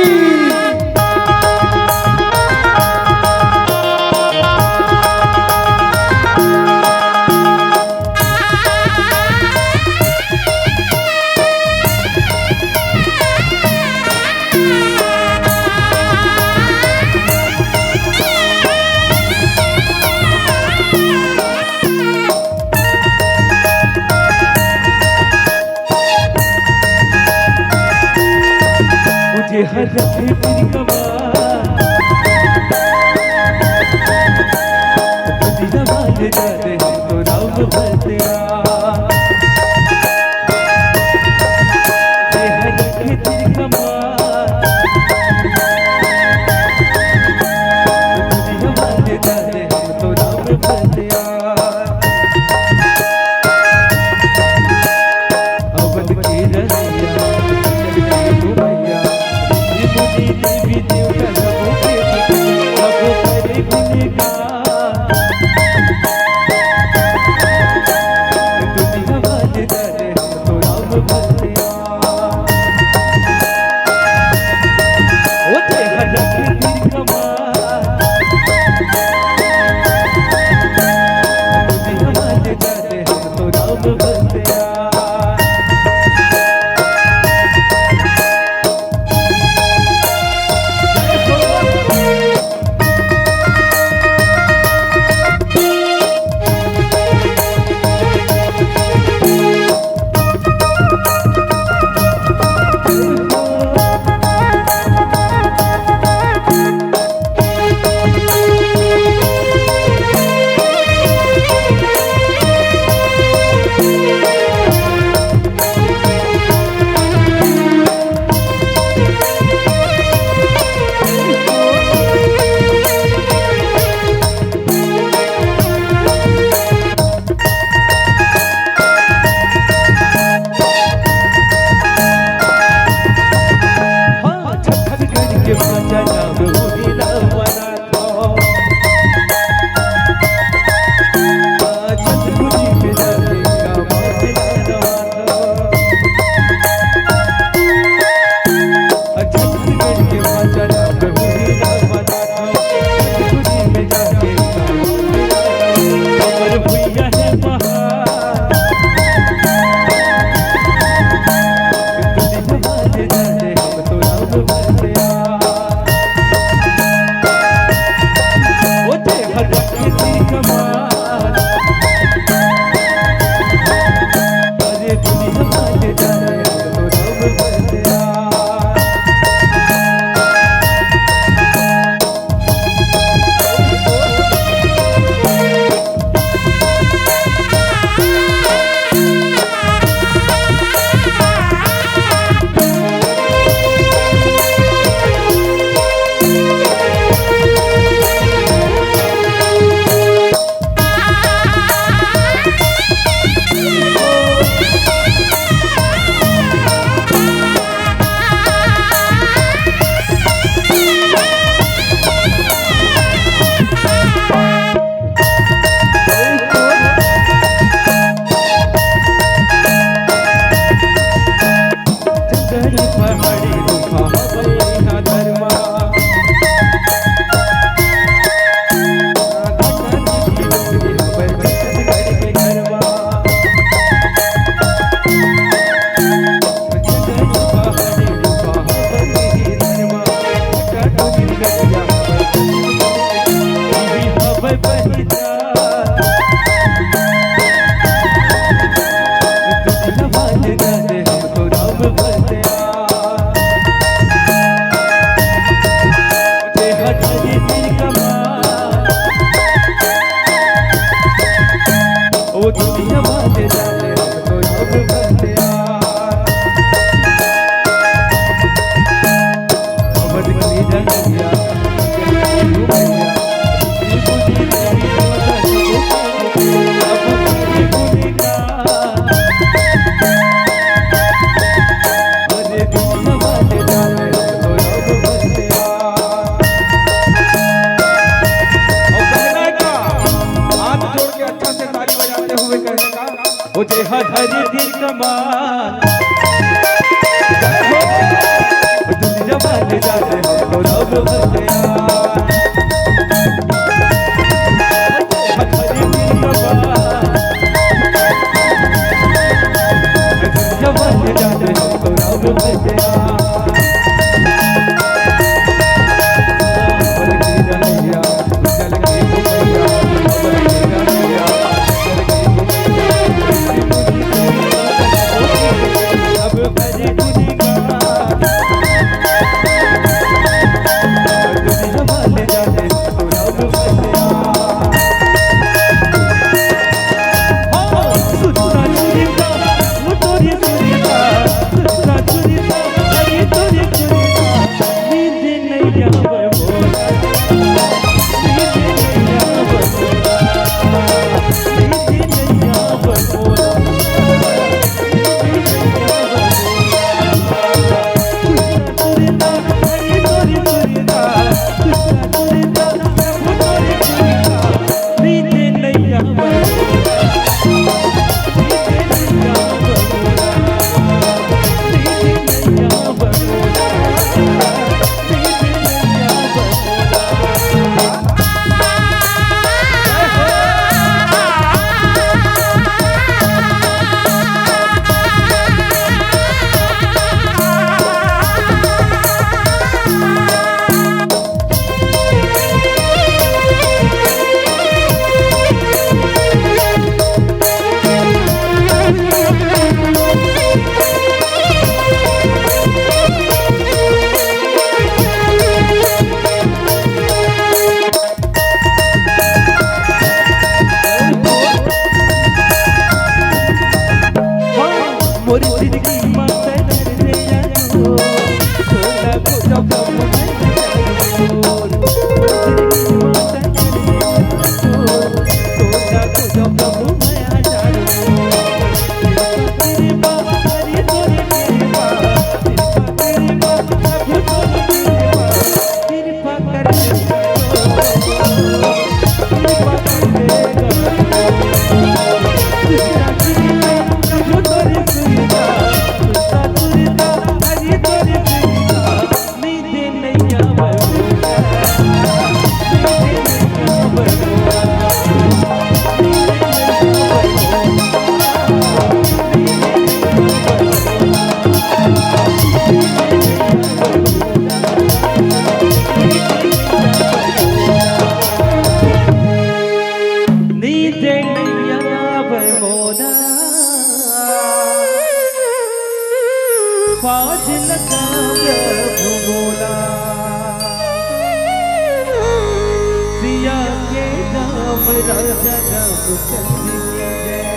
मुझे हर रखे मेरी कमाल, दुनिया वाले जाने हम तो राम भक्तिया। मुझे हर रखे तेरी कमाल, दुनिया वाले जाने हम तो राम भक्तिया। अवध की रैया, चल के घुमैया, ऋषि मुनि देवी देवता सबके, सब करे गुणगान। दुनिया वाले जाने हम तो राम भक्तिया। ओ जे हर रखे तेरी कमाल, दुनिया वाले जाने हम तो राम भक्तिया। एहा धरी दिन कमान। दुनिया वाले जाने हम तो रब भगवान। एहा धरी दिन कमान। दुनिया वाले जाने हम तो रब भगवान।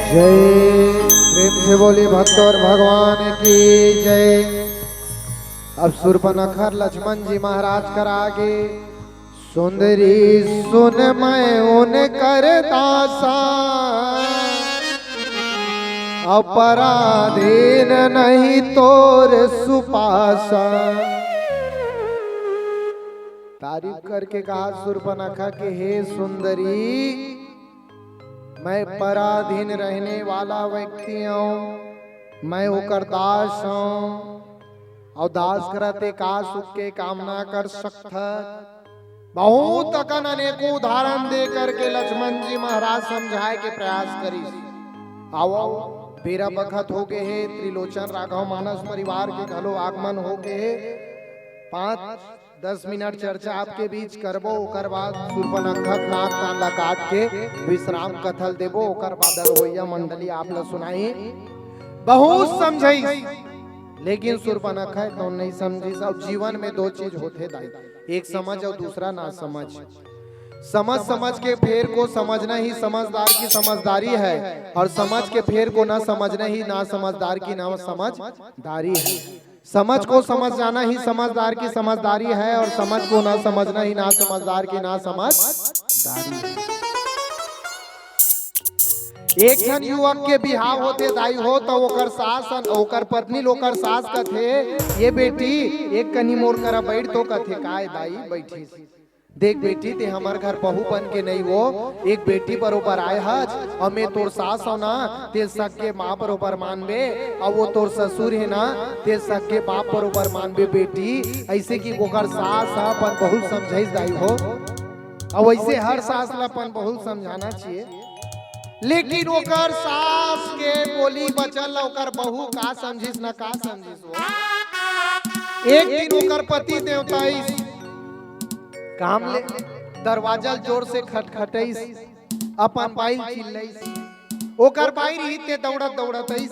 जय। प्रेम से बोलिए भक्त और भगवान की जय। अब सूर्पनखा लक्ष्मण जी महाराज करा आगे। सुंदरी सुन मैं उनकर दासा, अपराधीन नहीं तोर सुपासा। तारीफ करके कहा सूर्पनखा के, हे सुंदरी, मैं पराधीन रहने वाला व्यक्ति हूँ, मैं ओकर दास हूँ। अउ दास करा ते का सुख के कामना कर सकथस? बहुत अकन अनेकों उदाहरण दे करके लक्ष्मण जी महाराज समझाए के प्रयास करिस। आओ, बेरा बखत हो गे हे, त्रिलोचन राघव मानस परिवार के घलो आगमन हो गे हे। पाँच दस मिनट चर्चा आपके बीच करबो, ओकर बाद सूर्पनखा के नाक कान ला काट के विश्राम कथल देबो, ओकर बाद अरवइया मंडली आप ला सुनाई। बहुत समझाइस, लेकिन सूर्पनखा तो नहीं समझिस। अब जीवन में दो चीज होथे दाई, एक समझ और दूसरा ना समझ। समझ, समझ के फेर को समझना ही समझदार की समझदारी है, और समझ के फेर को ना समझना ही ना समझदार की ना समझदारी है। समझ को समझ जाना ही समझदार की समझदारी है, और समझ को ना समझना ही ना समझदार की ना समझदारी है। एक झन युवक के बिहाव होथे दाई हो, त ओकर सास, ओकर पत्नी ल ओकर सास कथे, "ये बेटी, एक कनी मोर करा बइठ तो।" कथे, "काय दाई, बइठिस।" देख बेटी, ते हमर घर बहू बन के नइ ओ, एक बेटी बरोबर आय हच, अउ मैं तोर सास हंव ना, ते सगे माँ बरोबर मानबे, अउ ओ तोर ससुर हे ना, ते सगे बाप बरोबर मानबे बेटी। अइसे कि ओकर सास ह अपन बहू ल समझाइस दाई हो, अउ अइसे हर सास ल अपन बहू ल समझाना चाहिए। लेकिन ओकर सास के बोली बचन ल ओकर बहू का समझिस न का समझिस वो। एक दिन ओकर पति देवता आइस काम ले, दरवाजा ल जोर से खटखटइस, अपन बाई ल चिल्लइस। ओकर बाई रहिस ते दउड़त दउड़त आइस,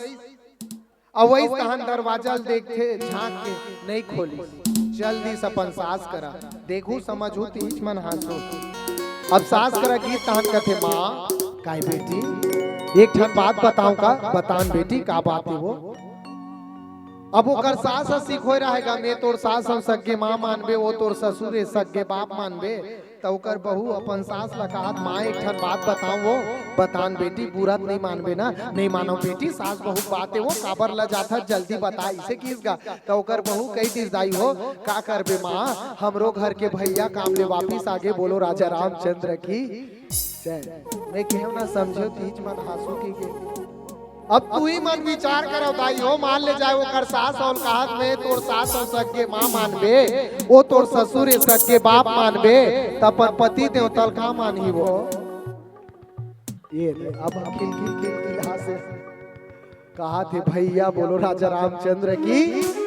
अउ वइस तहन दरवाजा ल देखथे, झांक के नइ खोलिस। चल दिस अपन सास करा, देखहू समझहू तिहिच मन हाँसहू। अब सास करा गिस तहन कथे, माँ, काय बेटी, एक ठन बात बतावं का? बतान बेटी, का बात हे वो? अब ओकर सास ह सिखोय रहय गा, मैं तोर सास हंव सगे माँ मानबे, ओ तोर ससुर हे सगे बाप मानबे। त ओकर बहू अपन सास ल कहत, माँ, एक ठन बात बतावं वो? बतान बेटी, बुरा त नइ मानबे ना? नइ मानंव बेटी, सास बहू के बात हे वो, काबर लजाथस, जल्दी बता, अइसे किहिस गा। त ओकर बहू कहि दिस, दाई हो, का करबे माँ, हमरो घर के भइया काम ले वापिस आगे, बोलो राजा रामचंद्र की जय। मैं केहेंव ना समझेंव तिहिच मन हाँसहू कहिके। अब तुही मन विचार करव दाई हो, मान ले जाय ओकर सास अउ कहत, मैं तोर सास हंव सगे माँ मानबे, ओ तोर ससुर हे सगे बाप मानबे, त अपन पति देवता ल का मानही वो? ये ले, अब खिलखिल खिलखिल हाँसे। कहत हे भइया, बोलो राजा रामचंद्र की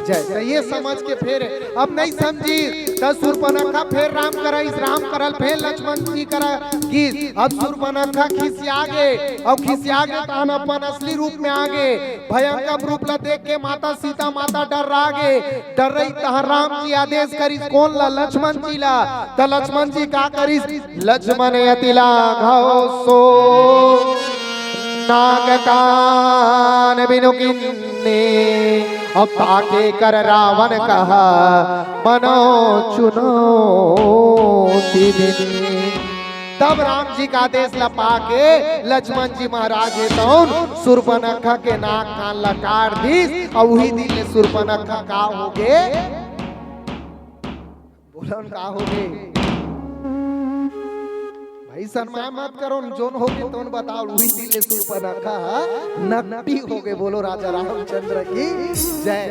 जय। त ये समझ के फेर, अब नइ समझिस, त सुर्पनखा फेर राम करा आइस, राम करा ले फेर लक्ष्मण जी करा गिस। अब सुर्पनखा खिसिया गे, अउ खिसिया गे तहन अपन असली रूप में आ गे। भयंकर रूप ला देख के माता सीता माता डर्रा गे। डर्रइस तहन राम जी आदेश करिस कोन ला? लक्ष्मण जी ला। त लक्ष्मण जी का करिस? लक्ष्मण अति लाघव सो नाग कान बिनु कीन्हे, अउ ताके कर रावण कहा मनो चुनौती दीन्हे। तब राम जी का आदेश ला पाके लक्ष्मण जी महाराज हे तउन सुर्पनखा के नाक कान ला काट दिस, अउ उही दिन ले सुर्पनखा का होगे? बोलन का होगे? भाई शर्मा मत करो, जोन होगे तोन बताओ। उही दिन ले सुर्पनखा नकटी होगे। बोलो राजा रामचंद्र की जय।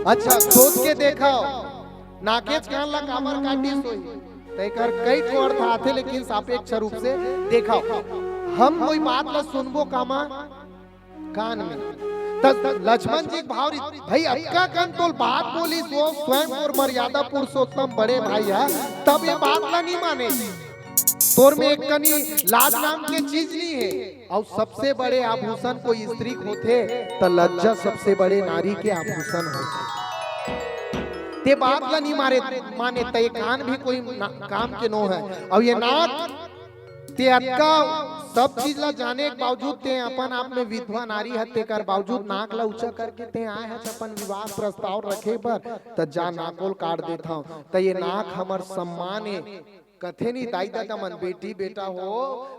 अच्छा, सोच के देखव, नाकेच कान ला काबर काटिस होही? त एकर कई ठो अर्थ आथे, लेकिन सापेक्ष रूप से देखव, हम कोई बात ला सुनबो कामा कान में। त लक्ष्मण जी के भाव रहिस, भाई अतका कन तोल बात बोलिस वो स्वयं अउ मर्यादा पुरुषोत्तम बड़े भाई ह, तब ये बात ला नइ माने। तोर में एक कनी लाज नाम के चीज नइ हे। अउ सबसे बड़े आभूषण कोई स्त्री के होथे, त लज्जा सबसे बड़े नारी के आभूषण होथे। ते बात ला नइ मारे, माने त ये कान भी कोई ना, काम के नो हे। अउ ये नाक ते अतका सब चीज ला जाने के बावजूद ते अपन आप में विधवा नारी हस, तेकर बावजूद नाक ला ऊंचा करके ते आय हस अपन विवाह प्रस्ताव रखे बर, त जा नाको ल काट देथंव। त ये नाक हमर सम्मान ए। कथे नी दाई ददा मन, बेटी बेटा हो,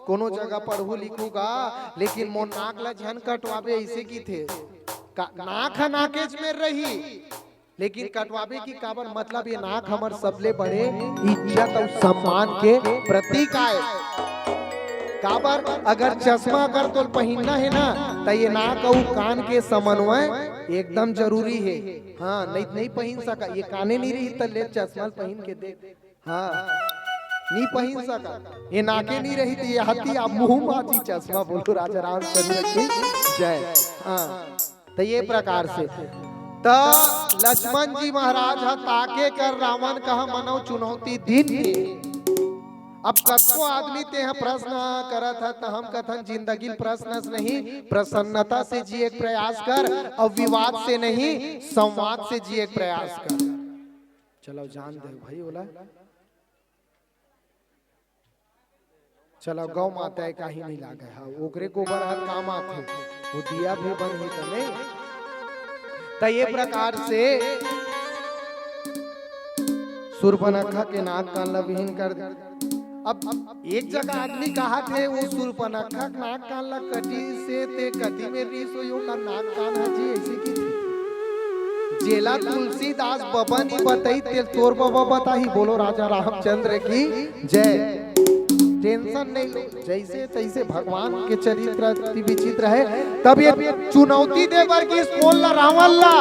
कोनो जगह पढ़हू लिखहू गा, लेकिन मोर नाक ला झन कटवाबे, अइसे किथे। का, नाक ह नाकेच मेर रही, लेकिन कटवाबे कि काबर? मतलब ये नाक हमर सबले बड़े इज्जत अउ सम्मान के प्रतीक आय। काबर? अगर चश्मा अगर तोल पहिनना हे ना, त ये नाक अउ कान के समन्वय एकदम जरूरी हे। हाँ, नइ, नइ पहिन सका, ये काने नइ रही त ले चश्मा ल पहिन के देख। हाँ, नइ पहिन सका, ये नाके नइ रही त ये हती आ मुंह बाजी चश्मा। बोलो राजा रामचंद्र की जय। हाँ, त ये प्रकार से त लक्ष्मण जी महाराज ह ताके कर रावण कहा मनो चुनौती दीन्हे। अब कतको आदमी ते ह प्रश्न करत ह, त हम कथन जिंदगी ल प्रश्न से नहीं, प्रसन्नता से जिए के प्रयास कर, अउ विवाद से नहीं, संवाद से जिए के प्रयास कर। चलो जान दे भाई ओला। चलो गौ माता ए, काही नइ लागे, हाँ, ओकरे गोबर हाथ काम आथे, वो दिया भी बनही तने। त ये प्रकार से सुर्पनखा के नाक कान ला विहीन कर दे। अब एक जगह आदमी कहाथे, वो सुर्पनखा के नाक कान ला कटिस ते कति मेर रिहिस होही ओकर नाक कान ह जी, अइसे किथे। जेला तुलसीदास बबा नी बताही, तेला तोर बबा बताही। बोलो राजा रामचंद्र की जय। टेंशन नहीं लो, जैसे तैसे भगवान के चरित्र अति विचित्र है। तब ये चुनौती दे बर गिस कोन ला? रावण ला।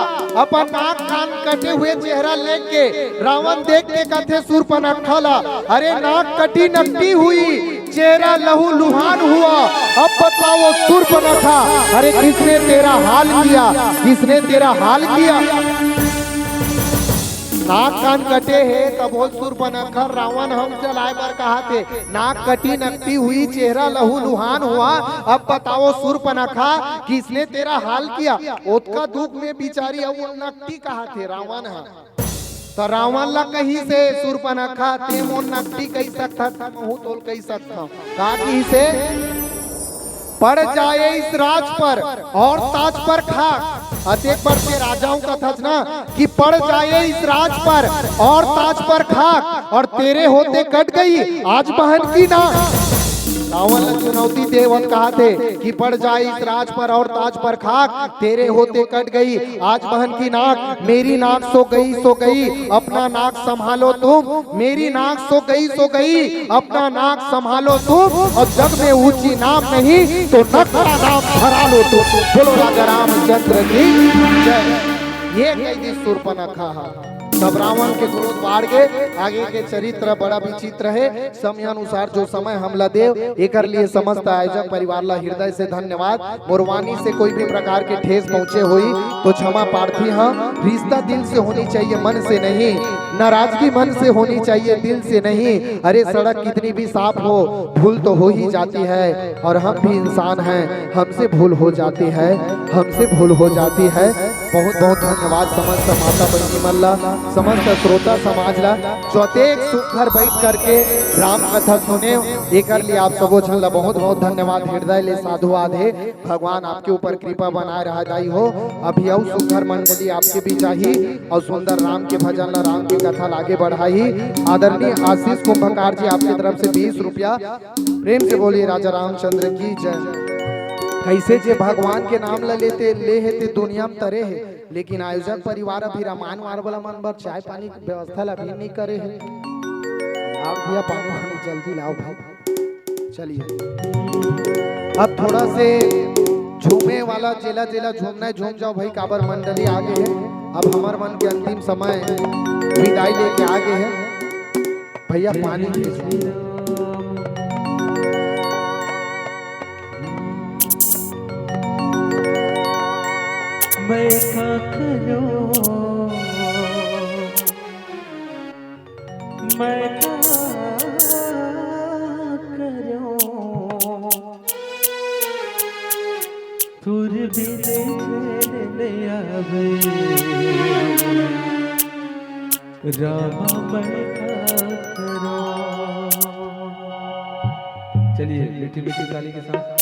अपन नाक कान कटे हुए चेहरा लेके रावण देख के कथे सूर्पनखा ला, "अरे नाक कटी नकटी हुई, चेहरा लहू लुहान हुआ, अब बताओ सूर्पनखा, अरे किसने तेरा हाल किया, किसने तेरा हाल किया?" नाक कान कटे हे, तब बोल सूर्पनखा, रावण हव जलाए बर कहाथे, नाक कटी नकटी हुई, चेहरा लहू लुहान हुआ, अब बताओ सूर्पनखा, किसने तेरा हाल किया? ओतका दुख में बिचारी अउ नकटी कहाथे रावण ह। त रावण ला कहिस हे सूर्पनखा, "तें मोर नकटी कहि सकथस, महूं तोला कहि सकथंव।" का कहिस हे? "पड़ जाए इस राज पर और ताज पर खाक।" अतेक बड़ के राजा हंव कथस ना कि "पड़ जाए इस राज पर और ताज पर खाक, और तेरे होते कट गई आज बहन की नाक।" रावण ला चुनौती देवत कहाथे कि "पड़ जाए इस राज पर और ताज पर खाक, तेरे होते कट गई आज बहन की नाक, मेरी नाक सो गई, सो गई, अपना नाक संभालो तुम, मेरी नाक सो गई, सो गई, अपना नाक संभालो तुम, और जग में ऊंची नाम नहीं तो नक का नाम धरा लो तुम।" बोलो राजा रामचंद्र की जय। ये कहि दिस सूर्पनखा ह। तब रावण के क्रोध बाढ़ गे। आगे के चरित्र बड़ा विचित्र हे। समय अनुसार जो समय हमला देव, एकर लिए समस्त आयोजक परिवार ला हृदय से धन्यवाद। मोर वाणी से कोई भी प्रकार के ठेस पहुंचे होही तो क्षमा प्रार्थी हंव। रिश्ता दिल से होनी चाहिए, मन से नहीं। नाराजगी मन से होनी चाहिए, दिल से नहीं। अरे सड़क कितनी भी साफ हो, भूल तो हो ही जाती है, और हम भी इंसान हैं, हमसे भूल हो जाती है, हमसे भूल हो जाती है। बहुत बहुत धन्यवाद समस्त माता बहिनी मन ला, समस्त श्रोता समाज ला, जो अतेक सुघर बैठ करके राम कथा सुने, एकर लिए आप सबो झन ला बहुत बहुत धन्यवाद, हृदय ले साधुवाद हे। भगवान आपके ऊपर कृपा बनाए रहा दाई हो। अभी अउ सुघर मंडली आपके बीच आही और सुंदर राम के भजन ला, राम के कथा ला आगे बढ़ाही। आदरणीय आशीष कुंभकार जी आपके तरफ से बीस रुपया। प्रेम से बोलिए राजा रामचंद्र की जय। कैसे जे भगवान के नाम ला लेते ले हे ते दुनिया में तरे हे, लेकिन आयोजक परिवार अभी रामायण वार वाला मन बर चाय पानी के व्यवस्था ला भी नहीं करे हे। लाओ भैया पानी, पानी जल्दी लाओ भाई। चलिए, अब थोड़ा से झूमे वाला, जेला जेला झूमना हे झूम जाओ भाई, काबर मंडली आगे हे। अब हमर मन के अंतिम समय विदाई लेके आगे हे। भैया पानी भेजो। मैं का करूं, मैं का करूं, तुर बिन चैन न आवे, रामा मैं का करूं। चलिए मीठी मीठी ताली के साथ।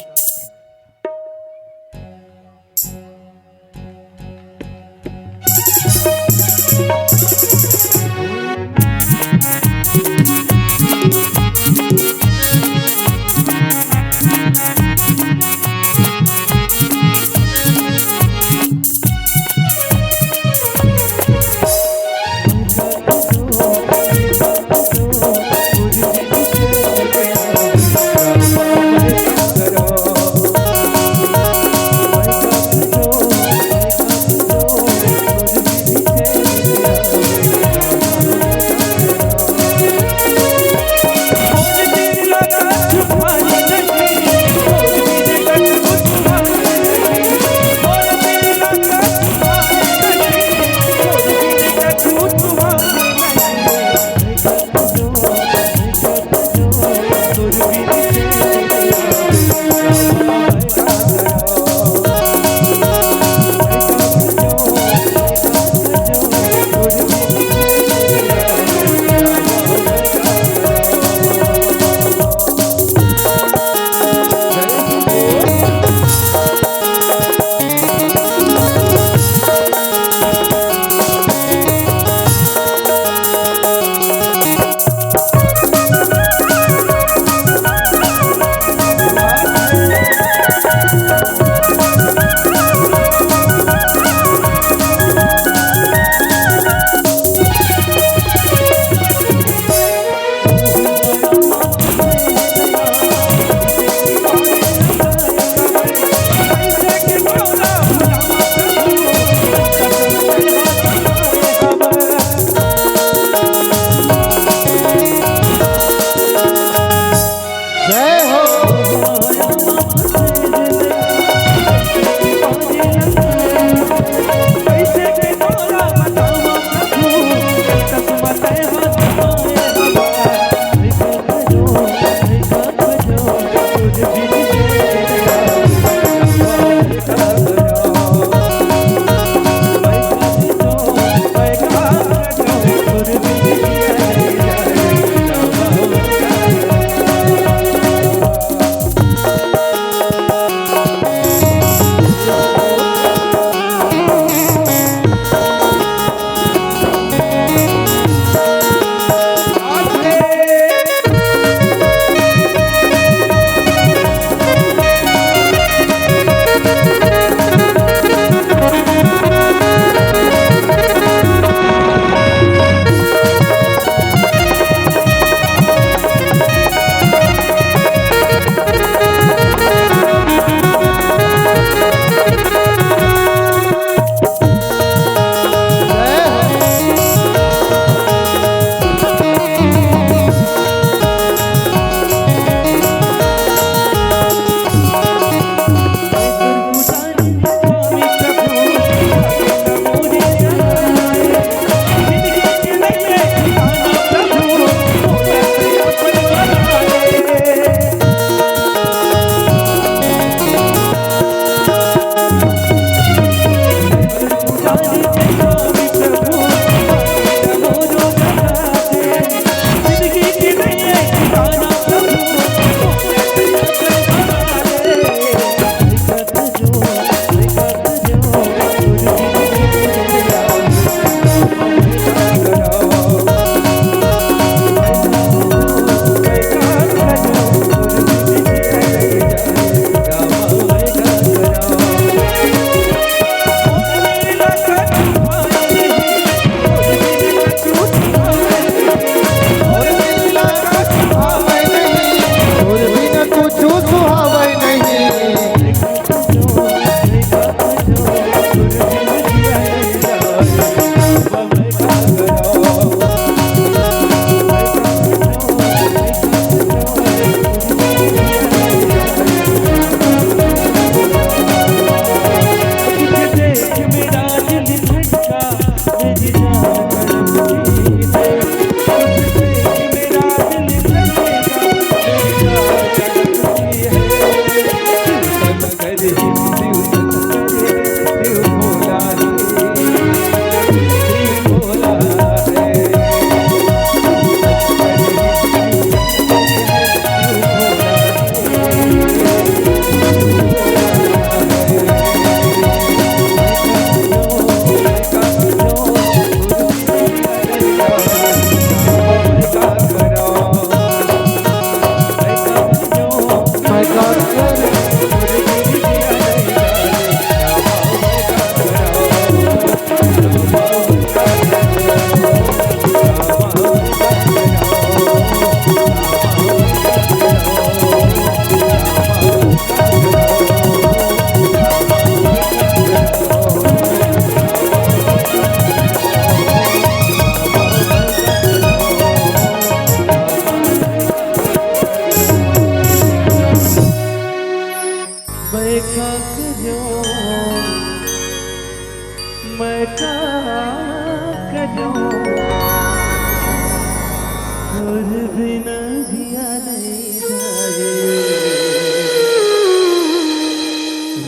गुर बिन जिया नहीं जाए,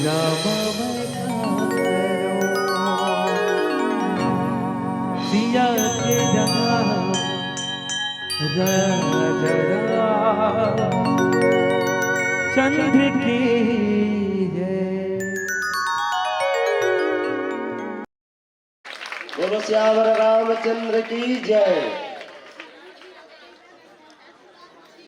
राम मैं गाऊं। सिया के जहाँ राजा रामचंद्र की जय। बोलो सियावर रामचंद्र की जय।